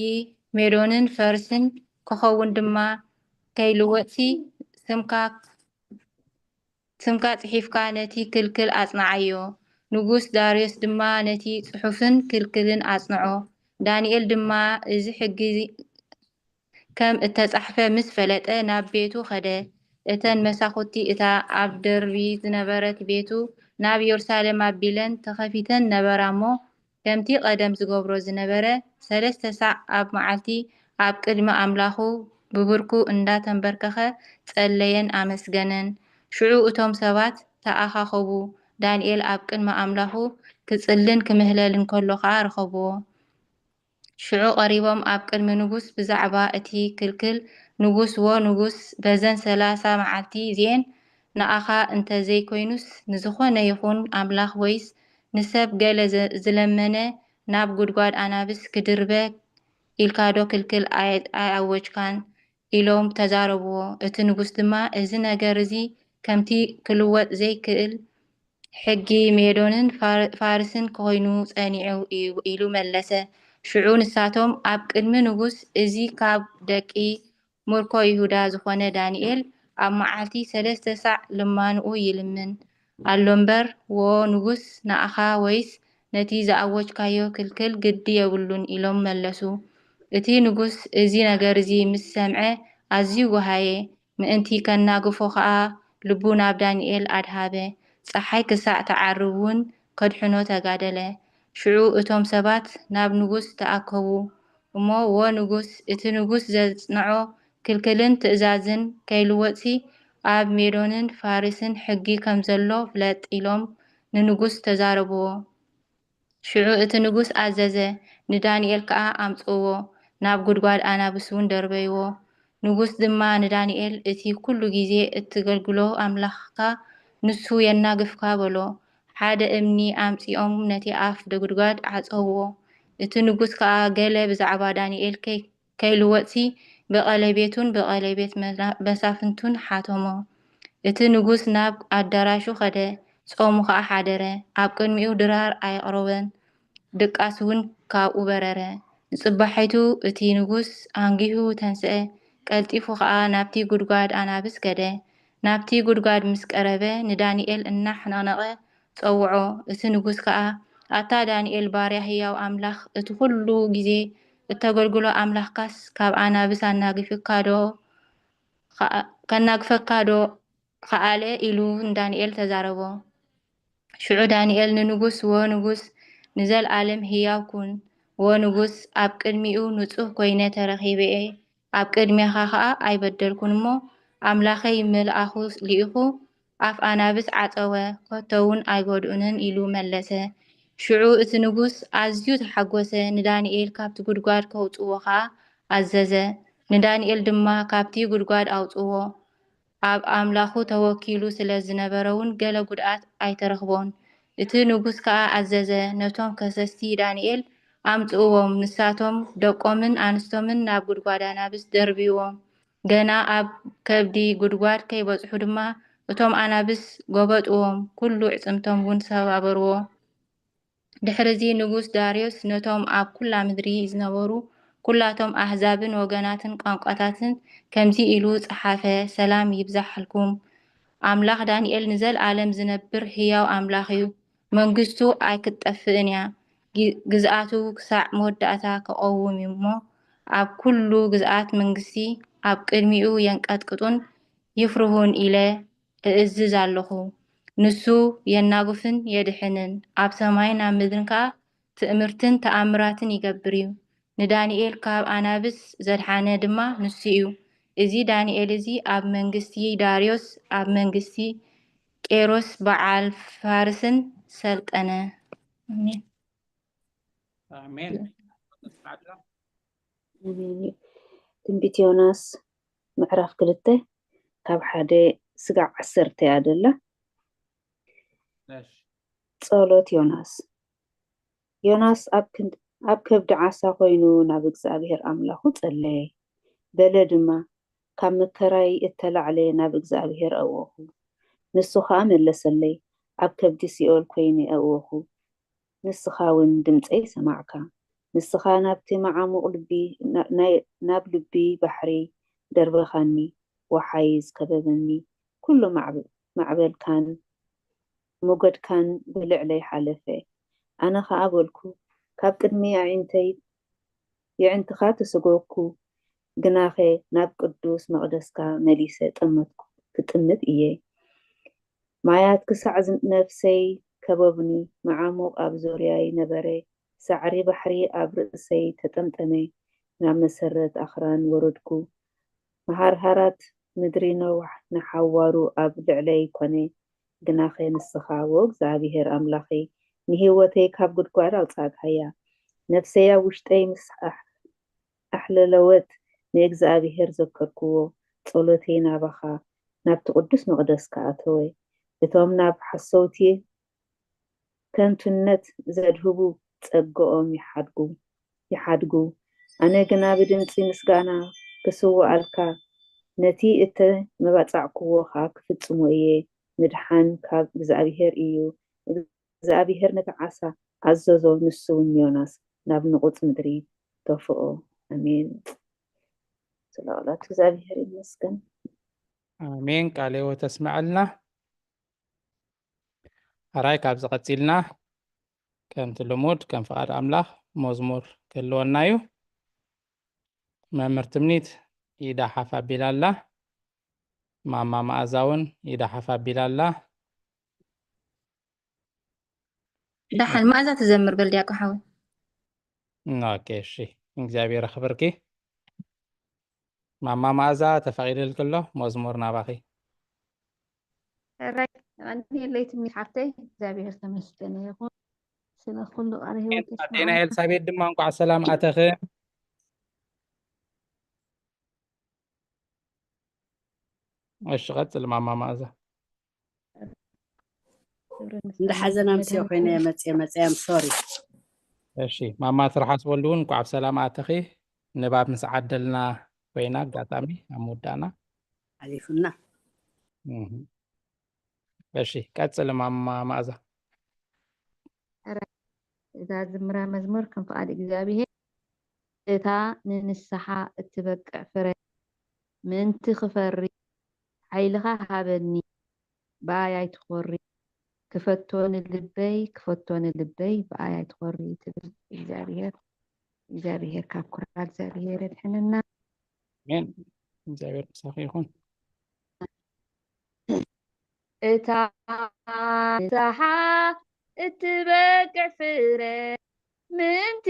ሜዶንን ፈርስን ክኸውን ድማ ከይልወጥሲ፣ ስምካ ስምካ ጽሒፍካ ነቲ ክልክል ኣጽንዓዮ። ንጉስ ዳርዮስ ድማ ነቲ ጽሑፍን ክልክልን ኣጽንዖ። ዳንኤል ድማ እዚ ሕጊ ከም እተጻሕፈ ምስ ፈለጠ ናብ ቤቱ ኸደ። እተን መሳኹቲ እታ ኣብ ደርቢ ዝነበረት ቤቱ ናብ የሩሳሌም ኣቢለን ተኸፊተን ነበራ እሞ፣ ከምቲ ቀደም ዝገብሮ ዝነበረ፣ ሰለስተ ሳዕ ኣብ መዓልቲ ኣብ ቅድሚ ኣምላኹ ብብርኩ እንዳ ተንበርከኸ ጸለየን ኣመስገነን። ሽዑ እቶም ሰባት ተኣኻኸቡ፣ ዳንኤል ኣብ ቅድሚ ኣምላኹ ክጽልን ክምህለልን ከሎ ኸኣ ረኸብዎ። ሽዑ ቀሪቦም ኣብ ቅድሚ ንጉስ ብዛዕባ እቲ ክልክል፣ ንጉስ፣ ወ ንጉስ፣ በዘን ሰላሳ መዓልቲ እዚኤን ንኣኻ እንተ ዘይኮይኑስ ንዝኾነ ይኹን ኣምላኽ ወይስ ንሰብ ገለ ዘ- ዝለመነ ናብ ጉድጓድ ኣናብስ ክድርበ ኢልካዶ ክልክል ኣይ- ኣይኣወጅካን? ኢሎም ተዛረብዎ። እቲ ንጉስ ድማ፣ እዚ ነገር እዚ ከምቲ ክልወጥ ዘይክእል ሕጊ ሜዶንን ፋር- ፋርስን ኮይኑ ጸኒዑ እዩ ኢሉ መለሰ። ሽዑ ንሳቶም ኣብ ቅድሚ ንጉስ፣ እዚ ካብ ደቂ ምርኮ ይሁዳ ዝኾነ ዳንኤል ኣብ መዓልቲ ሰለስተ ሳዕ ልማንኡ ይልምን ኣሎ እምበር፣ ወ ንጉስ፣ ንኣኻ ወይስ ነቲ ዝኣወጅካዮ ክልክል ግዲ የብሉን ኢሎም መለሱ። እቲ ንጉስ እዚ ነገር እዚ ምስ ሰምዐ ኣዝዩ ጎሃየ። ምእንቲ ከናግፎ ኸኣ ልቡ ናብ ዳንኤል ኣድሃበ። ጸሓይ ክሳዕ ትዓርብ እውን ከድሕኖ ተጋደለ። ሽዑ እቶም ሰባት ናብ ንጉስ ተኣከቡ እሞ፣ ወ ንጉስ፣ እቲ ንጉስ ዘጽንዖ ክልክልን ትእዛዝን ከይልወጥሲ ኣብ ሜዶንን ፋርስን ሕጊ ከም ዘሎ ፍለጥ ኢሎም ንንጉስ ተዛረብዎ። ሽዑ እቲ ንጉስ ኣዘዘ፣ ንዳንኤል ከኣ ኣምጽእዎ፣ ናብ ጉድጓድ ኣናብስ እውን ደርበይዎ። ንጉስ ድማ ንዳንኤል፣ እቲ ኩሉ ግዜ እትገልግሎ ኣምላኽካ ንሱ የናግፍካ በሎ። ሓደ እምኒ ኣምጺኦም ነቲ ኣፍ ጉድጓድ ዓጸውዎ። እቲ ንጉስ ከኣ ገለ ብዛዕባ ዳንኤል ከይ- ከይልወጥሲ ብቐለቤቱን ብቐለቤት መና- መሳፍንቱን ሓተሞ። እቲ ንጉስ ናብ ኣዳራሹ ኸደ፣ ጾሙ ኸኣ ሓደረ። ኣብ ቅድሚኡ ድራር ኣየቕረበን፣ ድቃስ እውን ካብኡ በረረ። ንጽባሒቱ እቲ ንጉስ ኣንጊሁ ተንስአ፣ ቀልጢፉ ኸኣ ናብቲ ጉድጓድ ኣናብስ ከደ። ናብቲ ጉድጓድ ምስ ቀረበ ንዳንኤል እናሓነቕነቐ ጸውዖ። እቲ ንጉስ ከኣ፣ ኣታ ዳንኤል ባርያ ህያው ኣምላኽ፣ እቲ ኹሉ ግዜ እተገልግሎ ኣምላኽካስ ካብ ኣናብስ ኣናጊፍካ ዶ ከኣ- ከናግፈካ ዶ ከኣለ? ኢሉ ንዳንኤል ተዛረቦ። ሽዑ ዳንኤል ንንጉስ፣ ወ ንጉስ፣ ንዘለኣለም ህያው ኩን። ወ ንጉስ፣ ኣብ ቅድሚኡ ንጹህ ኮይነ ተረኺበ እየ፣ ኣብ ቅድሜኻ ኸኣ ኣይበደልኩን እሞ፣ ኣምላኸይ መልኣኹ ልኢኹ ኣፍ ኣናብስ ዓጸወ፣ ከቶ እውን ኣይጎድኡንን ኢሉ መለሰ። ሽዑ እቲ ንጉስ ኣዝዩ ተሓጎሰ፣ ንዳንኤል ካብቲ ጉድጓድ ከውጽእዎ ኸኣ ኣዘዘ። ንዳንኤል ድማ ካብቲ ጉድጓድ ኣውጽዎ። ኣብ ኣምላኹ ተወኪሉ ስለ ዝነበረ እውን ገለ ጉድኣት ኣይተረኽቦን። እቲ ንጉስ ከኣ ኣዘዘ፣ ነቶም ከሰስቲ ዳንኤል ኣምጽእዎም፣ ንሳቶም ደቆምን ኣንስቶምን ናብ ጉድጓድ ኣናብስ ደርብይዎም። ገና ኣብ ከብዲ ጉድጓድ ከይበጽሑ ድማ እቶም ኣናብስ ጎበጥዎም፣ ኩሉ ዕጽምቶም እውን ሰባበርዎ። ድሕርዚ ንጉስ ዳርዮስ ነቶም ኣብ ኩላ ምድሪ ዝነበሩ ኩላቶም ኣህዛብን ወገናትን ቋንቋታትን ከምዚ ኢሉ ጸሓፈ፣ ሰላም ይብዛሓልኩም። ኣምላኽ ዳንኤል ንዘለኣለም ዝነብር ህያው ኣምላኽ እዩ። መንግስቱ ኣይክትጠፍእን እያ። ግ- ግዝኣቱ ክሳዕ መወዳእታ ክቐውም እዩ እሞ፣ ኣብ ኩሉ ግዝኣት መንግስቲ ኣብ ቅድሚኡ የንቀጥቅጡን ይፍርሁን ኢለ እእዝዝ ኣለኹ። ንሱ የናጉፍን የድሕንን፣ ኣብ ሰማይን ኣብ ምድርን ከኣ ትእምርትን ተኣምራትን ይገብር እዩ። ንዳንኤል ካብ ኣናብስ ዘድሓነ ድማ ንሱ እዩ። እዚ ዳንኤል እዚ ኣብ መንግስቲ ዳርዮስ፣ ኣብ መንግስቲ ቄሮስ በዓል ፋርስን ሰልጠነ። ኣሜን። ኣሜን። ኣሜን እዩ። ትንቢት ዮናስ ምዕራፍ ክልተ ካብ ሓደ ስጋዕ ዓሰርተ እያ ደላ። እሺ። ጸሎት ዮናስ። ዮናስ ኣብ ክንድ- ኣብ ከብዲ ዓሳ ኮይኑ ናብ እግዚኣብሔር ኣምላኹ ጸለየ። በለ ድማ፣ ካብ መከራይ እተላዕለ ናብ እግዚኣብሔር ኣውኹ። ንሱ ኸኣ መለሰለይ፣ ኣብ ከብዲ ሲኦል ኮይነ ኣውኹ። ንስኻ እውን ድምፀይ ሰማዕካ። ንስኻ ናብቲ መዓሙቕ ልቢ፣ ና- ናይ- ናብ ልቢ ባሕሪ ደርበኻኒ፣ ወሓይዝ ከበበኒ፣ ኩሉ ማዕብ- ማዕበልካን ሞገድካን ብልዕለይ ሓለፈ። ኣነ ኸኣ በልኩ፣ ካብ ቅድሚ ኣዒንተይ የዕንትኻ ተሰጎግኩ፣ ግናኸ ናብ ቅዱስ መቕደስካ መሊሰ ጠመትኩ፣ ክጥምት እየ። ማያት ክሳዕ ዝ- ነፍሰይ ከበቡኒ፣ መዓሙቕ ኣብ ዙርያይ ነበረ። ሳዕሪ ባሕሪ ኣብ ርእሰይ ተጠምጠመ፣ ናብ መሰረት ኣኽራን ወረድኩ። መሃርሃራት ምድሪ ነዋሕ ንሓዋሩ ኣብ ልዕለይ ኮነ። ግናኸ ንስኻ፣ ዎ እግዚኣብሔር ኣምላኸይ፣ ንህይወተይ ካብ ጉድጓድ ኣውጻእካያ። ነፍሰይ ኣብ ውሽጠይ ምስ ኣሕ- ኣሕለለወት፣ ንእግዚኣብሔር ዘከርክዎ፣ ጸሎተይ ናባኻ ናብቲ ቅዱስ መቕደስካ ኣተወ። እቶም ናብ ሓሰውቲ ከንቱነት ዘድህቡ ጸግኦም ይሓድጉ ይሓድጉ። ኣነ ግና ብድምጺ ምስጋና ክስውኣልካ፣ ነቲ እተመባጻዕክዎ ኸኣ ክፍጽሞ እየ። ምድሓን ካብ እግዚኣብሔር እዩ። እግዚኣብሔር ነቲ ዓሳ ኣዘዞ፣ ንሱ እውን ንዮናስ ናብ ንቑጽ ምድሪ ተፍኦ። ኣሜን። ስለ ቃላት እግዚኣብሔር ይመስገን። ኣሜን። ቃለ ሕይወት ተስምዐልና። ሕራይ ካብዚ ቀጺልና ከምቲ ልሙድ ከም ፍቓድ ኣምላኽ መዝሙር ክህልወና እዩ። መምህር ትምኒት ኢዳ ሓፍ ኣቢላ ኣላ። ማማ መኣዛ እውን ኢዳ ሓፍ ኣቢላ ኣላ። ደሓን መኣዛ ትዘምር በል ዲያቆ ሓወይ። ኦኬ፣ እሺ። እግዚኣብሔር ኣኽብርኪ። ማማ መኣዛ ተፈቒድልኪ ኣሎ፣ መዝሙር ናባኺ። ሕራይ ቀንየለይ ትምኒት ሓፍተይ፣ እግዚኣብሔር ተመስገነ ይኹን ስለ ኩሉ ቃለ ሕይወት ኣዴና ኤልሳቤጥ ድማ እንኳዕ ሰላም ኣተኺ። እሺ፣ ቀጽል ማማ መኣዛ። እንዳ ሓዘን ኣምስዮ ኮይነ እየ መፅየ መፅየ፣ I'm sorry። እሺ ማማ ትርሓስ ወልዱ እውን እንኳዕ ብሰላም ኣተኺ። ንባብ ምስ ዓደልና ኮይና ኣጋጣሚ ኣብ ምውዳእና ሓሊፉና። እሺ ቀጽል ማማ መኣዛ። እዛ ዝምራ መዝሙር ከም ፍቓድ እግዚኣብሔር እታ ንንስሓ እትበቅዕ ፍረ ምእንቲ ክፈሪ ሓይልኻ ሃበኒ፣ ብኣይ ኣይትኾሪ፣ ክፈቶ ንልበይ ክፈቶ ንልበይ ብኣይ ኣይትኾሪ ትብል እግዚኣብሔር። እግዚኣብሔር ካብ ኩራ እግዚኣብሔር የድሕነና። ኣሜን። እግዚኣብሔር ምሳኺ ይኹን። እታ ንስሓ እትበቅዕ ፍረ ምእንቲ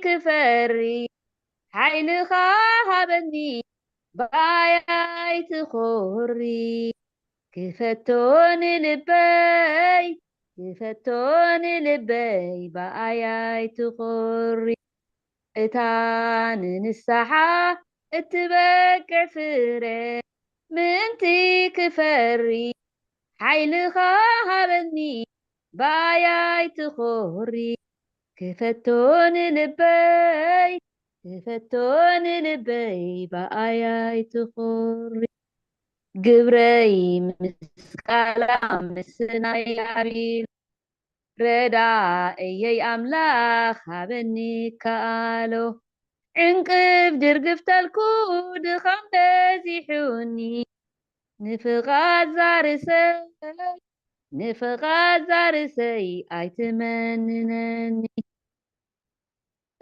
ክፈሪ ሓይልኻ ሃበኒ፣ ብኣይ ኣይትኾሪ፣ ክፈቶ ንልበይ ክፈቶ ንልበይ ብኣይ ኣይትኾሪ። እታ ንንስሓ እትበቅዕ ፍረ ምእንቲ ክፈሪ ሓይልኻ ሃበኒ፣ ብኣይ ኣይትኾሪ፣ ክፈቶ ንልበይ ክፈቶ ንልበይ ብኣይ ኣይትኾሪ። ግብረይ ምስ ቃላ ምስናይ ኣቢል ረዳእየይ ኣምላኽ ሃበኒ ከኣሎ። ዕንቅብ ድርግፍ ተልኩ ድኻም በዚሑኒ፣ ንፍቓድ ዛርእሰይ ንፍቓድ ዛርእሰይ ኣይትመንነኒ።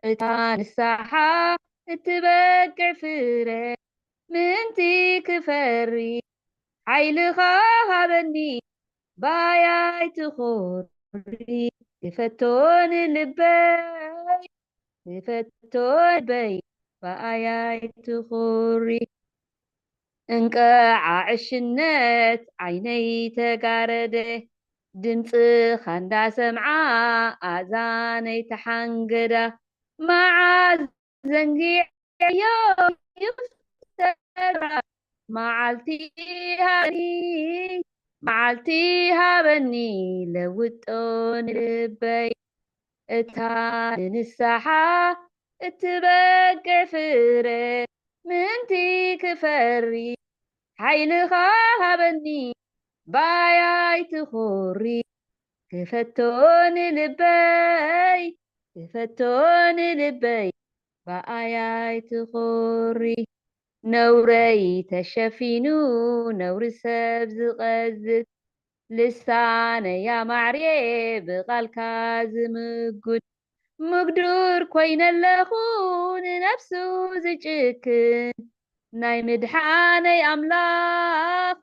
እታ ንስሓ እትበቅዕ ፍረ ምእንቲ ክፈሪ ሓይልኻ ሃበኒ፣ ብኣይ ኣይትኾሪ፣ ክፈቶ ንልበይ ክፈቶ ንልበይ ብኣይ ኣይትኾሪ። እንቅዓ ዕሽነት ዓይነይ ተጋረደ፣ ድምፅኻ እንዳሰምዓ ኣዛነይ ተሓንገዳ። መዓዝ ዘንጊዐዮ ይፍተራ፣ መዓልቲ ሃበኒ መዓልቲ ሃበኒ ለውጦ ንልበይ። እታ ንንስሓ እትበቅዕ ፍረ ምእንቲ ክፈሪ ሓይልኻ ሃበኒ፣ ብኣይ ኣይትኾሪ፣ ክፈቶ ንልበይ ክፈቶ ንልበይ ብኣይ ኣይትኾሪ። ነውረይ ተሸፊኑ ነውሪ ሰብ ዝቐዝት፣ ልሳነይ ኣማዕርየ ብቓልካ ዝምጉት፣ ምጉዱር ኮይነ ኣለኹ ንነፍሱ ዝጭክን ናይ ምድሓነይ ኣምላኽ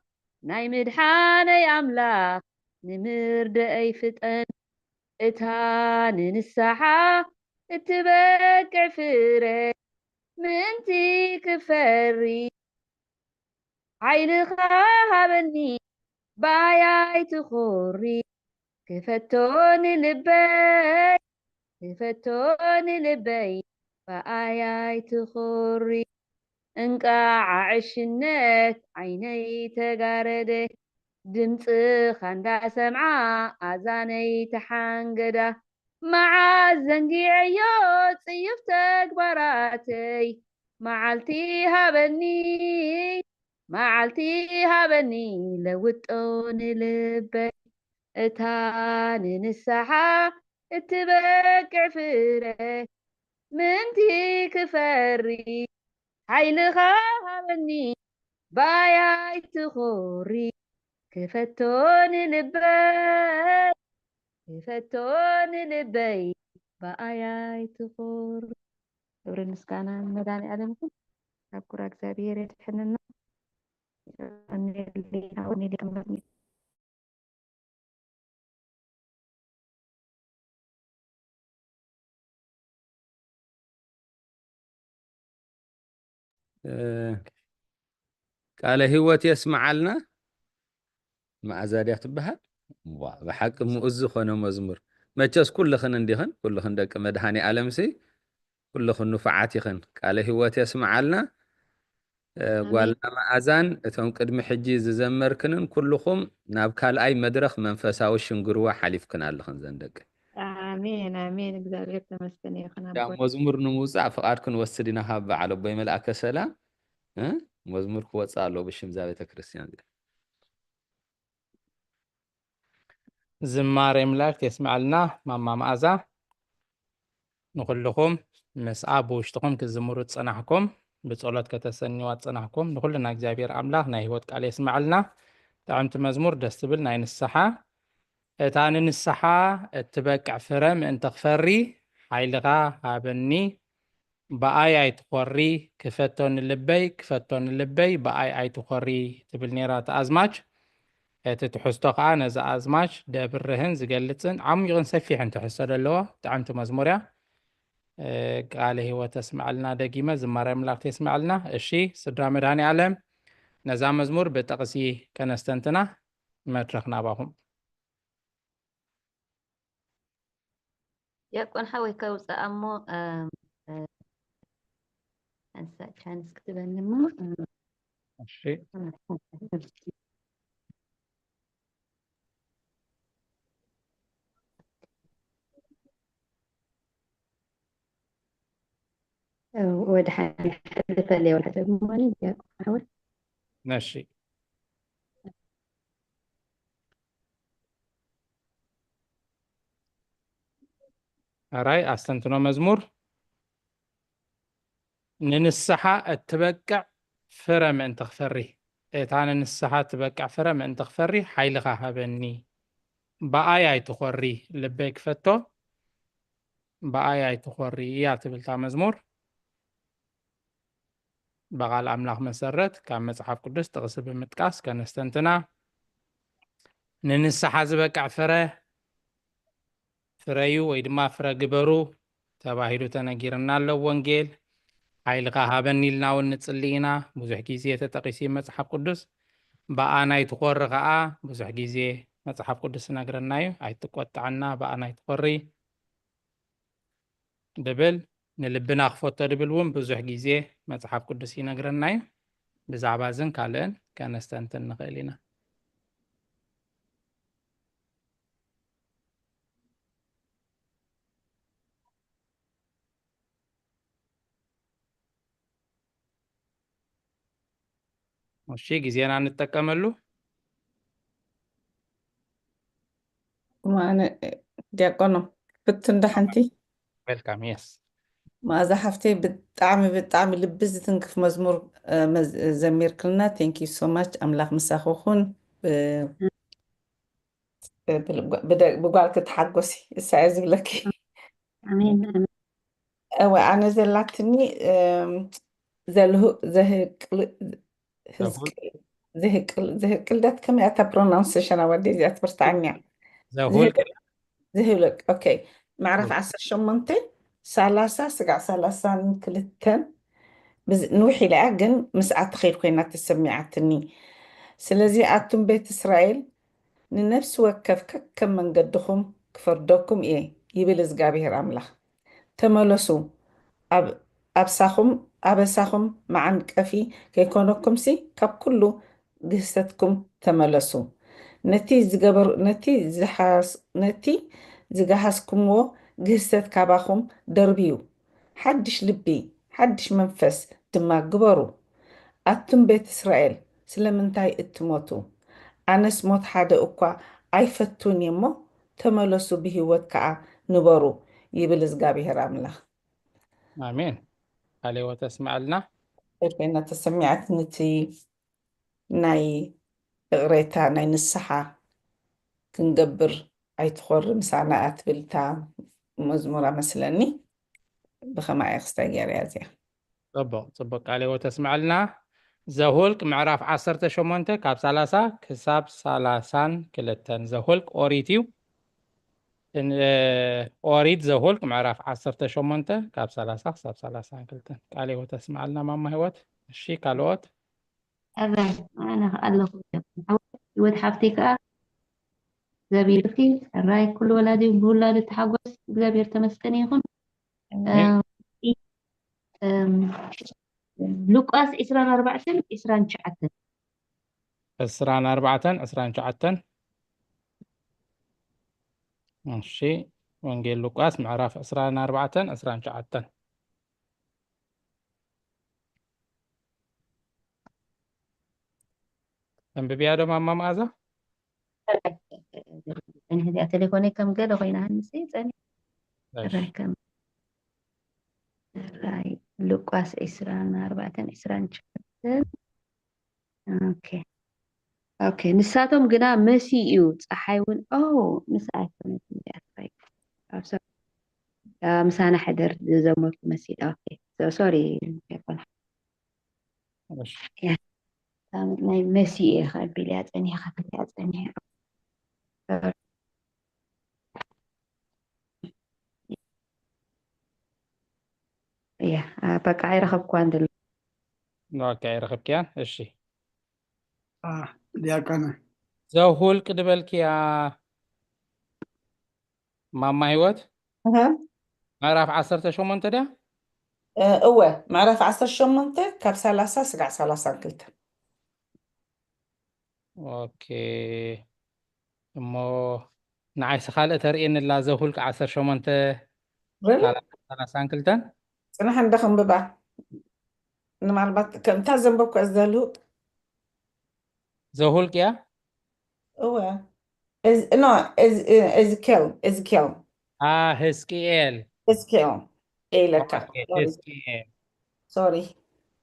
ናይ ምድሓነይ ኣምላኽ ንምርደአይ ፍጠን እታ ንንስሓ እትበቅዕ ፍረ ምእንቲ ክፈሪ ሓይልኻ ሃበኒ ባያይ ትኾሪ ክፈቶ ንልበይ ክፈቶ ንልበይ ባኣያይ ትኾሪ እንቃዕ ዕሽነት ዓይነይ ተጋረደ ድምፅኻ እንዳሰምዓ ኣዛነይ ተሓንገዳ መዓዝ ዘንጊዐዮ ጽዩፍ ተግባራተይ መዓልቲ ሃበኒ መዓልቲ ሃበኒ ለውጦ ንልበይ እታ ንንስሓ እትበቅዕ ፍረ ምእንቲ ክፈሪ ሓይልኻ ሃበኒ ባያይ ትኾሪ ክፈቶ ንልበይ ክፈቶ ንልበይ ባኣያይ ትኾሪ ክብርን ምስጋናን መድኃኔዓለም ይኹን። ካብ ኩራ እግዚኣብሔር የድሕንና። ቃለ ህይወት የስምዓልና። መኣዛ ድያ ትበሃል? ብሓቂ ምኡዝ ዝኾነ መዝሙር። መቸስ ኩልኽን እንዲኽን፣ ኩልኽን ደቂ መድኃኔ ዓለምሲ ኩልኽን ንፉዓት ኢኽን። ቃለ ህይወት የስምዓልና። ጓልና መኣዛን እቶም ቅድሚ ሕጂ ዝዘመርክንን ኩልኹም ናብ ካልኣይ መድረኽ መንፈሳዊ ሽንግርዋ ሓሊፍክን ኣለኽን ዘን ደቂ። ኣሜን ኣሜን። እግዚኣብሔር ተመስገን ይኹን። ዳ መዝሙር ንምውፃእ ፍቓድ ክንወስድ ኢና ካብ በዓል ኣቦይ መልኣከ ሰላም። መዝሙር ክወፅእ ኣለዎ ብሽም እዛ ቤተ ክርስቲያን እዚኣ። ዝማሬ መላእክት የስምዐልና ማማ መኣዛ። ንኹልኹም ምስኣ ብውሽጥኹም ክትዝምሩ ዝጸናሕኩም፣ ብጸሎት ከተሰንይዋ ዝጸናሕኩም፣ ንኹልና እግዚኣብሔር ኣምላኽ ናይ ህይወት ቃል የስምዐልና። ጥዕምቲ መዝሙር፣ ደስ ትብል ናይ ንስሓ። እታ ንንስሓ እትበቅዕ ፍረ ምእንቲ ክፈሪ፣ ሓይልኻ ሃበኒ። ብኣይ ኣይትኾሪ፣ ክፈቶ ንልበይ፣ ክፈቶ ንልበይ፣ ብኣይ ኣይትኾሪ ትብል ነይራ እታ ኣዝማች። እቲ ትሕዝቶ ከኣ ነዛ ኣዝማች ደብርህን ዝገልጽን ዓሚቕን ሰፊሕን ትሕዝቶ ዘለዎ ጥዕምቲ መዝሙር እያ። ቃለ ህይወት ተስምዐልና ደጊመ፣ ዝማሬ ኣምላኽ የስምዐልና። እሺ ስድራ መድኃኔ ዓለም፣ ነዛ መዝሙር ብጥቕሲ ከነስተንትና፣ መድረኽ ናባኹም። ዲያቆን ሓወይ ከውፅኣ እሞ ሓንሳእ ቻንስ ክትበኒ እሞ እሺ። ወደ ሓንቲ ፈለየ ወደ ሓወይ ዲያቆን ሓወይ እሺ። ኣራይ ኣስተንትኖ መዝሙር። ንንስሓ እትበቅዕ ፍረ ምእንቲ ክፈሪ፣ እታ ንንስሓ እትበቅዕ ፍረ ምእንቲ ክፈሪ ሓይልኻ ሃበኒ። ብኣይ ኣይትኾሪ፣ ልበይ ክፈቶ፣ ብኣይ ኣይትኾሪ እያ ትብል እታ መዝሙር። ብቓል ኣምላኽ መሰረት ካብ መጽሓፍ ቅዱስ ጥቕሲ ብምጥቃስ ከነስተንትና። ንንስሓ ዝበቅዕ ፍረ ፍረዩ ወይ ድማ ፍረ ግበሩ ተባሂሉ ተነጊርና ኣሎ ወንጌል። ሓይልኻ ሃበኒ ኢልና እውን ንጽሊ ኢና። ብዙሕ ግዜ ተጠቒሱ መጽሓፍ ቅዱስ። ብኣና ኣይትኾሪ ኸኣ ብዙሕ ግዜ መጽሓፍ ቅዱስ ይነግረና እዩ። ኣይትቆጣዕና፣ ብኣና ኣይትኾሪ። ድብል ንልብና ክፈቶ ድብል እውን ብዙሕ ግዜ መጽሓፍ ቅዱስ ይነግረና እዩ። ብዛዕባ እዝን ካልእን ከነስተንትን ንኽእል ኢና። እሺ፣ ግዜና ንጠቀመሉ። እሞ ኣነ ዲያቆኖ ፍትን ዶ ሓንቲ? ዌልካም። የስ። መኣዛ ሓፍተይ፣ ብጣዕሚ ብጣዕሚ ልቢ ዝትንክፍ መዝሙር ዘሚርክልና። Thank you so much። ኣምላኽ ምሳኺ ይኹን። ብጓልኪ ተሓጎሲ፣ እሳ እየ ዝብለኪ። ኣሜን፣ ኣሜን። እወ፣ ኣነ ዘላትኒ እም፣ ዘልሁ ዘህቅል ህዝቅል ዘህቅል ዘህቅልደት ከመይ ኣታ ፕሮናንሴሽን ኣወዲ እዚኣ ትብርትዓኛ ዘሁልቅ ዝህልቅ። ኦኬ፣ ምዕራፍ ዓሰርተ ሸሞንተ ሰላሳ ስጋዕ ሰላሳን ክልተን ብዝ- ንውሕ ኢላ እያ፣ ግን ምስኣ ትኸይድ ኮይና ተሰሚዓትኒ። ስለዚ ኣቱም ቤት እስራኤል ንነፍሲ ወከፍ ከከም መንገድኹም ክፈርደኩም እየ ይብል እግዚኣብሔር ኣምላኽ። ተመለሱ፣ ኣብ ኣብሳኹም ኣበሳኹም መዓንቀፊ ከይኮነኩምሲ ካብ ኩሉ ግህሰትኩም ተመለሱ። ነቲ ዝገበር ነቲ ዝሓስ ነቲ ዝገሃስኩምዎ ግህሰት ካባኹም ደርብዩ። ሓድሽ ልቢ ሓድሽ መንፈስ ድማ ግበሩ። ኣቱም ቤት እስራኤል ስለምንታይ እትሞቱ? ኣነስ ሞት ሓደ እኳ ኣይፈቱን እየ እሞ ተመለሱ ብህይወት ከኣ ንበሩ ይብል እግዚኣብሔር ኣምላኽ። ኣሜን። ቃለ ሕይወት ኣስምዓልና። ኮይና ተሰሚዓት ነቲ ናይ እቕሬታ ናይ ንስሓ ክንገብር ኣይትኾሪ ምሳና እያ ትብል እታ መዝሙራ መስለኒ። ብኸማይ ክስታይ ገይረያ እዚኣ። ጽቡቕ ጽቡቕ ቃለ ሕይወት ኣስምዓልና። ዘሁልቅ ምዕራፍ ዓሰርተ ሸሞንተ ካብ ሰላሳ ክሳብ ሰላሳን ክልተን። ዘሁልቅ ኦሪት እዩ። እን- ኦሪት ዘሁልቅ ምዕራፍ ዓሰርተ ሸሞንተ ካብ ሰላሳ ክሳብ ሰላሳን ክልተን። ቃለ ሕይወት ኣስምዓልና ማማ ህይወት። እሺ ካልኦት ሕራይ ኣነ ኣለኹ። ሕይወት ሓፍተይ ከዓ እግዚኣብሔር ይባርኪ። ሕራይ ኩሉ ወላዲ ብውላዱ ተሓጎስ። እግዚኣብሔር ተመስገን ይኹን። ኣሜን። እም፣ ሉቃስ ዕስራን ኣርባዕተን ዕስራን ትሽዓተን። ዕስራን ኣርባዕተን ዕስራን ትሽዓተን። እሺ ወንጌል ሉቃስ ምዕራፍ ዕስራን ኣርባዕተን ዕስራን ትሽዓተን። ኣንብብያ ዶ ማማ መኣዛ? እዚኣ ቴሌፎነይ ከም ገለ ኮይና ሃንሲ ጸኒ እሺ። ራይ ከም ራይ ሉቃስ ዕስራን ኣርባዕተን ዕስራን ትሽዓተን። ኦኬ ኦኬ። ንሳቶም ግና መሲ እዩ፣ ፀሓይ እውን ኦ ምስ ኣይኮነትን እዚኣ ትራይ ኣብ ሰ- አ፣ ምሳና ሕደር ዝዘመርኩ መሲ። ኦኬ ሶ- ሶሪ ኣይኮነ እሺ። ናይ መሲ እየ ከቢል እያ ጸኒሐ ከፍት እያ ጸኒሐ እያ በቃ ኣይረኸብኳን ዘሎ። ኦኬ ኣይረኸብክያን። እሺ ዲያቆነ ዘሁልቅ ድበልክያ ማማ ህይወት እህ፣ ምዕራፍ ዓሰርተ ሸሞንተ ድያ? እ፣ እወ ምዕራፍ ዓሰርተ ሸሞንተ ካብ ሰላሳ ስጋዕ ሰላሳን ክልተን። ኦኬ እሞ ንዓይሲ ካልእ ተርእየኒ ኣላ ዘሁልቅ ዓሰርተ ሸሞንተ Really? ሰላሳን ክልተን። ጽናሕ እንደ ከንብባ ንማልባት ከምታ ዘንበብኩ ዘልሁቅ ዘሁልቅ እያ። እወ እዚ- no እዚ- እዝኬል እዝኬል አ ህዝቅኤል እዝኬል ኢለካ ኦኬ፣ ህዝቅኤል ሶሪ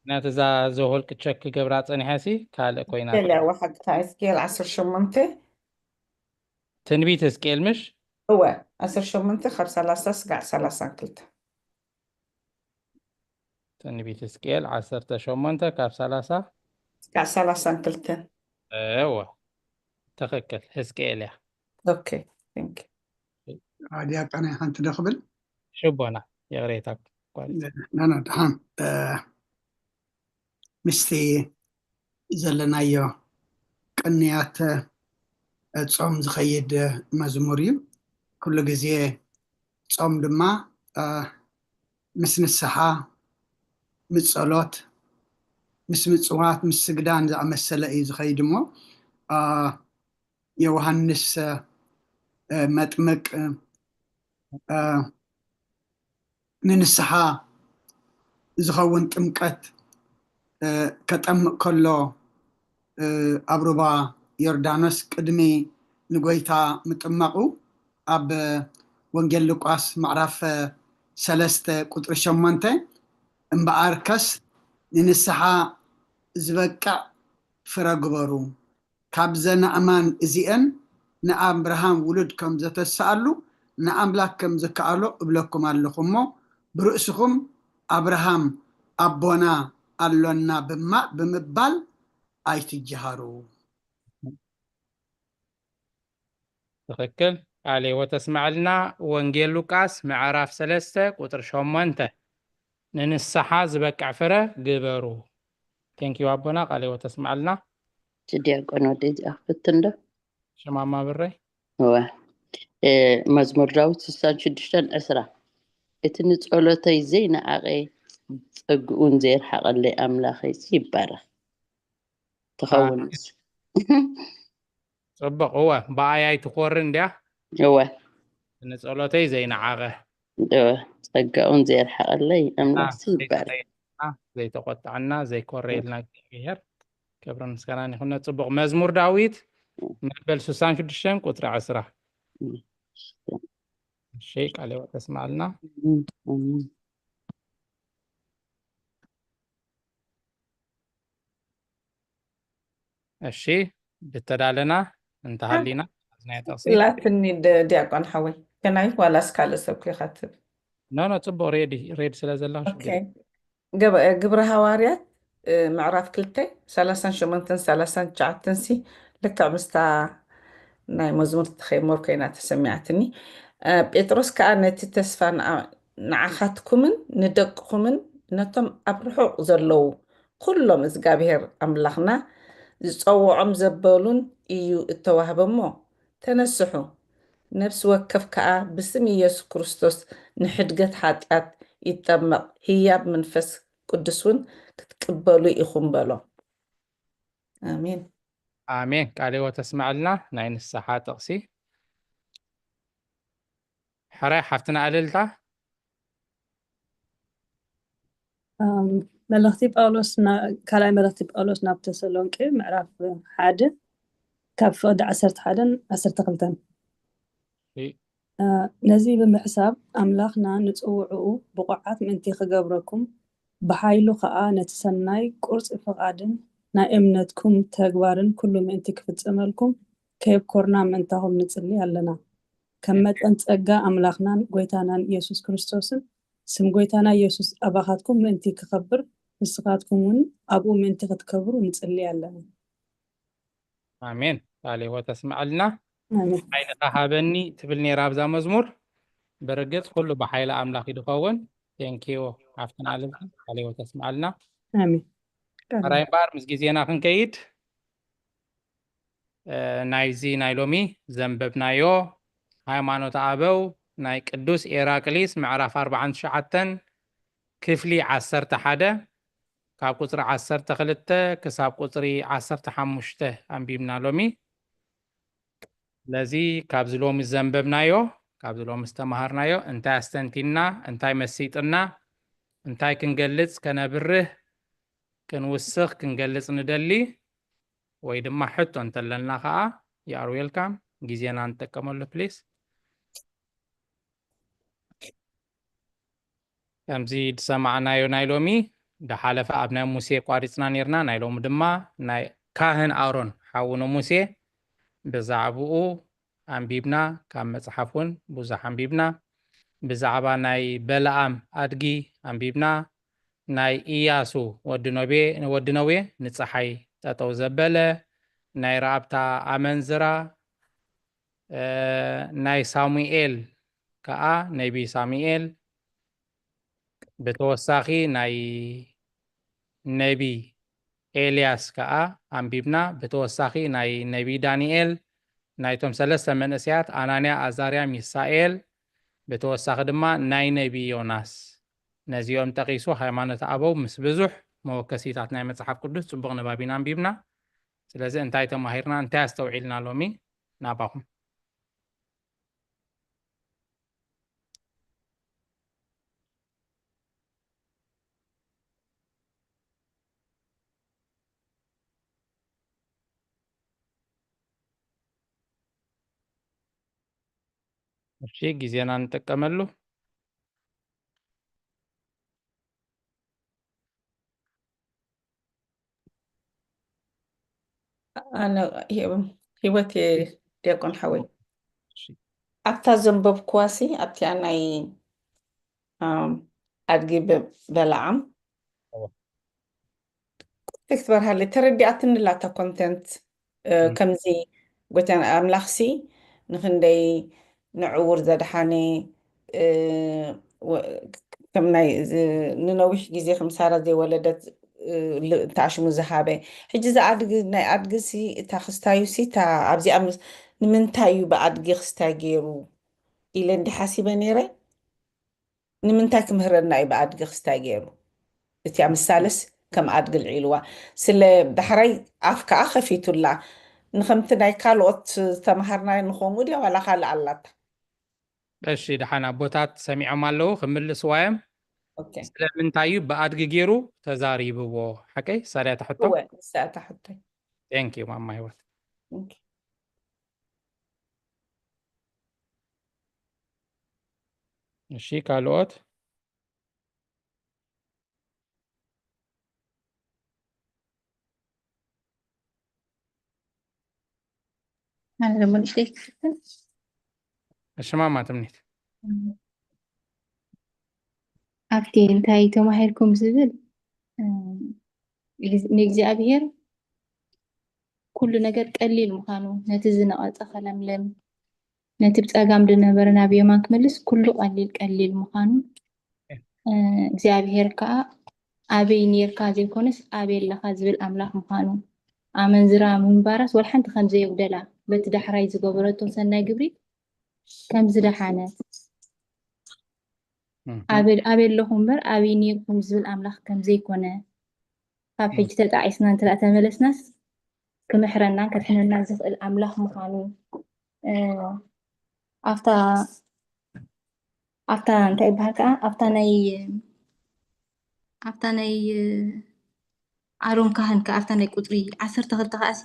ነቲ እዛ ዘሁልቅ ቸክ ክገብራ ጸኒሐ ሲ ካልእ ኮይና እዝኬል ያዋ ሓቅታ እዝኬል ዓሰርተ ሸሞንተ ትንቢት ህዝቅኤል ምሽ እወ ዓሰርተ ሸሞንተ ካብ ሰላሳ ስጋዕ ሰላሳን ክልተ ትንቢት ህዝቅኤል ዓሰርተ ሸሞንተ ካብ ሰላሳ ስጋዕ ሰላሳን ክልተን እወ ትኽክል ህዝቅኤል እያ። ኦኬ thank you ዲያቆነ ሓንቲ ዶ ክብል ሽቦና ይቕሬታ ጓል ናና ድሓን እ፣ ምስቲ ዘለናዮ ቅንያት እ፣ ጾም ዝኸይድ መዝሙር እዩ። ኩሉ ግዜ ጾም ድማ እ፣ ምስ ንስሓ ምስ ጸሎት ምስ ምጽዋት ምስ ስግዳን ዝኣመሰለ እዩ ዝኸይድ እሞ እ፣ ዮሃንስ እ፣ መጥምቅ እ፣ ንንስሓ ዝኸውን ጥምቀት እ፣ ከጠምቅ ከሎ እ፣ ኣብ ሩባ ዮርዳኖስ ቅድሚ ንጎይታ ምጥማቑ ኣብ ወንጌል ሉቃስ ምዕራፍ ሰለስተ ቁፅሪ ሸሞንተ እምበኣርከስ ንንስሓ ዝበቅዕ ፍረ ግበሩ ካብዘን ኣእማን እዚኤን ንኣብርሃም ውሉድ ከም ዘተስኣሉ ንኣምላክ ከም ዝከኣሎ እብለኩም ኣለኹ እሞ፣ ብርእስኹም ኣብርሃም ኣቦና ኣሎና ብማ-፣ ብምባል ኣይትጀሃሩ። ትኽክል። ቃለ ሕይወት ኣስምዐልና። ወንጌል ሉቃስ ምዕራፍ ሰለስተ ቁፅሪ ሸሞንተ፣ "ንንስሓ ዝበቅዕ ፍረ ግበሩ።" ቴንኪዩ ኣቦና፣ ቃለ ሕይወት ኣስምዐልና። እቲ ዲያቆን ወደይ እዚኣ ክፍትን ዶ? ሽማማ ብረይ። እወ። እ፣ መዝሙር ዳዊት ስሳን ሽዱሽተን ዕስራ፣ "እቲ ንጸሎተይ ዘይነዓቐ ጸግኡን ዘይርሓቐለይ ኣምላኸይ ይባረኽ." ትኸውን። ጽቡቕ፣ እወ፣ ብኣይ ኣይትኾርን እንድያ። እወ። ንጸሎተይ ዘይነዓቐ። እወ፣ ጸጋኡን ዘይርሓቐለይ ኣምላኽ ይባረኽ። ዘይተቆጣዕና፣ ዘይኮረየልና እግዚኣብሔር ክብርን ምስጋናን ይኹን። ጽቡቕ መዝሙር ዳዊት መበል ስሳን ሽዱሽተን ቁጽሪ ዕስራ። እም። እሺ፣ ቃለ ሕይወት ተስማዕልና። እም፣ እም። እሺ፣ ብተዳለና እንተሃሊና፣ ናዝናያ ጥቕሲ። ላትኒ ድ-፣ ዲያቆን ሓወይ፣ ከናይ ዋላስ ካልእ ሰብ ክይኻትብ? ኖ፣ ኖ፣ ጽቡቕ፣ ሬዲ፣ ሬዲ ስለ ዘለኹ ሽግር ኦኬ። የለን። ገብ-፣ ግብረ ሃዋርያት፣ እ፣ ምዕራፍ ክልተ፣ ሰላሳን ሸሞንተን ሰላሳን ትሽዓተን ሲ፣ ልክዕ ምስታ ናይ መዝሙር ትኸይሞር ኮይና ተሰሚዓትኒ። እ፣ ጴጥሮስ ከኣ ነቲ ተስፋ ንኣ-፣ ንዓኻትኩምን ንደቅኹምን ነቶም ኣብ ርሑቕ ዘለዉ ኩሎም እግዚኣብሔር ኣምላኽና ዝጸውዖም ዘበሉን እዩ እተዋህበ እሞ፣ ተነስሑ፣ ነፍሲ ወከፍ ከኣ ብስም ኢየሱስ ክርስቶስ ንሕድገት ሓጢኣት ይጠመቕ፣ ህያብ መንፈስ ቅዱስ እውን ክትቅበሉ ኢኹም በሎም። ኣሜን። ኣሜን። ቃለ ሕይወት ተስምዐልና ናይ ንስሓ ጥቕሲ። ሕራይ ሓፍትና እልልታ። ኣም፣ መልእኽቲ ጳውሎስ ና-፣ ካልኣይ መልእኽቲ ጳውሎስ ናብ ተሰሎንቄ ምዕራፍ ሓደ ካብ ፍቕዲ ዓሰርተ ሓደን ዓሰርተ ክልተን። እይ። እ፣ ነዚ ብምሕሳብ ኣምላኽና ንጽውዕኡ ብቑዓት ምእንቲ ክገብረኩም ብሓይሉ ኸኣ ነቲ ሰናይ ቁርጺ ፍቓድን ናይ እምነትኩም ተግባርን ኩሉ ምእንቲ ክፍጸመልኩም ከየብኮርና ምእንታኹም ንጽሊ ኣለና። ከም መጠን ጸጋ ኣምላኽናን ጐይታናን ኢየሱስ ክርስቶስን ስም ጐይታና ኢየሱስ ኣባኻትኩም ምእንቲ ክኸብር ንስኻትኩም እውን ኣብኡ ምእንቲ ክትከብሩ ንጽሊ ኣለና። ኣሜን። ቃለ ሕይወት ኣስምዐልና። ኣሜን። ሓይልኻ ሃበኒ ትብል ነይራ ኣብዛ መዝሙር። ብርግጽ ኩሉ ብሓይሊ ኣምላኽ እዩ ዝኸውን። ቴንኪዩ ሓፍትና እልልታ፣ ቃለ ሕይወት ኣስምዐልና። ኣሜን። ቃል ሕራይ እምበኣር ምስ ግዜና ክንከይድ፣ እ፣ ናይዚ ናይ ሎሚ ዘንበብናዮ ሃይማኖተ ኣበው ናይ ቅዱስ ኤራቅሊስ ምዕራፍ ኣርብዓን ትሽዓተን ክፍሊ ዓሰርተ ሓደ ካብ ቁጽሪ ዓሰርተ ክልተ ክሳብ ቁጽሪ ዓሰርተ ሓሙሽተ ኣንቢብና ሎሚ። ስለዚ ካብዚ ሎሚ ዘንበብናዮ፣ ካብዚ ሎሚ ዝተማሃርናዮ እንታይ ኣስተንቲንና፣ እንታይ መሲጥና፣ እንታይ ክንገልጽ ከነብርህ፣ ክንውስኽ፣ ክንገልጽ ንደሊ ወይ ድማ ሕቶ እንተለና ከኣ you are welcome፣ ግዜና ንጥቀመሉ ፕሊስ። ከምዚ ዝሰማዕናዮ ናይ ሎሚ፣ ዝሓለፈ ኣብ ናይ ሙሴ ቋሪጽና ኔርና፣ ናይ ሎሚ ድማ ናይ ካህን ኣሮን ሓውነ ሙሴ ብዛዕባኡ ኣንቢብና፣ ካብ መጽሓፍ እውን ብዙሕ ኣንቢብና። ብዛዕባ ናይ በለኣም ኣድጊ ኣንቢብና፣ ናይ ኢያሱ ወዲ ኖቤ-፣ ወዲ ነዌ ንጸሓይ ጠጠው ዘበለ፣ ናይ ረኣብታ ኣመንዝራ፣ እ፣ ናይ ሳሙኤል ከኣ፣ ነቢ ሳሙኤል፣ ብተወሳኺ ናይ ነቢ ኤልያስ ከኣ ኣንቢብና። ብተወሳኺ ናይ ነቢ ዳንኤል፣ ናይቶም ሰለስተ መንእሰያት ኣናንያ፣ ኣዛርያ፣ ሚሳኤል፣ ብተወሳኺ ድማ ናይ ነቢ ዮናስ። ነዚኦም ጠቒሱ ሃይማኖት ኣበው ምስ ብዙሕ መወከሲታት ናይ መጽሓፍ ቅዱስ ጽቡቕ ንባብ ኢና ኣንቢብና። ስለዚ እንታይ ተማሂርና፣ እንታይ ኣስተውዒልና ሎሚ ናባኹም? እሺ፣ ግዜና ንጥቀመሉ። ኣነ ሂ-፣ ህይወት እየ ዲያቆን ሓወይ። እሺ። ኣብታ ዘንበብኩዋሲ ኣብቲኣ ናይ ኣም፣ ኣድጊ በ- በለዓም እወ። ኮንቴክስት በርሃለይ ተረዲኣትኒ ላታ ኮንቴንት እ፣ ም። ከምዚ ጎይታና ኣምላኽሲ ንኽንደይ ንዕውር ዘድሓነ እ፣ ወ- ከም ናይ ዝ- ንነዊሕ ግዜ ከም ሳራ ዘይወለደት እ፣ ል- ተኣሽሙ ዝሃበ ሕጂ እዚ ኣድጊ ናይ ኣድጊ ሲ እታ ክስታዩ ሲ እታ ኣብዚኣ ምስ- ንምንታይ እዩ ብኣድጊ ክስታይ ገይሩ ኢለ እንዲ ሓሲበ ነይረ ንምንታይ ክምህረና እዩ ብኣድጊ ክስታይ ገይሩ እቲኣ ምሳለስ ከም ኣድጊ ልዒልዋ ስለ ዳሕራይ ኣፍ ከዓ ከፊቱላ ንከምቲ ናይ ካልኦት ዝተምሃርናዮ ንኸምኡ ድያ ዋላ ካልእ ኣላታ እሺ ደሓን ኣቦታት ሰሚዖም ኣለዉ ክምልስዋ እዮም ኦኬ ስለምንታይ እዩ ብኣድጊ ገይሩ ተዛሪብዎ ሓቀይ ሳድያ ትሕቶ እወ ንሳ እታ ሕቶይ thank you ማማ ህይወት ኦኬ እሺ ካልኦት ኣነ ደሞ ንእሽተይ ክፍትን እሺ ማማ ትምኒት ኣብቲ እንታይ ተማሂርኩም ዝብል እም፣ ንእግዚኣብሔር ኩሉ ነገር ቀሊል ምዃኑ ነቲ ዝነቐጸ ከለምልም ነቲ ብጸጋም ዝነበረ ናብ የማን ክመልስ ኩሉ ቀሊል ቀሊል ምዃኑ እ፣ እግዚኣብሔር ከዓ ኣበይ ኔርካ ዘይኮነስ ኣበይ ኣለኻ ዝብል ኣምላኽ ምዃኑ ኣመንዝራ ምንባራስ ወላ ሓንቲ ከም ዘየጉደላ በቲ ዳሕራይ ዝገበረቶ ሰናይ ግብሪ ከም ዝደሓነት ኣበይ ኣለኹ እምበር ኣበይ ኔርኩም ዝብል ኣምላኽ ከም ዘይኮነ ካብ ሕጂ ተጣዒስና እንተ ተመለስናስ ክምሕረናን ከድሕነናን ዝኽእል ኣምላኽ ምዃኑ ኣብታ ኣብታ እንታይ ይበሃል ከዓ ኣብታ ናይ ኣብታ ናይ ኣሮን ካህን ከዓ ኣብታ ናይ ቁፅሪ ዓሰርተ ክልተ ከዓ ሲ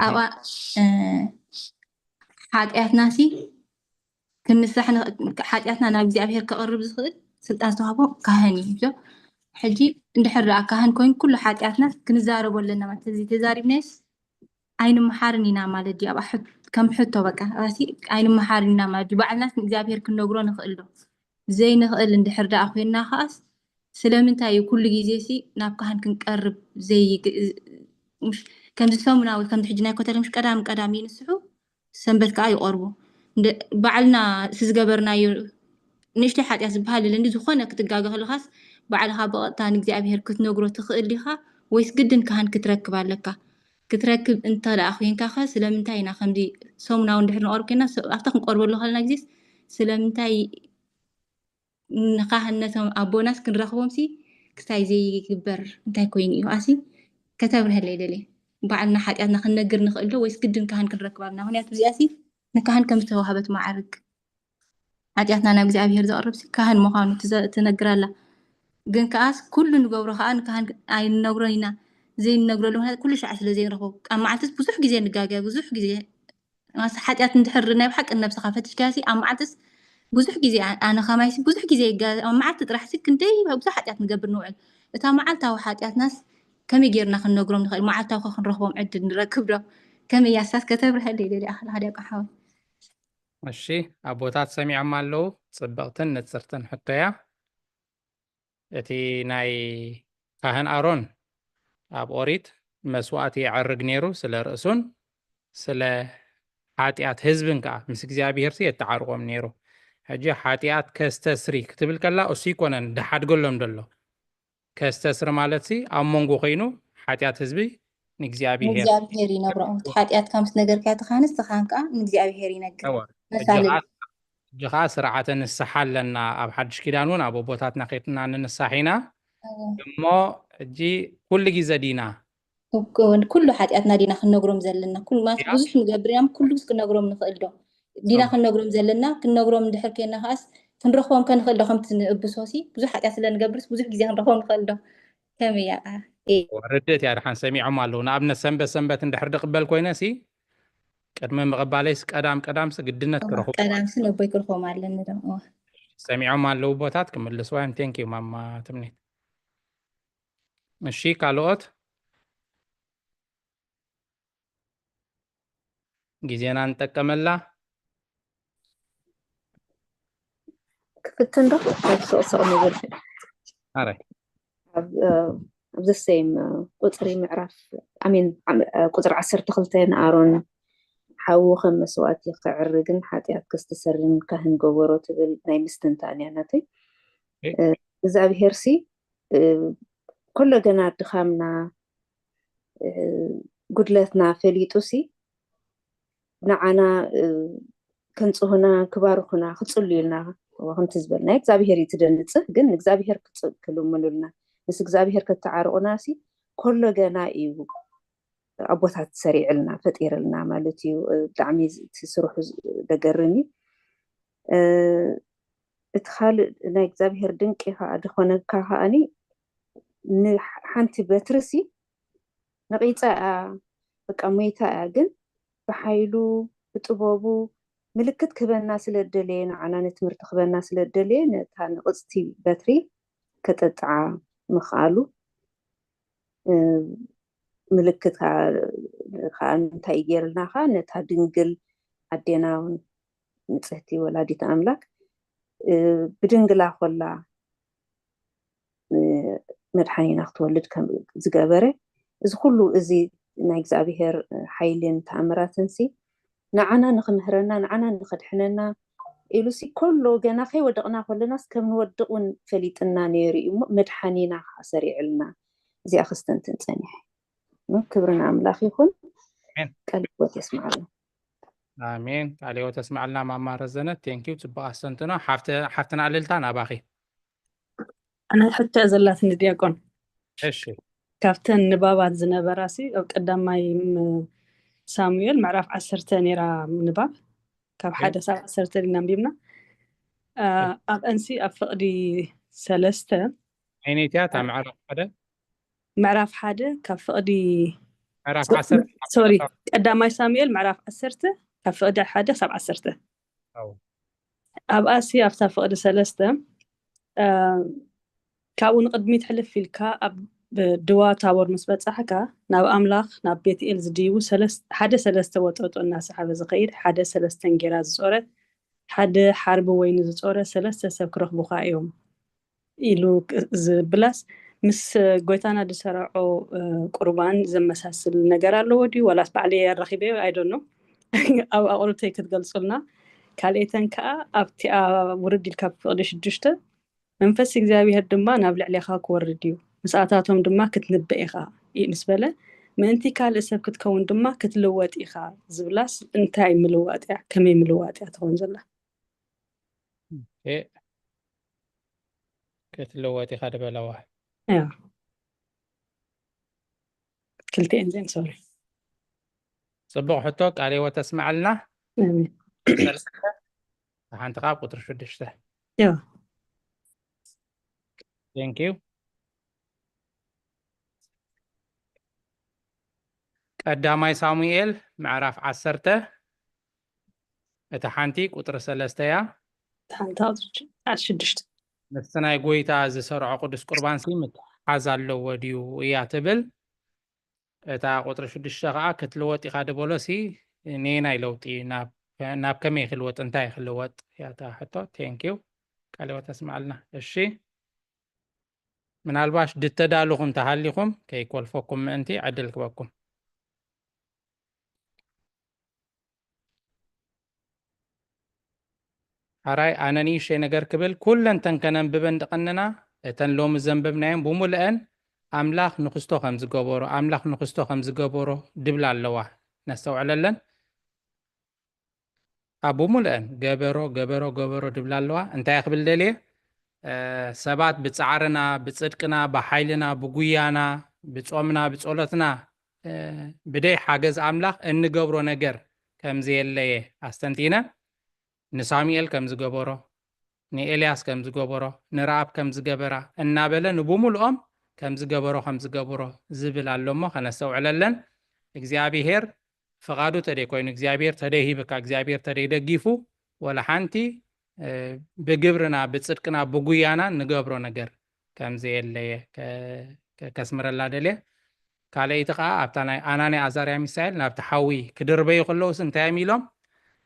ኣብኣ ሓጢኣትና ሲ ክንሳሕ ሓጢኣትና ናብ እግዚኣብሔር ከቕርብ ዝኽእል ስልጣን ዝተዋህቦ ካህን እዩ ሕጂ እንድሕር ደኣ ካህን ኮይኑ ኩሉ ሓጢኣትና ክንዛረቦ ኣለና ማለት እዚ ተዛሪብናዮስ ኣይንመሓርን ኢና ማለት ድዩ ኣብኣ ከም ሕቶ በቃ ኣባሲ ኣይንመሓርን ኢና ማለት ድዩ ባዕልናስ ንእግዚኣብሔር ክንነግሮ ንኽእል ዶ ዘይንኽእል እንድሕር ደኣ ኮይንና ከኣስ ስለምንታይ እዩ ኩሉ ግዜ ሲ ናብ ካህን ክንቀርብ ዘይግ ከምዚ ሰሙናዊ ከምዚ ሕጂ ናይ ኮተለ ምሽ ቀዳም ቀዳም ይንስሑ ሰንበት ከዓ ይቐርቡ ባዕልና ስዝገበርናዮ ንእሽተይ ሓጢኣት ዝበሃል የለን ዝኾነ ክትጋገ ከለኻስ ባዕልኻ ብቐጥታ ንእግዚኣብሔር ክትነግሮ ትኽእል ዲኻ ወይስ ግድን ካህን ክትረክብ ኣለካ ክትረክብ እንተ ደኣ ኮይንካ ኸ ስለምንታይ ኢና ከምዚ ሰሙናዊ እንድሕር ንቐርብ ኮይና ኣብታ ክንቀርበሉ ከለና ግዜስ ስለምንታይ ንኻህነቶም ኣቦናስ ክንረኽቦም ሲ ክሳይ ዘይግበር እንታይ ኮይኑ እዩ ኣሲ ከተብርሀለይ ደልየ ባዕልና ሓጢኣትና ክንነግር ንኽእል ዶ ወይስ ግድን ካህን ክንረክብ ኣለና ምክንያቱ እዚኣ ሲ ንካህን ከም ዝተዋህበት ማዕርግ ሓጢኣትና ናብ እግዚኣብሔር ዘቕርብ ሲ ካህን ምዃኑ ትነግር ኣላ ግን ከኣስ ኩሉ ንገብሮ ከዓ ንካህን ኣይንነግሮን ኢና ዘይንነግረሉ ምክንያት ኩሉ ሻዕ ስለ ዘይንረኽቦ ኣብ መዓልትስ ብዙሕ ግዜ ንጋገ ብዙሕ ግዜ ሓጢኣት እንድሕር ናይ ብሓቂ ነብስኻ ፈቲሽካሲ ኣብ መዓልትስ ብዙሕ ግዜ ኣነ ከማይሲ ብዙሕ ግዜ ኣብ መዓልቲ ጥራሕሲ ክንደይ ብዙሕ ሓጢኣት ንገብር ንውዕል እታ መዓልታዊ ሓጢኣትናስ ከመይ ጌርና ክንነግሮም ንኽእል መዓልታዊ ክንረኽቦም ዕድል ንረክብ ዶ ከመይ ያሳስ ከተብርሀለይ ደሊ ኣኽል ሓደ ቆሓወ እሺ ኣቦታት ሰሚዖም ኣለዉ ጽብቕትን ንጽርትን ሕቶያ እቲ ናይ ካህን ኣሮን ኣብ ኦሪት መስዋእቲ የዕርግ ነይሩ ስለ ርእሱን ስለ ሓጢኣት ህዝብን ከዓ ምስ እግዚኣብሄር ሲ የተዓርቆም ነይሩ ሕጂ ሓጢኣት ከስተስሪ ክትብል ከላ እሱ ይኮነን ድሓድገሎም ደሎ ከስተስሪ ማለት ሲ ኣብ መንጎ ኮይኑ ሓጢኣት ህዝቢ ንእግዚኣብሄር ንእግዚኣብሄር ይነግሮ ሓጢኣትካ ምስ ነገርካ ትኻንስ ትኻን ከዓ ንእግዚኣብሄር ይነግር መሳሌ እጂ ከዓ ስርዓተ ንስሓ ኣለና ኣብ ሓድሽ ኪዳን እውን ኣብ ኣቦታትና ከድና ንንሳሕ ኢና እሞ እጂ ኩሉ ግዜ ዲና ኩሉ ሓጢኣትና ዲና ክንነግሮም ዘለና ኩሉ ማለት ብዙሕ ንገብር ኢና ኩሉ ክነግሮም ንኽእል ዶ ዲና ክንነግሮም ዘለና ክንነግሮም እንድሕር ከና ከዓስ ክንረኽቦም ከንኽእል ዶ ከምቲ ንእብሶሲ ብዙሕ ሓጢኣት ስለ ንገብርስ ብዙሕ ግዜ ክንረኽቦም ንኽእል ዶ ከመይ እያ ርድእት እያ ድሓን ሰሚዖም ኣለዉ ንኣብነት ሰንበት ሰንበት እንድሕር ድቕበል ኮይነ ሲ ቅድሚ ምቕባለይስ ቀዳም ቀዳምሲ ግድነት ክረኽቦም ቀዳምሲ ኣለኒ። ነቦይ ክረኽቦም ኣለኒ ዶ? እወ። ሰሚዖም ኣለዉ ቦታት ክምልስዋ እዮም። Thank you ማማ ትምኒት። እሺ ካልኦት ግዜና ንጠቀመላ። ፍትን ዶ? ኣብ ሱቕ ሱቕ ንብል። ኣራይ ኣብ እ፣ ኣብ ዘሰይም እ፣ ቁፅሪ ምዕራፍ ኣሜን ዓም- እ፣ ቁፅሪ ዓሰርተ ክልተ ንኣሮን ሓዉ ከም መስዋእቲ ክዕርግን ሓጢኣት ከስተሰርይን ካህን ገበሮ ትብል ናይ ምስትንታን እያ ናተይ። እ- እ፣ እግዚኣብሄር ሲ እ፣ ኩሎ ገና ድኻምና እ፣ ጉድለትና ፈሊጡ ሲ ንዓና እ፣ ከንጽሁና ክባርኹና ክጽልዩልና ከምቲ ዝበልና እግዚኣብሄር እዩ ትደንጽህ ግን እግዚኣብሄር ክጽ- ክልምኑልና ምስ እግዚኣብሄር ከተዓርቑና ሲ ኮሎ ገና እዩ ኣቦታት ሰሪዕልና ፈጢርልና ማለት እዩ። ብጣዕሚ እቲ ስርሑ ደገርም እዩ። እቲ ካልእ ናይ እግዚኣብሄር ድንቂ ከዓ ድኾነካ ከዓኒ ንሓንቲ በትርሲ ነቒፃ እያ በቃ ሞይታ እያ ግን ብሓይሉ ብጥበቡ ምልክት ክህበና ስለ ደለየ ንዓና ንትምህርቲ ክህበና ስለ ደለየ ነታ ንቕፅቲ በትሪ ከጠጥዓ ምኽኣሉ ምልክት ከዓ እንታይ ገይርልና ከዓ ነታ ድንግል ኣዴና እውን ንፅህቲ ወላዲት ኣምላክ ብድንግላ ኮላ መድሓኒና ክትወልድ ዝገበረ እዚ ኩሉ እዚ ናይ እግዚኣብሄር ሓይልን ተኣምራትን ሲ ንዓና ንክምህረና ንዓና ንክድሕነና ኢሉ ሲ ኮሎ ገና ከይወደቕና ኮለናስ ከም ንወድቕ እውን ፈሊጥና ነይሩ እዩ እሞ መድሓኒና ከዓ ሰሪዕልና እዚኣ ክስተንትን ፀኒሐ ክብሪ ንኣምላኽ ይኹን ቃል ህይወት የስምዓሉ ኣሜን ቃል ህይወት የስምዓልና ማማ ረዘነ ቴንኪው ፅቡቅ ኣስተንትኖ ሓፍትና ኣልልታ ናባኺ ኣነ ሕቶ እያ ዘላትኒ ዲያቆን እሺ ካብተን ንባባት ዝነበራ ሲ ኣብ ቀዳማይ ሳሙኤል ምዕራፍ ዓሰርተ ነይራ ንባብ ካብ ሓደ ሳብ ዓሰርተ ዲና ኣንቢብና ኣብአንሲ ኣብ ፍቕዲ ሰለስተ ዓይነይትያ እታ ምዕራፍ ሓደ ምዕራፍ ሓደ ካብ ፍቕዲ ምዕራፍ ዓሰርተ ሶሪ ቀዳማይ ሳሙኤል ምዕራፍ ዓሰርተ ካብ ፍቕዲ ሓደ ሳብ ዓሰርተ ኣብኣሲ ኣብታ ፍቕዲ ሰለስተ ካብኡ ንቕድሚት ሕልፍ ኢልካ ኣብ ድዋ ታቦር ምስ በጻሕካ ናብ ኣምላኽ ናብ ቤትኤል ዝድይቡ ሓደ ሰለስተ ወጠጦ እናሰሓበ ዝኸይድ ሓደ ሰለስተ እንጌራ ዝጾረ ሓደ ሓርቢ ወይኒ ዝጾረ ሰለስተ ሰብ ክረኽቡኻ እዮም ኢሉ ዝብላስ ምስ ጎይታና ዝሰረዖ ቁርባን ዘመሳስል ነገር ኣለዎ ድዩ ዋላስ ባዕለይ ኣራኺበዮ ኣይዶኖ ኣብ ኣቑርብተይ ክትገልጹልና ካልኤተን ከዓ ኣብቲኣ ውርድ ኢልካ ፍቕዲ ሽዱሽተ መንፈስ እግዚኣብሔር ድማ ናብ ልዕሌኻ ክወርድ እዩ ምስኣታቶም ድማ ክትንበእ ኢኻ ምስ በለ ምእንቲ ካልእ ሰብ ክትከውን ድማ ክትልወጥ ኢኻ ዝብላስ እንታይ ምልዋጥ እያ ከመይ ምልዋጥ እያ ትኸውን ዘላ ክትልወጥ ኢኻ ድበለዋ ክልቲኤን ዜን ሶሪ ፅቡቅ ሕቶ ቃል ህይወት ተስምዓልና ሓንቲ ካብ ቁጥሪ ሽዱሽተ ቴንኪዩ ቀዳማይ ሳሙኤል ምዕራፍ ዓሰርተ እታ ሓንቲ ቁጥሪ ሰለስተ እያ ሓንቲ ሽዱሽተ ምስቲ ናይ ጎይታ ዝሰርዖ ቅዱስ ቁርባንሲ ምትሓዝ ኣለዎ ድዩ እያ ትብል እታ ቁጥሪ ሽዱሽተ ከዓ ክትልወጥ ኢኻ ድበሎሲ ኔናይ ለውጢ ናብ ከመይ ክልወጥ እንታይ ክልወጥ እያ እታ ሕቶ ቴንኪዩ ቃል ህይወት ተስምዓልና እሺ ምናልባሽ ድተዳልኹም ተሃሊኹም ከይኮልፈኩም ምእንቲ ዕድል ክበኩም ሓራይ ኣነ ንእሽተይ ነገር ክብል ኩለን ተን ከነንብበን ድቐንና እተን ሎሚ ዘንበብናየን ብሙልአን ኣምላኽ ንክስቶ ከም ዝገበሮ ኣምላኽ ንክስቶ ከም ዝገበሮ ድብላ ኣለዋ ነስተውዕለለን ኣብ ብሙልአን ገበሮ ገበሮ ገበሮ ድብላ ኣለዋ እንታይ ክብል ደልየ ሰባት ብፃዕርና ብፅድቅና ብሓይልና ብጉያና ብፆምና ብፀሎትና ብደይ ሓገዝ ኣምላኽ እንገብሮ ነገር ከም ዘየለየ ኣስተንቲነ ንሳሙኤል ከም ዝገበሮ ንኤልያስ ከም ዝገበሮ ንረኣብ ከም ዝገበራ እናበለ ንብሙልኦም ከም ዝገበሮ ከም ዝገብሮ ዝብል ኣሎ እሞ ከነስተውዕለለን እግዚኣብሄር ፍቓዱ ተደይ ኮይኑ እግዚኣብሔር ተደይ ሂብካ እግዚኣብሔር ተደይ ደጊፉ ወላ ሓንቲ ብግብርና ብፅድቅና ብጉያና ንገብሮ ነገር ከም ዘየለየ ከስምረላ ደልየ ካልኣይቲ ከዓ ኣብታ ናይ ኣናንያ ኣዛርያ ሚሳኤል ናብቲ ሓዊ ክድርበዩ ከለውስ እንታይ እዮም ኢሎም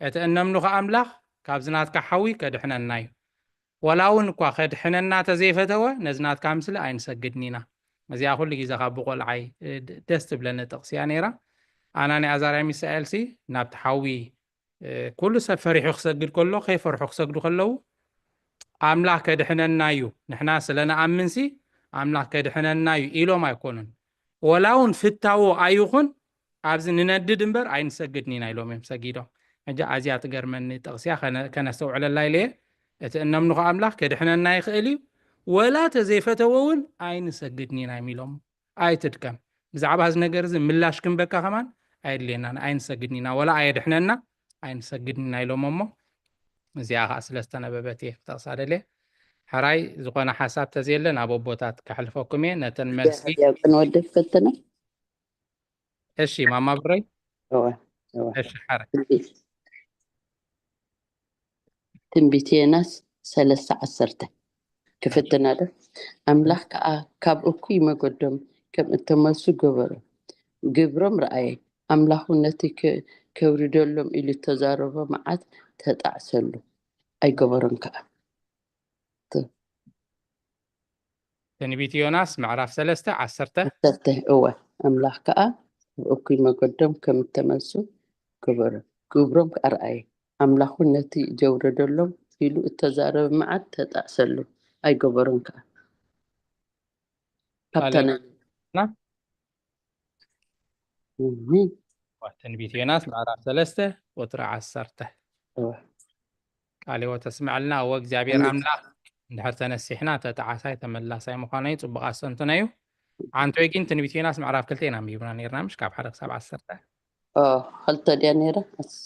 እቲ እነምልኾ ኣምላኽ ካብዚ ናትካ ሓዊ ከድሕነና እዩ ወላ እውን እኳ ከድሕነና ተዘይፈተወ ነዚ ናትካ ምስሊ ኣይንሰግድን ኢና። እዚኣ ኩሉ ግዜ ካብ ብቆልዓይ ደስ ትብለኒ ጥቕሲ እያ ነይራ። ኣናንያ ኣዛርያ ሚሳኤልሲ ናብቲ ሓዊ ኩሉ ሰብ ፈሪሑ ክሰግድ ከሎ ከይፈርሑ ክሰግዱ ከለዉ ኣምላኽ ከድሕነና እዩ፣ ንሕና ስለ ንኣምንሲ ኣምላኽ ከድሕነና እዩ ኢሎም ኣይኮኑን። ወላ እውን ፍታዎ ኣይኹን ኣብዚ ንነድድ እምበር ኣይንሰግድን ኢና ኢሎም እዮም ሰጊዶም። ሕጂ ኣዝያ ትገርመኒ ጥቕስያ ከነስተውዕለላ ኢለየ። እቲ እነምንኾ ኣምላኽ ከድሕነና ይኽእል እዩ፣ ወላ ተዘይፈተዎ እውን ኣይንሰግድን ኢና እዮም ኢሎም። ኣይትድከም። ብዛዕባ እዚ ነገር እዚ ምላሽ ክንበካ ከማን ኣየድልየናን። ኣይንሰግድን ኢና፣ ወላ ኣየድሕነና ኣይንሰግድን ኢና ኢሎም። እሞ እዚኣ ከዓ ስለ ዝተነበበት እየ ክጠቕሳ ደልየ። ሕራይ ዝኾነ ሓሳብ ተዘየለ ናብ ኣቦታት ከሕልፈኩም እየ። ነተን መልሲ ዲያቆን ወዲ ክፍትነ። እሺ ማማ ብረይ። እወ፣ እወ። እሺ ሕራይ። ትንቢት ዮናስ ሰለስተ ዓሰርተ ክፍትና ዶ? ኣምላኽ ከኣ ካብ እኩይ መገዶም ከም እተመልሱ ገበሩ። ግብሮም ረኣየ። ኣምላኹ ነቲ ከ- ከውርደሎም ኢሉ እተዛረቦ መዓት ተጣዕሰሉ። ኣይገበሮን ከኣ። ትንቢት ዮናስ ምዕራፍ ሰለስተ ዓሰርተ። ዓሰርተ እወ። ኣምላኽ ከኣ ካብ እኩይ መገዶም ከም እተመልሱ ገበሩ። ግብሮም ከኣ ረኣየ። ኣምላኹ ነቲ ዘውረደሎም ኢሉ እተዛረበ መዓት ተጣዕሰሉ። ኣይገበሮን ከኣ። ካብታ ናይ ና ትንቢት ዮናስ ምዕራፍ ሰለስተ ቁፅሪ ዓሰርተ። ቃል ህይወት ተስምዐልና። እወ እግዚኣብሔር ኣምላኽ እንድሕር ተነሲሕና ተጣዓሳይ ተመላሳይ ምዃኑ እዩ። ፅቡቕ ኣስተንትኖ እዩ። ዓንቶይ ግን ትንቢት ዮናስ ምዕራፍ ክልተ ኢና ኣንቢብና ነርና፣ ምሽ ካብ ሓደ ክሳብ ዓሰርተ። ኦ፣ ክልተ ድያ ነይራ?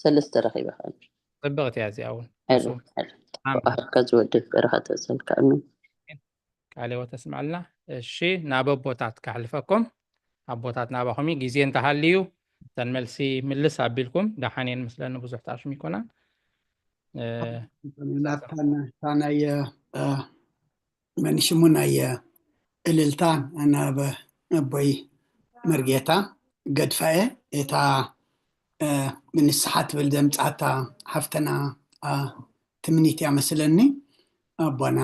ሰለስተ ረኺበ ከኣ። ፅብቕቲ እያ እዚኣ እውን። ሕሉ፣ ሕሉ። ኣካ ዝወድብ በረኸት ዘልካ። ኣሜን። ቃል ህይወት ተስምዐልና። እሺ፣ ናብ ኣቦታት ከሕልፈኩም። ኣቦታት ናባኹም እዩ። ግዜ እንተሃልዩ እተን መልሲ ምልስ ኣቢልኩም፣ ደሓን እየን ምስለኒ ብዙሕ ተኣሽሙ ይኮናን። እ፣ ናብታ ናብታ ናይ እ፣ መን ሽሙ ናይ እ፣ እልልታ ናብ ኣቦይ መርጌታ ገድፋ እየ። እታ እ፣ ንስሓ ትብል ዘምጻእታ ሓፍተና እ፣ ትምኒት እያ መስለኒ። ኣቦና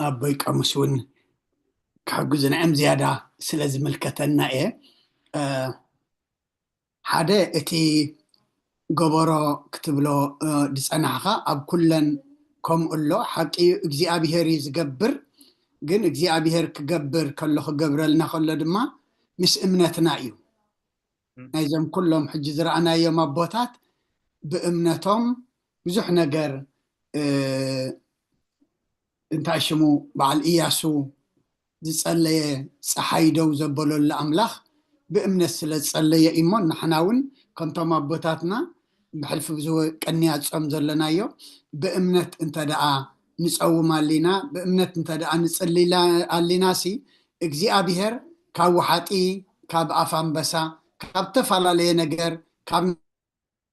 ኣቦይ ቀሙስ እውን ክሕግዙና እዮም ዝያዳ ስለ ዝምልከተና እየ። እ፣ ሓደ እቲ ገበሮ ክትብሎ እ፣ ዝጸናሕኻ ኣብ ኩለን ከምኡ ኣሎ። ሓቂ እዩ እግዚኣብሄር እዩ ዝገብር፣ ግን እግዚኣብሄር ክገብር ከሎ ክገብረልና ከሎ ድማ ምስ እምነትና እዩ። ናይዞም ኩሎም ሕጂ ዝረኣናዮም ኣቦታት ብእምነቶም ብዙሕ ነገር እ፣ እንታይ ሽሙ በዓል እያሱ ዝጸለየ ጸሓይ ደው ዘበለሉ ኣምላኽ ብእምነት ስለ ዝጸለየ እሞ ንሕና እውን ከምቶም ኣቦታትና ብሕልፊ ብዙ ቀንያ ጾም ዘለናዮ ብእምነት እንተ ደኣ ንጸውም ኣሊና ብእምነት እንተ ደኣ ንጽሊ ኣሊናሲ እግዚኣብሔር ካብ ወሓጢ ካብ ኣፍ ኣንበሳ ካብ ዝተፈላለየ ነገር ካብ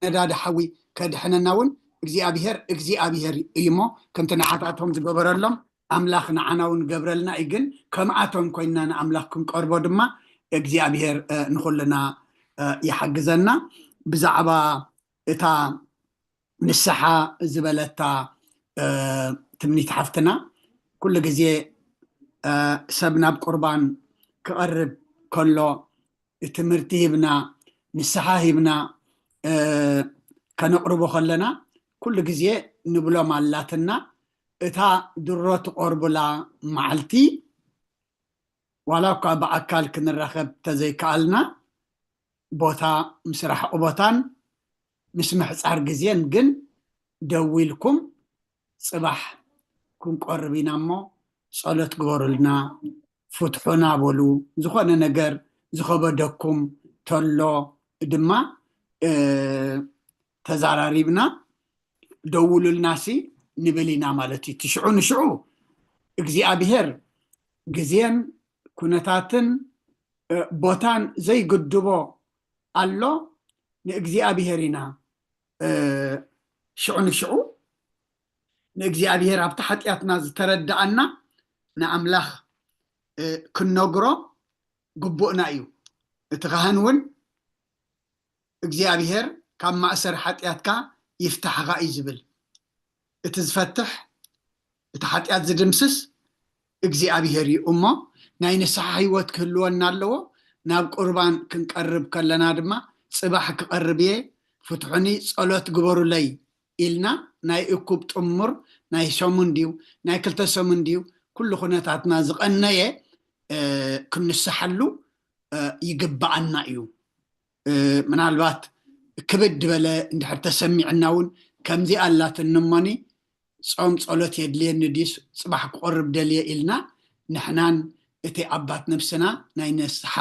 ነዳዲ ሓዊ ከድሕነና እውን እግዚኣብሔር እግዚኣብሔር እዩ እሞ ከምቲ ንዓታቶም ዝገበረሎም ኣምላኽ ንዓና እውን ገብረልና እዩ። ግን ከምኣቶም ኮይንና ንኣምላኽ ክንቀርቦ ድማ እግዚኣብሔር እ፣ ንኹልና እ፣ ይሓግዘና። ብዛዕባ እታ ንስሓ ዝበለታ እ፣ ትምኒት ሓፍትና ኩሉ ግዜ እ፣ ሰብ ናብ ቁርባን ክቐርብ ከሎ ትምህርቲ ሂብና ንስሓ ሂብና እ፣ ከነቕርቦ ከለና ኩሉ ግዜ ንብሎም ኣላትና እታ ድሮ ትቐርቡላ መዓልቲ ዋላ እኳ ብኣካል ክንራኸብ ተዘይከኣልና ቦታ ምስ ራሕቑ ቦታን ምስ ምሕፃር ግዜን ግን ደዊልኩም ጽባሕ ክንቆርብ ኢና እሞ ጸሎት ግበሩልና፣ ፍትሑና በሉ። ዝኾነ ነገር ዝኸበደኩም ተሎ ድማ እ፣ ተዛራሪብና ደውሉልናሲ ንብል ኢና ማለት እዩ። ትሽዑ ንሽዑ እግዚኣብሔር ግዜን ኩነታትን እ፣ ቦታን ዘይግድቦ ኣሎ። ንእግዚኣብሔር ኢና እ፣ ሽዑ ንሽዑ ንእግዚኣብሔር ኣብቲ ሓጢኣትና ዝተረድኣና ንኣምላኽ እ፣ ክንነግሮ ግቡእና እዩ። እቲ ካህን እውን እግዚኣብሔር ካብ ማእሰር ሓጢኣትካ ይፍታሕኻ እዩ ዝብል። እቲ ዝፈትሕ እቲ ሓጢኣት ዝድምስስ እግዚኣብሔር እዩ እሞ፣ ናይ ንስሓ ህይወት ክህልወና ኣለዎ። ናብ ቁርባን ክንቀርብ ከለና ድማ፣ ጽባሕ ክቐርብ እየ፣ ፍትሑኒ፣ ጸሎት ግበሩለይ ኢልና፣ ናይ እኩብ ጥሙር ናይ ሰሙን ድዩ ናይ ክልተ ሰሙን ድዩ፣ ኩሉ ኩነታትና ዝቐነየ ክንስሓሉ ይግብኣና እዩ። ምናልባት ክብድ ዝበለ እንድሕር ተሰሚዕና እውን፣ ከምዚ ኣላትኒ እሞኒ፣ ጾም ጸሎት የድልየኒ ድዩስ ጽባሕ ክቆርብ ደልየ ኢልና፣ ንሕናን እቲ ኣባት ነብስና ናይ ንስሓ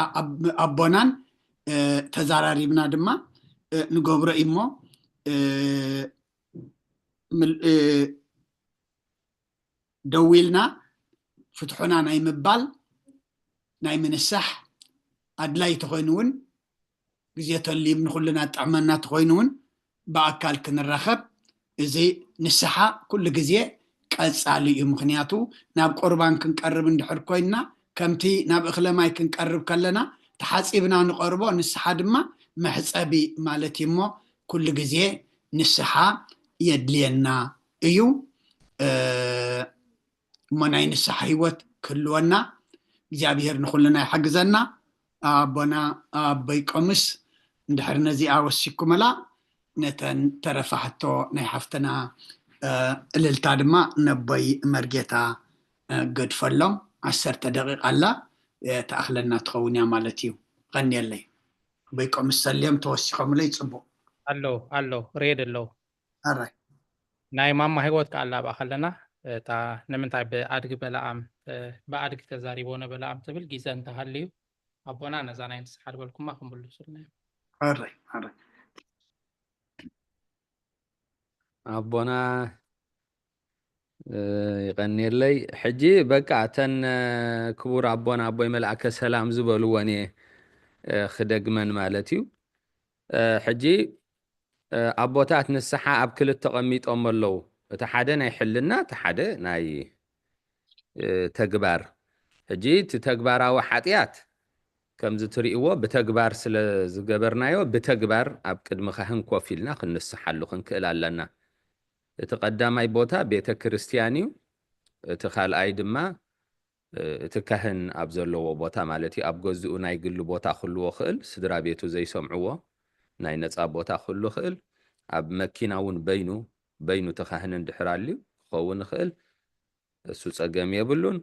ኣቦናን ተዛራሪብና ድማ ንገብሮ እሞ፣ ደዊልና ፍትሑና ናይ ምባል፣ ናይ ምንሳሕ፣ ኣድላይ ተኾይኑ እውን፣ ግዜ ተልዩም ንኹልና ጥዕመና ተኾይኑ እውን፣ ብኣካል ክንራኸብ፣ እዚ ንስሓ ኩሉ ግዜ ቀጻሊ እዩ። ምኽንያቱ፣ ናብ ቁርባን ክንቀርብ እንድሕር ኮይንና፣ ከምቲ ናብ እኽለ ማይ ክንቀርብ ከለና ተሓጺብና ንቐርቦ፣ ንስሓ ድማ መሕጸቢ ማለት እዩ እሞ፣ ኩሉ ግዜ ንስሓ የድልየና እዩ። እሞ ናይ ንስሓ ህይወት ክህልወና እግዚኣብሔር ንኹልና ይሓግዘና። ኣቦና ኣቦይ ቆምስ እንድሕር ነዚኣ ወሲኩመላ፣ ነተን ተረፋ ሕቶ ናይ ሓፍትና እልልታ ድማ ነቦይ መርጌታ ገድፈሎም። ዓሰርተ ደቂቃ ኣላ፣ ተኣኽለና ትኸውን እያ ማለት እዩ። ቐንየለይ። ኣቦይ ቆምስ ሰልዮም ተወሲኾምለይ። ጽቡቕ ኣሎ ኣሎ ሬድ ኣሎ። ኣራይ። ናይ ማማ ህይወት ከኣ ኣላብኣ ከለና፣ እታ ንምንታይ ብኣድጊ በለኣም፣ ብኣድጊ ተዛሪቦ ነበለኣም ትብል ግዜ እንተሃልዩ፣ ኣቦና ነዛ ናይ ንስሓ ዝበልኩማ ክምልሱልና እዮም። ኣራይ፣ ኣራይ። ኣቦና ይቐንየለይ። ሕጂ በቃ እተን ክቡር ኣቦና ኣቦይ መልኣከ ሰላም ዝበልወን እየ ክደግመን ማለት እዩ። ሕጂ ኣቦታት ንስሓ ኣብ ክልተ ቐሚጦም ኣለዉ። እቲ ሓደ ናይ ሕልና፣ እቲ ሓደ ናይ ተግባር። ሕጂ እቲ ተግባራዊ ሓጢኣት ከምዚ ትርእይዎ ብተግባር ስለ ዝገበርናዮ፣ ብተግባር ኣብ ቅድሚ ካህን ኮፍ ኢልና ክንስሓሉ ክንክእል ኣለና። እቲ ቀዳማይ ቦታ ቤተ ክርስቲያን እዩ። እቲ ካልኣይ ድማ እቲ ካህን ኣብ ዘለዎ ቦታ ማለት እዩ። ኣብ ገዝኡ ናይ ግሊ ቦታ ክህልዎ ክእል፣ ስድራ ቤቱ ዘይሰምዕዎ ናይ ነፃ ቦታ ክህሉ ክእል፣ ኣብ መኪና እውን በይኑ በይኑ እቲ ካህን እንድሕር ኣልዩ ክኸውን ይኽእል፣ እሱ ጸገም የብሉን።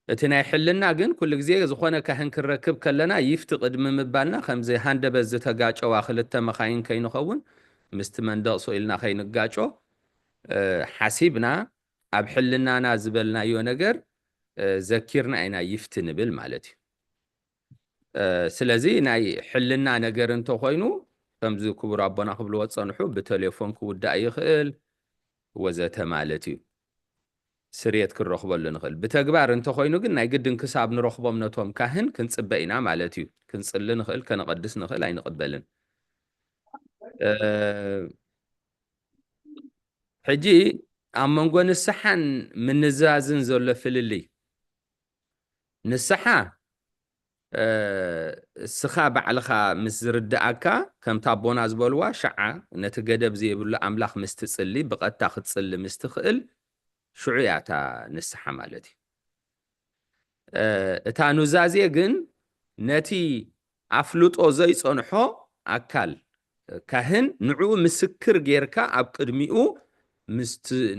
እቲ ናይ ሕልና ግን ኩሉ ግዜ ዝኾነ ካህን ክንረክብ ከለና ይፍቲ ቅድሚ ምባልና ከምዚ ሃንደበት ዝተጋጨዋ ክልተ መኻይን ከይንኸውን ምስቲ መንደቕ ስኢልና ከይንጋጮ ሓሲብና ኣብ ሕልናና ዝበልናዮ ነገር ዘኪርና ኢና ይፍቲ ንብል ማለት እዩ። ስለዚ ናይ ሕልና ነገር እንተኾይኑ ከምዚ ክቡር ኣቦና ክብልዎ ዝጸንሑ ብቴሌፎን ክውዳእ ይኽእል ወዘተ ማለት እዩ። ስርየት ክንረኽበሉ ንኽእል። ብተግባር እንተኾይኑ ግን ናይ ግድን ክሳብ ንረኽቦም ነቶም ካህን ክንጽበ ኢና ማለት እዩ። ክንጽሊ ንኽእል፣ ከነቐድስ ንኽእል ኣይንቕበልን። ሕጂ ኣብ መንጎ ንስሓን ምንዛዝን ዘሎ ፍልልይ፣ ንስሓ እስኻ ባዕልኻ ምስ ዝርድኣካ፣ ከምታ ኣቦና ዝበልዋ፣ ሸዓ ነቲ ገደብ ዘይብሉ ኣምላኽ ምስ ትጽሊ፣ ብቐጥታ ክትጽሊ ምስ ትኽእል፣ ሽዑ እያ እታ ንስሓ ማለት እዩ። እታ ኑዛዜ ግን ነቲ ኣፍልጦ ዘይጸንሖ ኣካል፣ ካህን፣ ንዕኡ ምስክር ጌርካ ኣብ ቅድሚኡ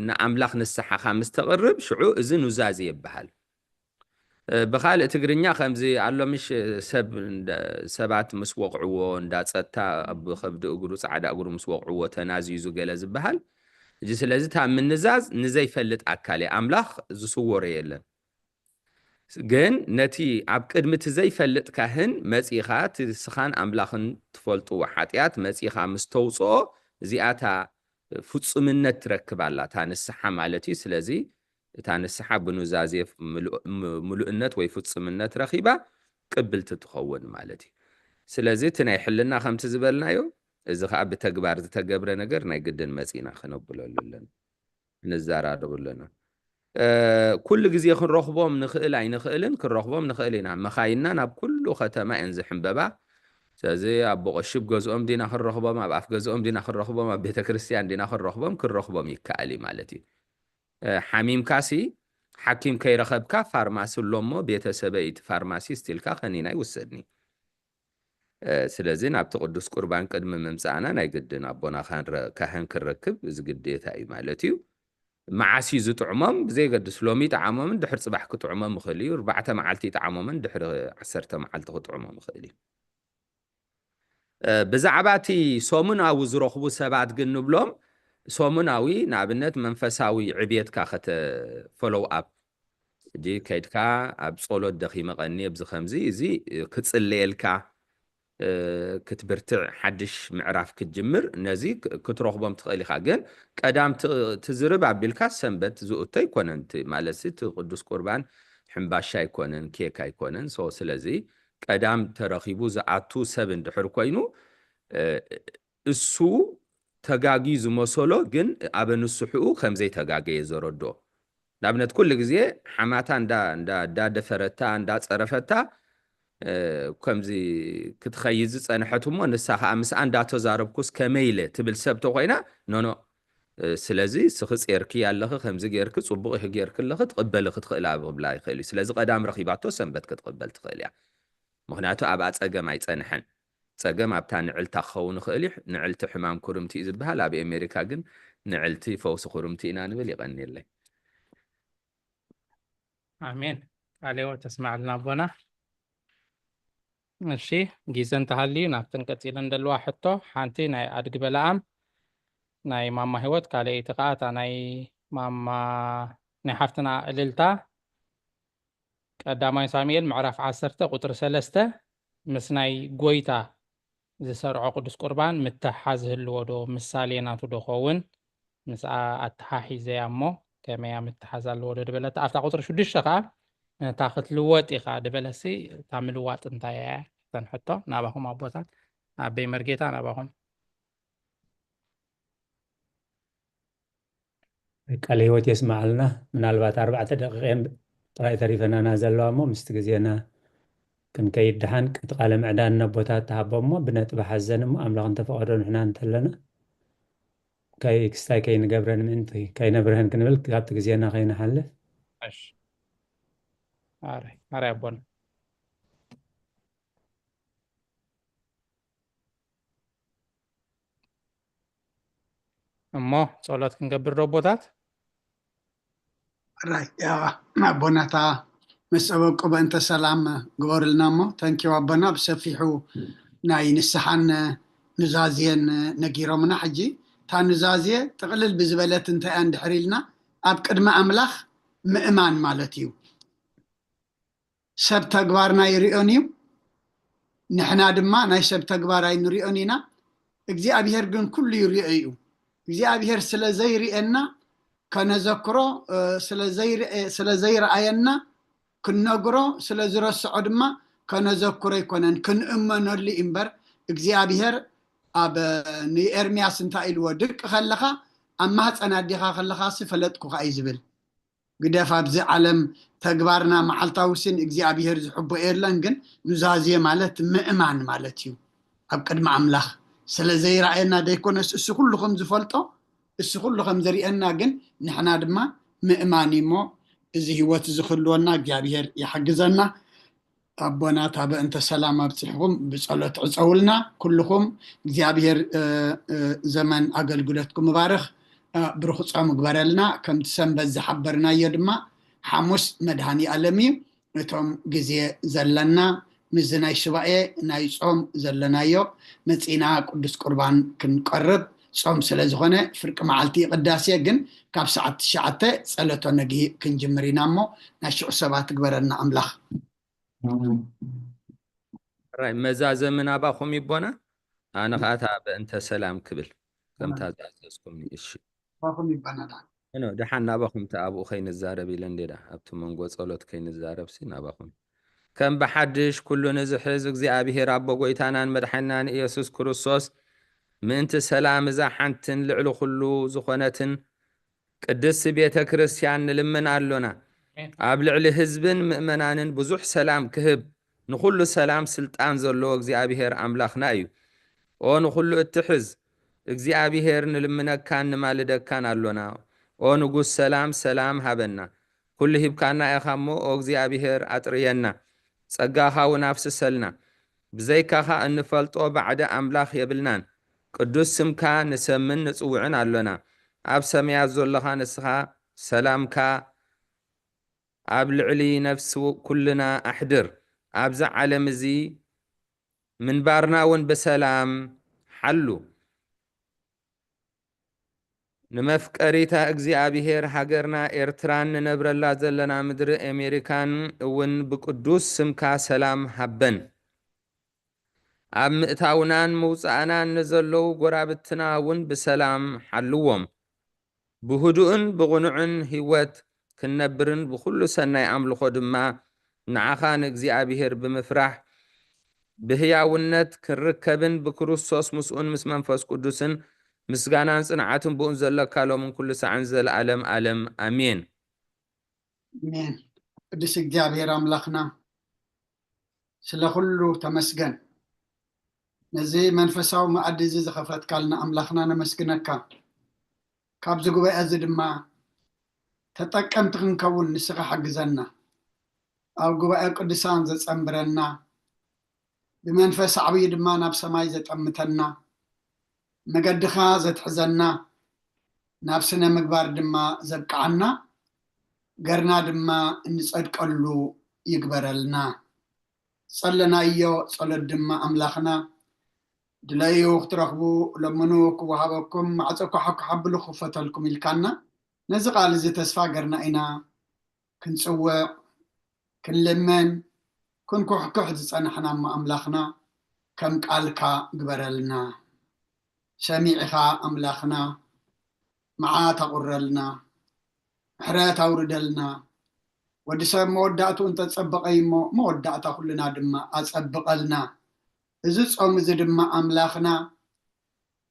ንኣምላኽ ንስሓኻ ምስ ተቕርብ፣ ሽዑ እዚ ኑዛዜ ይበሃል። ብኻልእ ትግርኛ ከምዚ ኣሎ ምሽ፣ ሰብ ሰባት ምስ ወቕዕዎ፣ እንዳ ጸጥታ ኣብ ከብዲ እግሩ ጻዕዳ እግሩ ምስ ወቕዕዎ ተናዚዙ ገለ ዝበሃል። እዚ ስለዚ እታ ምንዛዝ ንዘይፈልጥ ኣካል እያ። ኣምላኽ ዝስወሮ የለን። ግን ነቲ ኣብ ቅድሚ እቲ ዘይፈልጥ ካህን መጺኻ እቲ ንስኻን ኣምላኽን ትፈልጥዎ ሓጢኣት መጺኻ ምስ ተውጽኦ፣ እዚኣ እታ ፍጹምነት ትረክብ ኣላ፣ እታ ንስሓ ማለት እዩ። ስለዚ እታ ንስሓ ብኑዛዜ ምሉእ-፣ ም-፣ ምሉእነት ወይ ፍጹምነት ረኺባ ቅብልቲ ትኸውን ማለት እዩ። ስለዚ እቲ ናይ ሕልና ከምቲ ዝበልናዮ፣ እዚ ኸኣ ብተግባር ዝተገብረ ነገር ናይ ግድን መጺእና ከነብለሉ ኣለና፣ ንዘራረቡ ኣለና። ኩሉ ግዜ ክንረኽቦም ንኽእል ኣይንኽእልን፣ ክንረኽቦም ንኽእል ኢና። መኻይንና ናብ ኩሉ ከተማ እየን ዝሕንበባ። ስለዚ ኣቦ ቀሺ ኣብ ገዝኦም ዲና ክንረኽቦም፣ ኣብ ኣፍ ገዝኦም ዲና ክንረኽቦም፣ ኣብ ቤተ ክርስቲያን ዲና ክንረኽቦም፣ ክንረኽቦም ይከኣል እዩ ማለት እዩ። እ፣ ሓሚምካሲ ሓኪም ከይረኸብካ ፋርማሲ ኣሎ እሞ ቤተሰበይ እቲ ፋርማሲስት ኢልካ ከኒና ይውሰድኒ። እ፣ ስለዚ ናብቲ ቅዱስ ቁርባን ቅድሚ ምምጻእና ናይ ግድን ኣቦና ካህን ረ-፣ ካህን ክንረክብ እዚ ግዴታ እዩ ማለት እዩ። መዓስ እዩ ዝጥዕሞም ብዘይገድስ፣ ሎሚ ይጥዓሞምን ድሕሪ ጽባሕ ክጥዕሞም ይኽእል እዩ። ኣርባዕተ መዓልቲ ይጥዓሞምን ድሕሪ ዓሰርተ መዓልቲ ክጥዕሞም ይኽእል እዩ። እ፣ ብዛዕባ እቲ ሰሙናዊ ዝረኽቡ ሰባት ግን ንብሎም፣ ሰሙናዊ ንኣብነት መንፈሳዊ ዕብየትካ ከተ-፣ ፎሎው ኣፕ፣ ሕጂ ከይድካ ኣብ ጸሎት ደኺመ ቀኒ ኣብዚ ከምዚ፣ እዚ ክጽለየልካ፣ እ፣ ክትብርትዕ ሓድሽ ምዕራፍ ክትጅምር ነዚ ክ-፣ ክትረኽቦም ትኽእል ኢኻ። ግን ቀዳም ት-፣ ትዝርብ ኣቢልካ ሰንበት ዝእቶ ኣይኮነን። እቲ ማለትሲ እቲ ቅዱስ ቁርባን ሕምባሻ ኣይኮነን፣ ኬክ ኣይኮነን። ሶ ስለዚ ቀዳም ተረኺቡ ዝኣቱ ሰብ እንድሕር ኮይኑ፣ እ፣ እሱ ተጋግዩ ዝመሰሎ ግን ኣበ ንስሕኡ ከም ዘይተጋገየ ዘረድኦ። ንኣብነት ኩሉ ግዜ ሓማታ እንዳ-፣ እንዳ-፣ እንዳደፈረታ፣ እንዳጸረፈታ፣ እ፣ ከምዚ ክትኸይድ ዝጸንሐት እሞ ንሳ ኸኣ ምስኣ እንዳተዛረብኩስ ከመይ ኢለ ትብል ሰብ ተኾይና፣ ኖ፣ ኖ፣ እ፣ ስለዚ ስኺ ጼርኪ ኣለኺ፣ ከምዚ ጌርኪ፣ ጽቡቕ ኢኺ ጌርኪ ኣለኺ፣ ትቕበሊ ክትኽእል ኣብ ክብላ ይኽእል እዩ። ስለዚ ቀዳም ረኺባቶ ሰንበት ክትቕበል ትኽእል እያ። ምኽንያቱ ኣብኣ ጸገም ኣይጸንሐን። ጸገም ኣብታ ንዕልታ ክኸውን ይኽእል እዩ። ንዕልቲ ሕማም ኩርምቲ እዩ ዝበሃል። ኣብ ኣሜሪካ ግን ንዕልቲ ፈውሲ ኩርምቲ ኢና ንብል። ይቐንየለይ። ኣሜን። ቃለ ሕይወት ተስማዕልና ኣቦና። እሺ፣ ግዜ እንተሃልዩ ናብተን ቀጺለን ዘለዋ ሕቶ፣ ሓንቲ ናይ ኣድጊ በለኣም፣ ናይ ማማ ህይወት፣ ካልኣይቲ ከኣ እታ ናይ ማማ፣ ናይ ሓፍትና እልልታ፣ ቀዳማይ ሳሙኤል ምዕራፍ ዓሰርተ ቁጽሪ ሰለስተ፣ ምስ ናይ ጎይታ ዝሰርዖ ቅዱስ ቁርባን ምትሕሓዝ ይህልዎ ዶ? ምሳሌ ናቱ ዶ ኸውን? ምስኣ ኣተሓሒዘያ እሞ ከመያ ምትሓዝ ኣለዎ ዶ ድበለታ። ኣብታ ቁጽሪ ሽዱሽተ ከኣ ነታ ክትልወጥ ኢኻ ድበለሲ፣ እታ ምልዋጥ እንታይ እያ? እተን ሕቶ ናባኹም ኣቦታት፣ ኣበይ መርጌታ ናባኹም። ቃለ ህይወት የስምዓልና። ምናልባት ኣርባዕተ ደቂቕ እየን ጥራይ ተሪፈናና ዘለዋ እሞ፣ ምስቲ ግዜና ክንከይድ ደሓን፣ እቲ ቃለ ምዕዳን ነቦታት ተሃቦ እሞ፣ ብነጥቢ ሓዘን እሞ፣ ኣምላኽ እንተፈቐዶ ንሕና እንተለና፣ ከይ-፣ ክስታይ ከይንገብረን ምእንቲ፣ ከይነብርሀን ክንብል፣ ካብቲ ግዜና ከይንሓልፍ። እሺ። ኣረ፣ ኣረ ኣቦና። እሞ ጸሎት ክንገብር ዶ ኣቦታት? ራይ፣ ያ፣ ኣቦናታ ምስ ጸበቁ በእንተ ሰላም ግበሩልና እሞ፣ ተንኪው ኣቦና ብሰፊሑ ናይ ንስሓን ኑዛዜን ነጊሮምና። ሕጂ እታ ኑዛዜ ጥቕልል ብዝበለት እንታይ እያ እንድሕር ኢልና፣ ኣብ ቅድሚ ኣምላኽ ምእማን ማለት እዩ። ሰብ ተግባርና ይርኦን እዩ፣ ንሕና ድማ ናይ ሰብ ተግባር ኣይንርኦን ኢና። እግዚኣብሄር ግን ኩሉ ይርኦ እዩ። እግዚኣብሄር ስለ ዘይርኤና ከነዘክሮ፣ እ፣ ስለ ዘይርኤ-፣ ስለ ዘይረኣየና ክንነግሮ፣ ስለ ዝረስዖ ድማ ከነዘክሮ ኣይኮነን፣ ክንእመነሉ እዩ እምበር። እግዚኣብሄር ኣብ፣ ንኤርምያስ እንታይ ኢልዎ? ድቂ ከለኻ ኣብ ማህፀን ኣዴኻ ከለኻሲ ፈለጥኩኻ እዩ ዝብል። ግደፍ፣ ኣብዚ ዓለም ተግባርና መዓልታዊ ስን እግዚኣብሄር ዝሕቦ የለን፣ ግን ኑዛዜ ማለት ምእማን ማለት እዩ። ኣብ ቅድሚ ኣምላኽ ስለ ዘይረኣየና ደይኮነስ፣ እሱ ኩሉ ከም ዝፈልጦ፣ እሱ ኩሉ ከም ዝርእየና ግን ንሕና ድማ ምእማን እዩ እሞ፣ እዚ ህይወት እዚ ክህልወና እግዚኣብሄር ይሓግዘና። ኣቦናት፣ በእንተ ሰላም ኣብጽሕኹም ብጸሎት ዕጸውልና። ኩልኹም እግዚኣብሄር፣ እ፣ እ፣ ዘመን ኣገልግሎትኩም ይባርኽ። እ፣ ብሩኽ ጾም ግበረልና። ከምቲ ሰንበት ዝሓበርናዮ ድማ ሓሙስ መድሃኒ ኣለም እዩ። እቶም ግዜ ዘለና ምስዚ ናይ ሱባኤ ናይ ጾም ዘለናዮ መጺና ቅዱስ ቁርባን ክንቀርብ ጾም ስለ ዝኾነ ፍርቂ መዓልቲ ቅዳሴ ግን ካብ ሰዓት ትሽዓተ ጸሎተ ነግሂ ክንጅምር ኢና እሞ ናይ ሽዑ ሰባት ግበረና ኣምላኽ። ራይ መዛዘሚ ናባኹም ይቦና። ኣነ ኸኣ እታ በእንተ ሰላም ክብል ከምታ ዝኣዘዝኩምኒ። እሺ። ናባኹም ይቦና። ዳ። ኖ፣ ደሓን ናባኹም እታ ኣብኡ ከይንዛረብ ኢለ እንዴ ዳ። ኣብቲ መንጎ ጸሎት ከይንዛረብሲ ናባኹም። ከም ብሓድሽ ኩሉ ንዝሕዝ እግዚኣብሔር ኣቦ ጎይታናን መድሓኒናን ኢየሱስ ክርስቶስ ምእንቲ ሰላም እዛ ሓንትን ልዕሊ ኩሉ ዝኾነትን ቅድስቲ ቤተ ክርስቲያን ንልምን ኣሎና። ኣሜን። ኣብ ልዕሊ ህዝብን ምእመናንን ብዙሕ ሰላም ክህብ፣ ንኹሉ ሰላም ስልጣን ዘለዎ እግዚኣብሔር ኣምላኽና እዩ። ኦ ንኹሉ እትሕዝ እግዚኣብሔር፣ ንልምነካን ንማልደካን ኣሎና። ኦ ንጉስ ሰላም ሰላም ሃበና። ኩሉ ሂብካና ኢኻ እሞ ኦ እግዚኣብሔር ኣጥርየና። ጸጋኻ እውን ኣፍስሰልና። ብዘይካኻ እንፈልጦ ባዕዲ ኣምላኽ የብልናን። ቅዱስ ስምካ ንሰምን ንጽውዕን ኣሎና። ኣብ ሰማያት ዘሎኻ ንስኻ ሰላምካ ኣብ ልዕሊ ነፍሲ ኩልና ኣሕድር። ኣብዚ ዓለም እዚ ምንባርና እውን ብሰላም ሓሉ። ንመፍቀሪታ እግዚኣብሔር ሃገርና ኤርትራን ንነብረላ ዘለና ምድሪ ኣሜሪካን እውን ብቅዱስ ስምካ ሰላም ሃበን። ኣብ ምእታውናን ምውጻእናን ንዘለዉ ጎራብትና እውን ብሰላም ሓልዎም። ብህዱእን ብቕኑዕን ህይወት ክንነብርን ብኹሉ ሰናይ ኣምልኾ ድማ ንዓኻ ንእግዚኣብሔር ብምፍራሕ ብህያውነት ክንርከብን ብክርስቶስ ምስኡን ምስ መንፈስ ቅዱስን ምስጋናን ጽንዓትን ብኡን ዘለካ ሎምን ኩሉ ሳዕን ዘለዓለም ኣለም ኣሜን። ኣሜን። ቅዱስ እግዚኣብሔር ኣምላኽና ስለ ኩሉ ተመስገን። ነዚ መንፈሳዊ መኣዲ እዚ ዝኸፈትካልና ኣምላኽና ነመስግነካ። ካብዚ ጉባኤ እዚ ድማ ተጠቀምቲ ክንከውን ንስኻ ሓግዘና። ኣብ ጉባኤ ቅዱሳን ዘጸንብረና፣ ብመንፈስ ዓብዪ ድማ ናብ ሰማይ ዘጠምተና፣ መገድኻ ዘትሕዘና፣ ናብ ስነ ምግባር ድማ ዘብቅዓና፣ ገርና ድማ እንጸድቀሉ ይግበረልና። ጸለናዮ ጸሎት ድማ ኣምላኽና ድለዩ ክትረኽቡ ለምኑ ክወሃበኩም፣ ማዕጾ ኳሓኩ ሓብሉ ክፈተልኩም ኢልካና። ነዚ ቃል እዚ ተስፋ ገርና ኢና ክንጽውዕ፣ ክንልምን፣ ክንኩሕኩሕ ዝጸናሕና እሞ ኣምላኽና ከም ቃልካ ግበረልና። ሰሚዕኻ ኣምላኽና መዓት ኣቑረልና፣ ምሕረት ኣውርደልና። ወዲ ሰብ መወዳእትኡ እንተጸበቐ እዩ እሞ መወዳእታ ኩልና ድማ ኣጸብቐልና። እዚ ጾም እዚ ድማ ኣምላኽና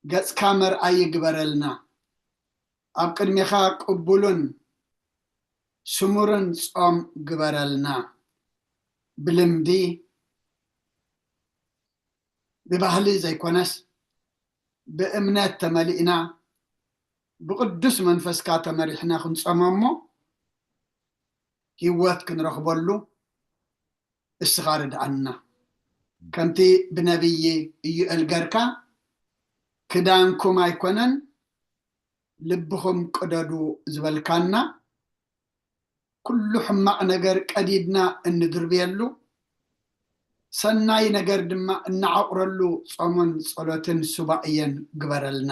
ገጽካ መርኣይ ይግበረልና። ኣብ ቅድሜኻ ቅቡልን ስሙርን ጾም ግበረልና። ብልምዲ ብባህሊ ዘይኮነስ ብእምነት ተመሊእና ብቅዱስ መንፈስካ ተመሪሕና ክንጾሞ እሞ ህይወት ክንረኽበሉ እስኻ ርድኣና። ከምቲ ብነቢይ ኢዩኤል ገርካ ክዳንኩም ኣይኮነን ልብኹም ቅደዱ ዝበልካና፣ ኩሉ ሕማቕ ነገር ቀዲድና እንድርብየሉ፣ ሰናይ ነገር ድማ እናዓቑረሉ ጾምን ጸሎትን ሱባኤን ግበረልና።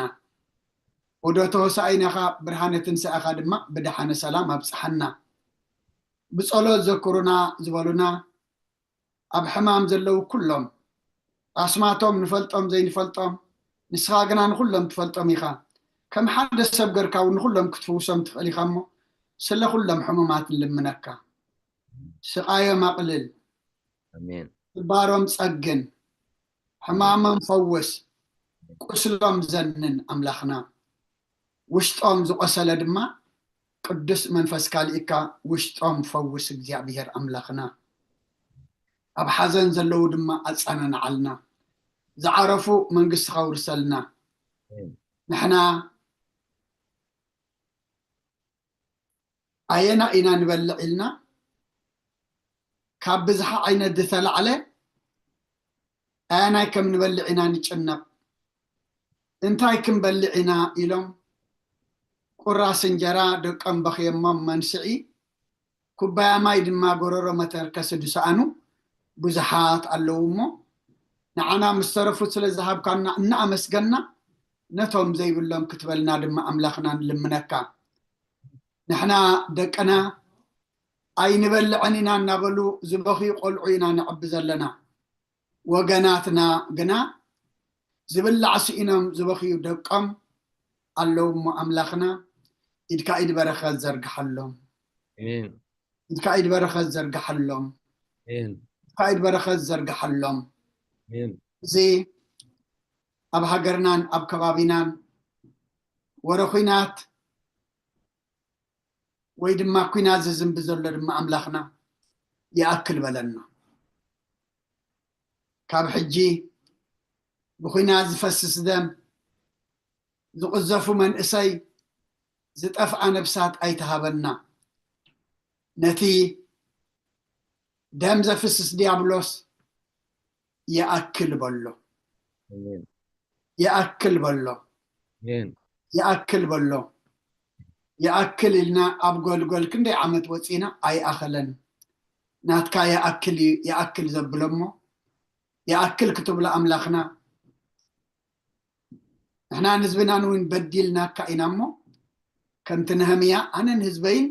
ዑደተ ሆሳኢናኻ ብርሃነ ትንሳኤኻ ድማ ብደሓነ ሰላም ኣብጽሓና። ብጸሎት ዘክሩና ዝበሉና ኣብ ሕማም ዘለዉ ኩሎም ኣስማቶም ንፈልጦም ዘይንፈልጦም፣ ንስኻ ግና ንኹሎም ትፈልጦም ኢኻ። ከም ሓደ ሰብ ገርካ እውን ንኹሎም ክትፍውሶም ትኽእል ኢኻ እሞ ስለ ኩሎም ሕሙማት ንልምነካ። ስቓዮም ኣቕልል፣ ኣሜን። ስባሮም ጸግን፣ ሕማሞም ፈውስ፣ ቁስሎም ዘንን ኣምላኽና። ውሽጦም ዝቆሰለ ድማ ቅዱስ መንፈስካ ልኢካ ውሽጦም ፈውስ እግዚኣብሔር ኣምላኽና። ኣብ ሓዘን ዘለዉ ድማ ኣጸናንዓልና። ዝዓረፉ መንግስትኻ ውርሰልና። ንሕና ኣየና ኢና ንበልዕ ኢልና ካብ ብዝሓ ዓይነት ዝተላዕለ ኣየናይ ከም ንበልዕ ኢና ንጭነቕ። እንታይ ክንበልዕ ኢና ኢሎም ቁራስ እንጀራ ደቆም በኽየሞም መንስዒ፣ ኩባያ ማይ ድማ ጎረሮ መተርከሲ ዝሰኣኑ ብዙሓት ኣለዉ እሞ፣ ንዓና ምስ ተረፉ ስለ ዝሃብካና እናኣመስገና፣ ነቶም ዘይብሎም ክትበልና ድማ ኣምላኽና ንልምነካ። ንሕና ደቅና ኣይንበልዕን ኢና እናበሉ ዝበኽዩ ቆልዑ ኢና ነዕቢ ዘለና። ወገናትና ግና ዝብላዕ ስኢኖም ዝበኽዩ ደቆም ኣለዉ እሞ፣ ኣምላኽና ኢድካ ኢድ በረኸት ዘርግሓሎም። ኣሜን። ኢድካ ኢድ በረኸት ዘርግሓሎም። ኣሜን። ኢድካ ኢድ በረኸት ዘርግሓሎም። ኣሜን። እዚ ኣብ ሃገርናን ኣብ ከባቢናን ወረ ኲናት ወይ ድማ ኲናት ዝዝንቢ ዘሎ ድማ ኣምላኽና ይኣክል በለና። ካብ ሕጂ ብኲናት ዝፈስስ ደም፣ ዝቕዘፉ መንእሰይ፣ ዝጠፍኣ ነፍሳት ኣይትሃበና። ነቲ ደም ዘፍስስ ዲያብሎስ ይኣክል በሎ። ኣሜን። ይኣክል በሎ። ኣሜን። ይኣክል በሎ። ይኣክል ኢልና ኣብ ጎልጎል ክንደይ ዓመት ወፂና ኣይኣኸለን። ናትካ ይኣክል እዩ፣ ይኣክል ዘብሎ እሞ ይኣክል ክትብሎ ኣምላኽና፣ ንሕናን ህዝብናን እውን በዲልናካ ኢና እሞ፣ ከምቲ ነህምያ ኣነን ህዝበይን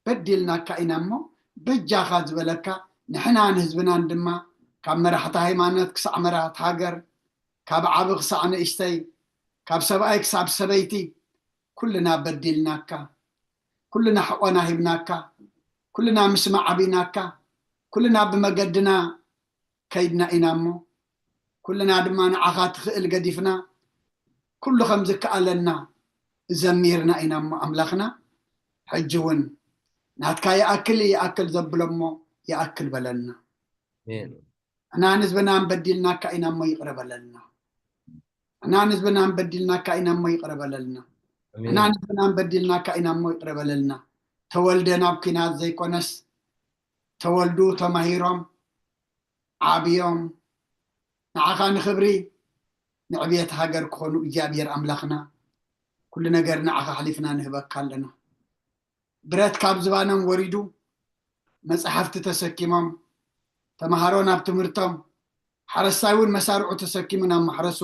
በዲልናካ ኢና እሞ በጃኻ ዝበለካ፣ ንሕናን ህዝብናን ድማ ካብ መራሕቲ ሃይማኖት ክሳዕ መራሕቲ ሃገር፣ ካብ ዓቢ ክሳዕ ንእሽተይ፣ ካብ ሰብኣይ ክሳብ ሰበይቲ ኩልና በዲልናካ፣ ኩልና ሕቆና ሂብናካ፣ ኩልና ምስማዕ ኣቢናካ፣ ኩልና ብመገድና ከይድና ኢና እሞ ኩልና ድማ ንዓኻ ትኽእል ገዲፍና ኩሉ ከም ዝከኣለና ዘሚርና ኢና እሞ ኣምላኽና ሕጂ እውን ናትካ ይኣክል ይኣክል ዘብሎ እሞ ይኣክል በለና። ኣሜን። ንሕናን ህዝብናን በዲልናካ ኢና እሞ ይቕረ በለልና። ንሕናን ህዝብናን በዲልናካ ኢና እሞ ይቕረ በለልና። ኣሜን። ንሕናን ህዝብናን በዲልናካ ኢና እሞ ይቕረ በለልና። ተወልደ ናብ ኲናት ዘይኮነስ ተወልዱ ተማሂሮም ዓብዮም ንዓኻ ንኽብሪ ንዕብየት ሃገር ክኾኑ እግዚኣብሔር ኣምላኽና ኩሉ ነገር ንዓኻ ሓሊፍና ንህበካ ኣለና። ብረት ካብ ዝባኖም ወሪዱ መፅሓፍቲ ተሰኪሞም ተምሃሮ ናብ ትምህርቶም ሓረስታይ እውን መሳርዑ ተሰኪሙ ናብ ማሕረሱ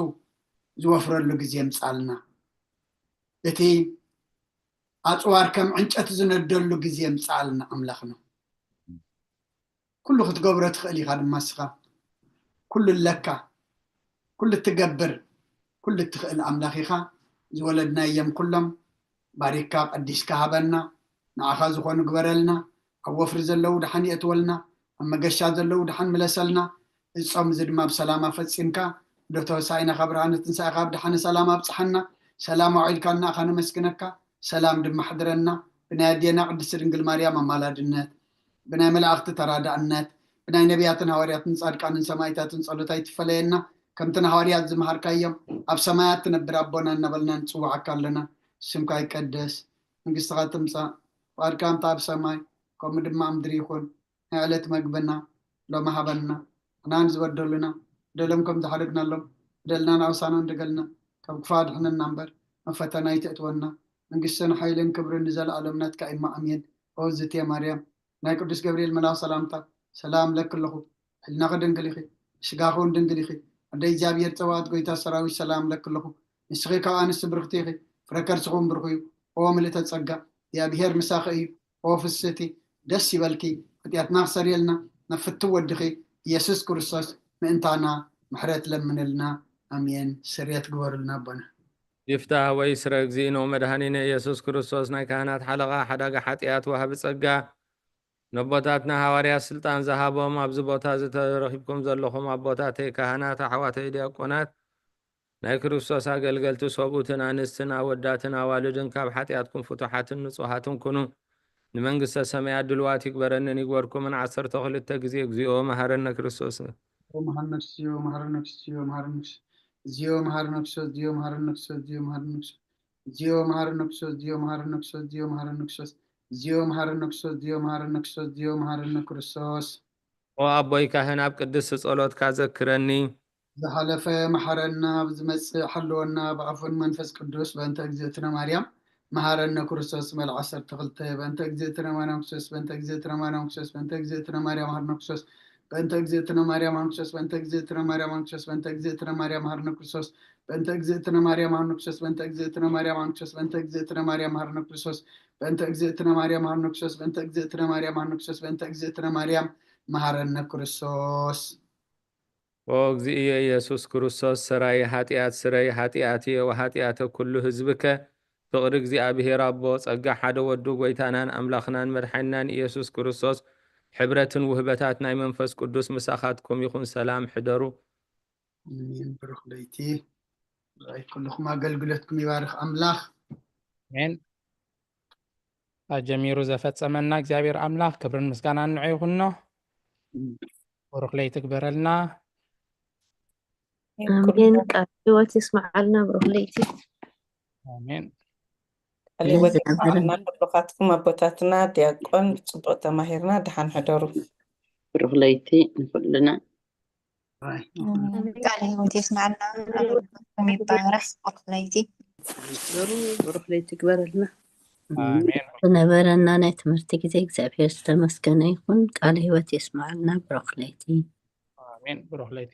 ዝወፍረሉ ግዜ ምፃልና። እቲ ኣፅዋር ከም ዕንጨት ዝነደሉ ግዜ ምፃልና ኣምላኽና። ኩሉ ክትገብሮ ትኽእል ኢኻ ድማ እስኻ። ኩሉ ኣለካ፣ ኩሉ እትገብር፣ ኩሉ እትኽእል ኣምላኽ ኢኻ። ዝወለድናዮም ኩሎም ባሪካ ቀዲስካ ሃበና። ንዓኻ ዝኾኑ ግበረልና። ኣብ ወፍሪ ዘለዉ ደሓን የእትወልና፣ ኣብ መገሻ ዘለዉ ደሓን ምለሰልና። እጾም እዚ ድማ ብሰላም ኣፈጺምካ ዶ ተወሳኢና ካብ ብርሃነ ትንሳኤኻ ብደሓነ ሰላም ኣብጽሓና። ሰላም ኣውዒልካና ኢኻ ነመስግነካ። ሰላም ድማ ሕድረና። ብናይ ኣዴና ቅድስቲ ድንግል ማርያም ኣማላድነት፣ ብናይ መላእኽቲ ተራዳእነት፣ ብናይ ነቢያትን ሃዋርያትን ጻድቃንን ሰማይታትን ጸሎት ኣይትፈለየና። ከምቲ ንሃዋርያት ዝመሃርካዮም ኣብ ሰማያት ትነብር ኣቦና እናበልና ንጽውዓካ ኣለና። ስምካ ይቀደስ፣ መንግስትኻ ትምጻእ፣ ፍቓድካ እንተ ኣብ ሰማይ ከምኡ ድማ ኣብ ምድሪ ይኹን። ናይ ዕለት መግብና ሎሚ ሃበና። ንሕናን ዝበደሉና በደሎም ከም ዝሓደግናሎም በደልና ናብ ኣሳና እንደገልና ካብ ክፉእ ኣድሕነና እምበር ናብ ፈተና ኣይተእትወና። መንግስትን ሓይልን ክብርን ንዘለኣለም ናትካ እማ ኣሜን። ኦ ዝትየ ማርያም ናይ ቅዱስ ገብርኤል መልኣኽ ሰላምታ ሰላም ለኪ ኣለኹ። ሕልናኺ ድንግል ኢኺ፣ ስጋኺ እውን ድንግል ኢኺ። ኣደ እግዚኣብሔር ጸባኦት ጎይታ ሰራዊት ሰላም ለኪ ኣለኹ። ንስኺ ካብ ኣንስቲ ብርኽቲ ኢኺ፣ ፍረ ከርስኺ እውን ብሩኽ እዩ። ኦ ምልእተ ጸጋ እግዚኣብሔር ምሳኺ እዩ። ኦ ፍስህቲ ደስ ይበልኪ፣ ሓጢኣትና ክሰርየልና ናብ ፍትው ወድኺ ኢየሱስ ክርስቶስ ምእንታና ምሕረት ለምንልና። ኣሜን። ስርየት ግበሩልና ኣቦና። ይፍታህ ወይ ስረ እግዚእነ መድኃኒነ ኢየሱስ ክርስቶስ ናይ ካህናት ሓለቓ ሓዳጋ ሓጢኣት ወሃቢ ጸጋ ነቦታትና ሃዋርያት ስልጣን ዝሃቦም ኣብዚ ቦታ ዝተረኺብኩም ዘለኹም ኣቦታተይ ካህናት ኣሕዋተይ ዲያቆናት ናይ ክርስቶስ ኣገልገልቲ ሰብኡትን ኣንስትን ኣወዳትን ኣዋልድን ካብ ሓጢኣትኩም ፍቱሓትን ንጹሃትን ኩኑ ንመንግስተ ሰማያት ድልዋት ይግበረንን ይግበርኩምን ዓሰርተ ክልተ ግዜ እግዚኦ መሃረነ ክርስቶስ መሃር ነፍስዮ መሃር ነፍስዮ መሃር ነፍስ እዚዮ መሃር ነፍሶ እዚዮ መሃር ነፍሶ እዚዮ መሃር ነፍሶ እዚዮ መሃር ነፍሶ እዚዮ መሃር ነፍሶ እዚዮ መሃር ነፍሶ እዚዮ መሃር ነፍሶ እዚዮ መሃር ነፍሶ እዚዮ መሃር ነክርስቶስ ኦ ኣቦይ ካህን ኣብ ቅድስቲ ጸሎትካ ዘክረኒ። ዝሓለፈ መሓረና፣ ብዝመጽእ ሓልወና፣ ብኣፉን መንፈስ ቅዱስ በእንተ እግዝእትነ ማርያም መሃረነ ክርስቶስ መልዓ ዓሰርተ ክልተ በእንተ እግዝእትነ ማርያም ክርስቶስ በእንተ እግዝእትነ ማርያም ክርስቶስ በእንተ እግዝእትነ ማርያም መሃረነ ክርስቶስ በእንተ እግዝእትነ ማርያም መሃረነ ክርስቶስ በእንተ እግዝእትነ ማርያም መሃረነ ክርስቶስ በእንተ እግዝእትነ ማርያም መሃረነ ክርስቶስ በእንተ እግዝእትነ ማርያም መሃረነ ክርስቶስ በእንተ እግዝእትነ ማርያም መሃረነ ክርስቶስ በእንተ እግዝእትነ ማርያም መሃረነ ክርስቶስ በእንተ እግዝእትነ ማርያም መሃረነ ክርስቶስ በእንተ እግዝእትነ ማርያም መሃረነ ክርስቶስ በእንተ እግዝእትነ ማርያም መሃረነ ክርስቶስ ኦ እግዚእየ ኢየሱስ ክርስቶስ ሰራይ ኃጢአት ስረይ ኃጢአትየ ወኃጢአተ ኩሉ ህዝብከ ፍቕሪ እግዚኣብሔር ኣቦ ጸጋ ሓደ ወዱ ጎይታናን ኣምላኽናን መድሓኒናን ኢየሱስ ክርስቶስ ሕብረትን ውህበታት ናይ መንፈስ ቅዱስ ምሳኻትኩም ይኹን። ሰላም ሕደሩ። ኣሜን። ብሩኽ ለይቲ ብራይ ኩልኹም ኣገልግሎትኩም ይባርኽ ኣምላኽ። ኣሜን። ኣጀሚሩ ዘፈጸመና እግዚኣብሔር ኣምላኽ ክብርን ምስጋናን ንዑ ይኹኖ። ብሩኽ ለይቲ ግበረልና። ኣሜን። ቃል ህይወት የስምዓልና። ብሩኽ ለይቲ። ኣሜን። ቃለ ህይወት የስማዓልና። ኩሉኻትኩም ኣቦታትና ዲያቆን ጽቡቕ ተማሂርና። ደሓን ሕደሩ። ብሩኽ ለይቲ ንኹልና። ቃለ ህይወት የስማዓልና። ኣገልግሎትኩም ይባረኽ። ብሩኽ ለይቲ። ብሩኽ ለይቲ ግበረልና። ኣሜን። ዝነበረና ናይ ትምህርቲ ግዜ እግዚኣብሔር ዝተመስገነ ይኹን። ቃለ ህይወት የስማዓልና። ብሩኽ ለይቲ። ኣሜን። ብሩኽ ለይቲ።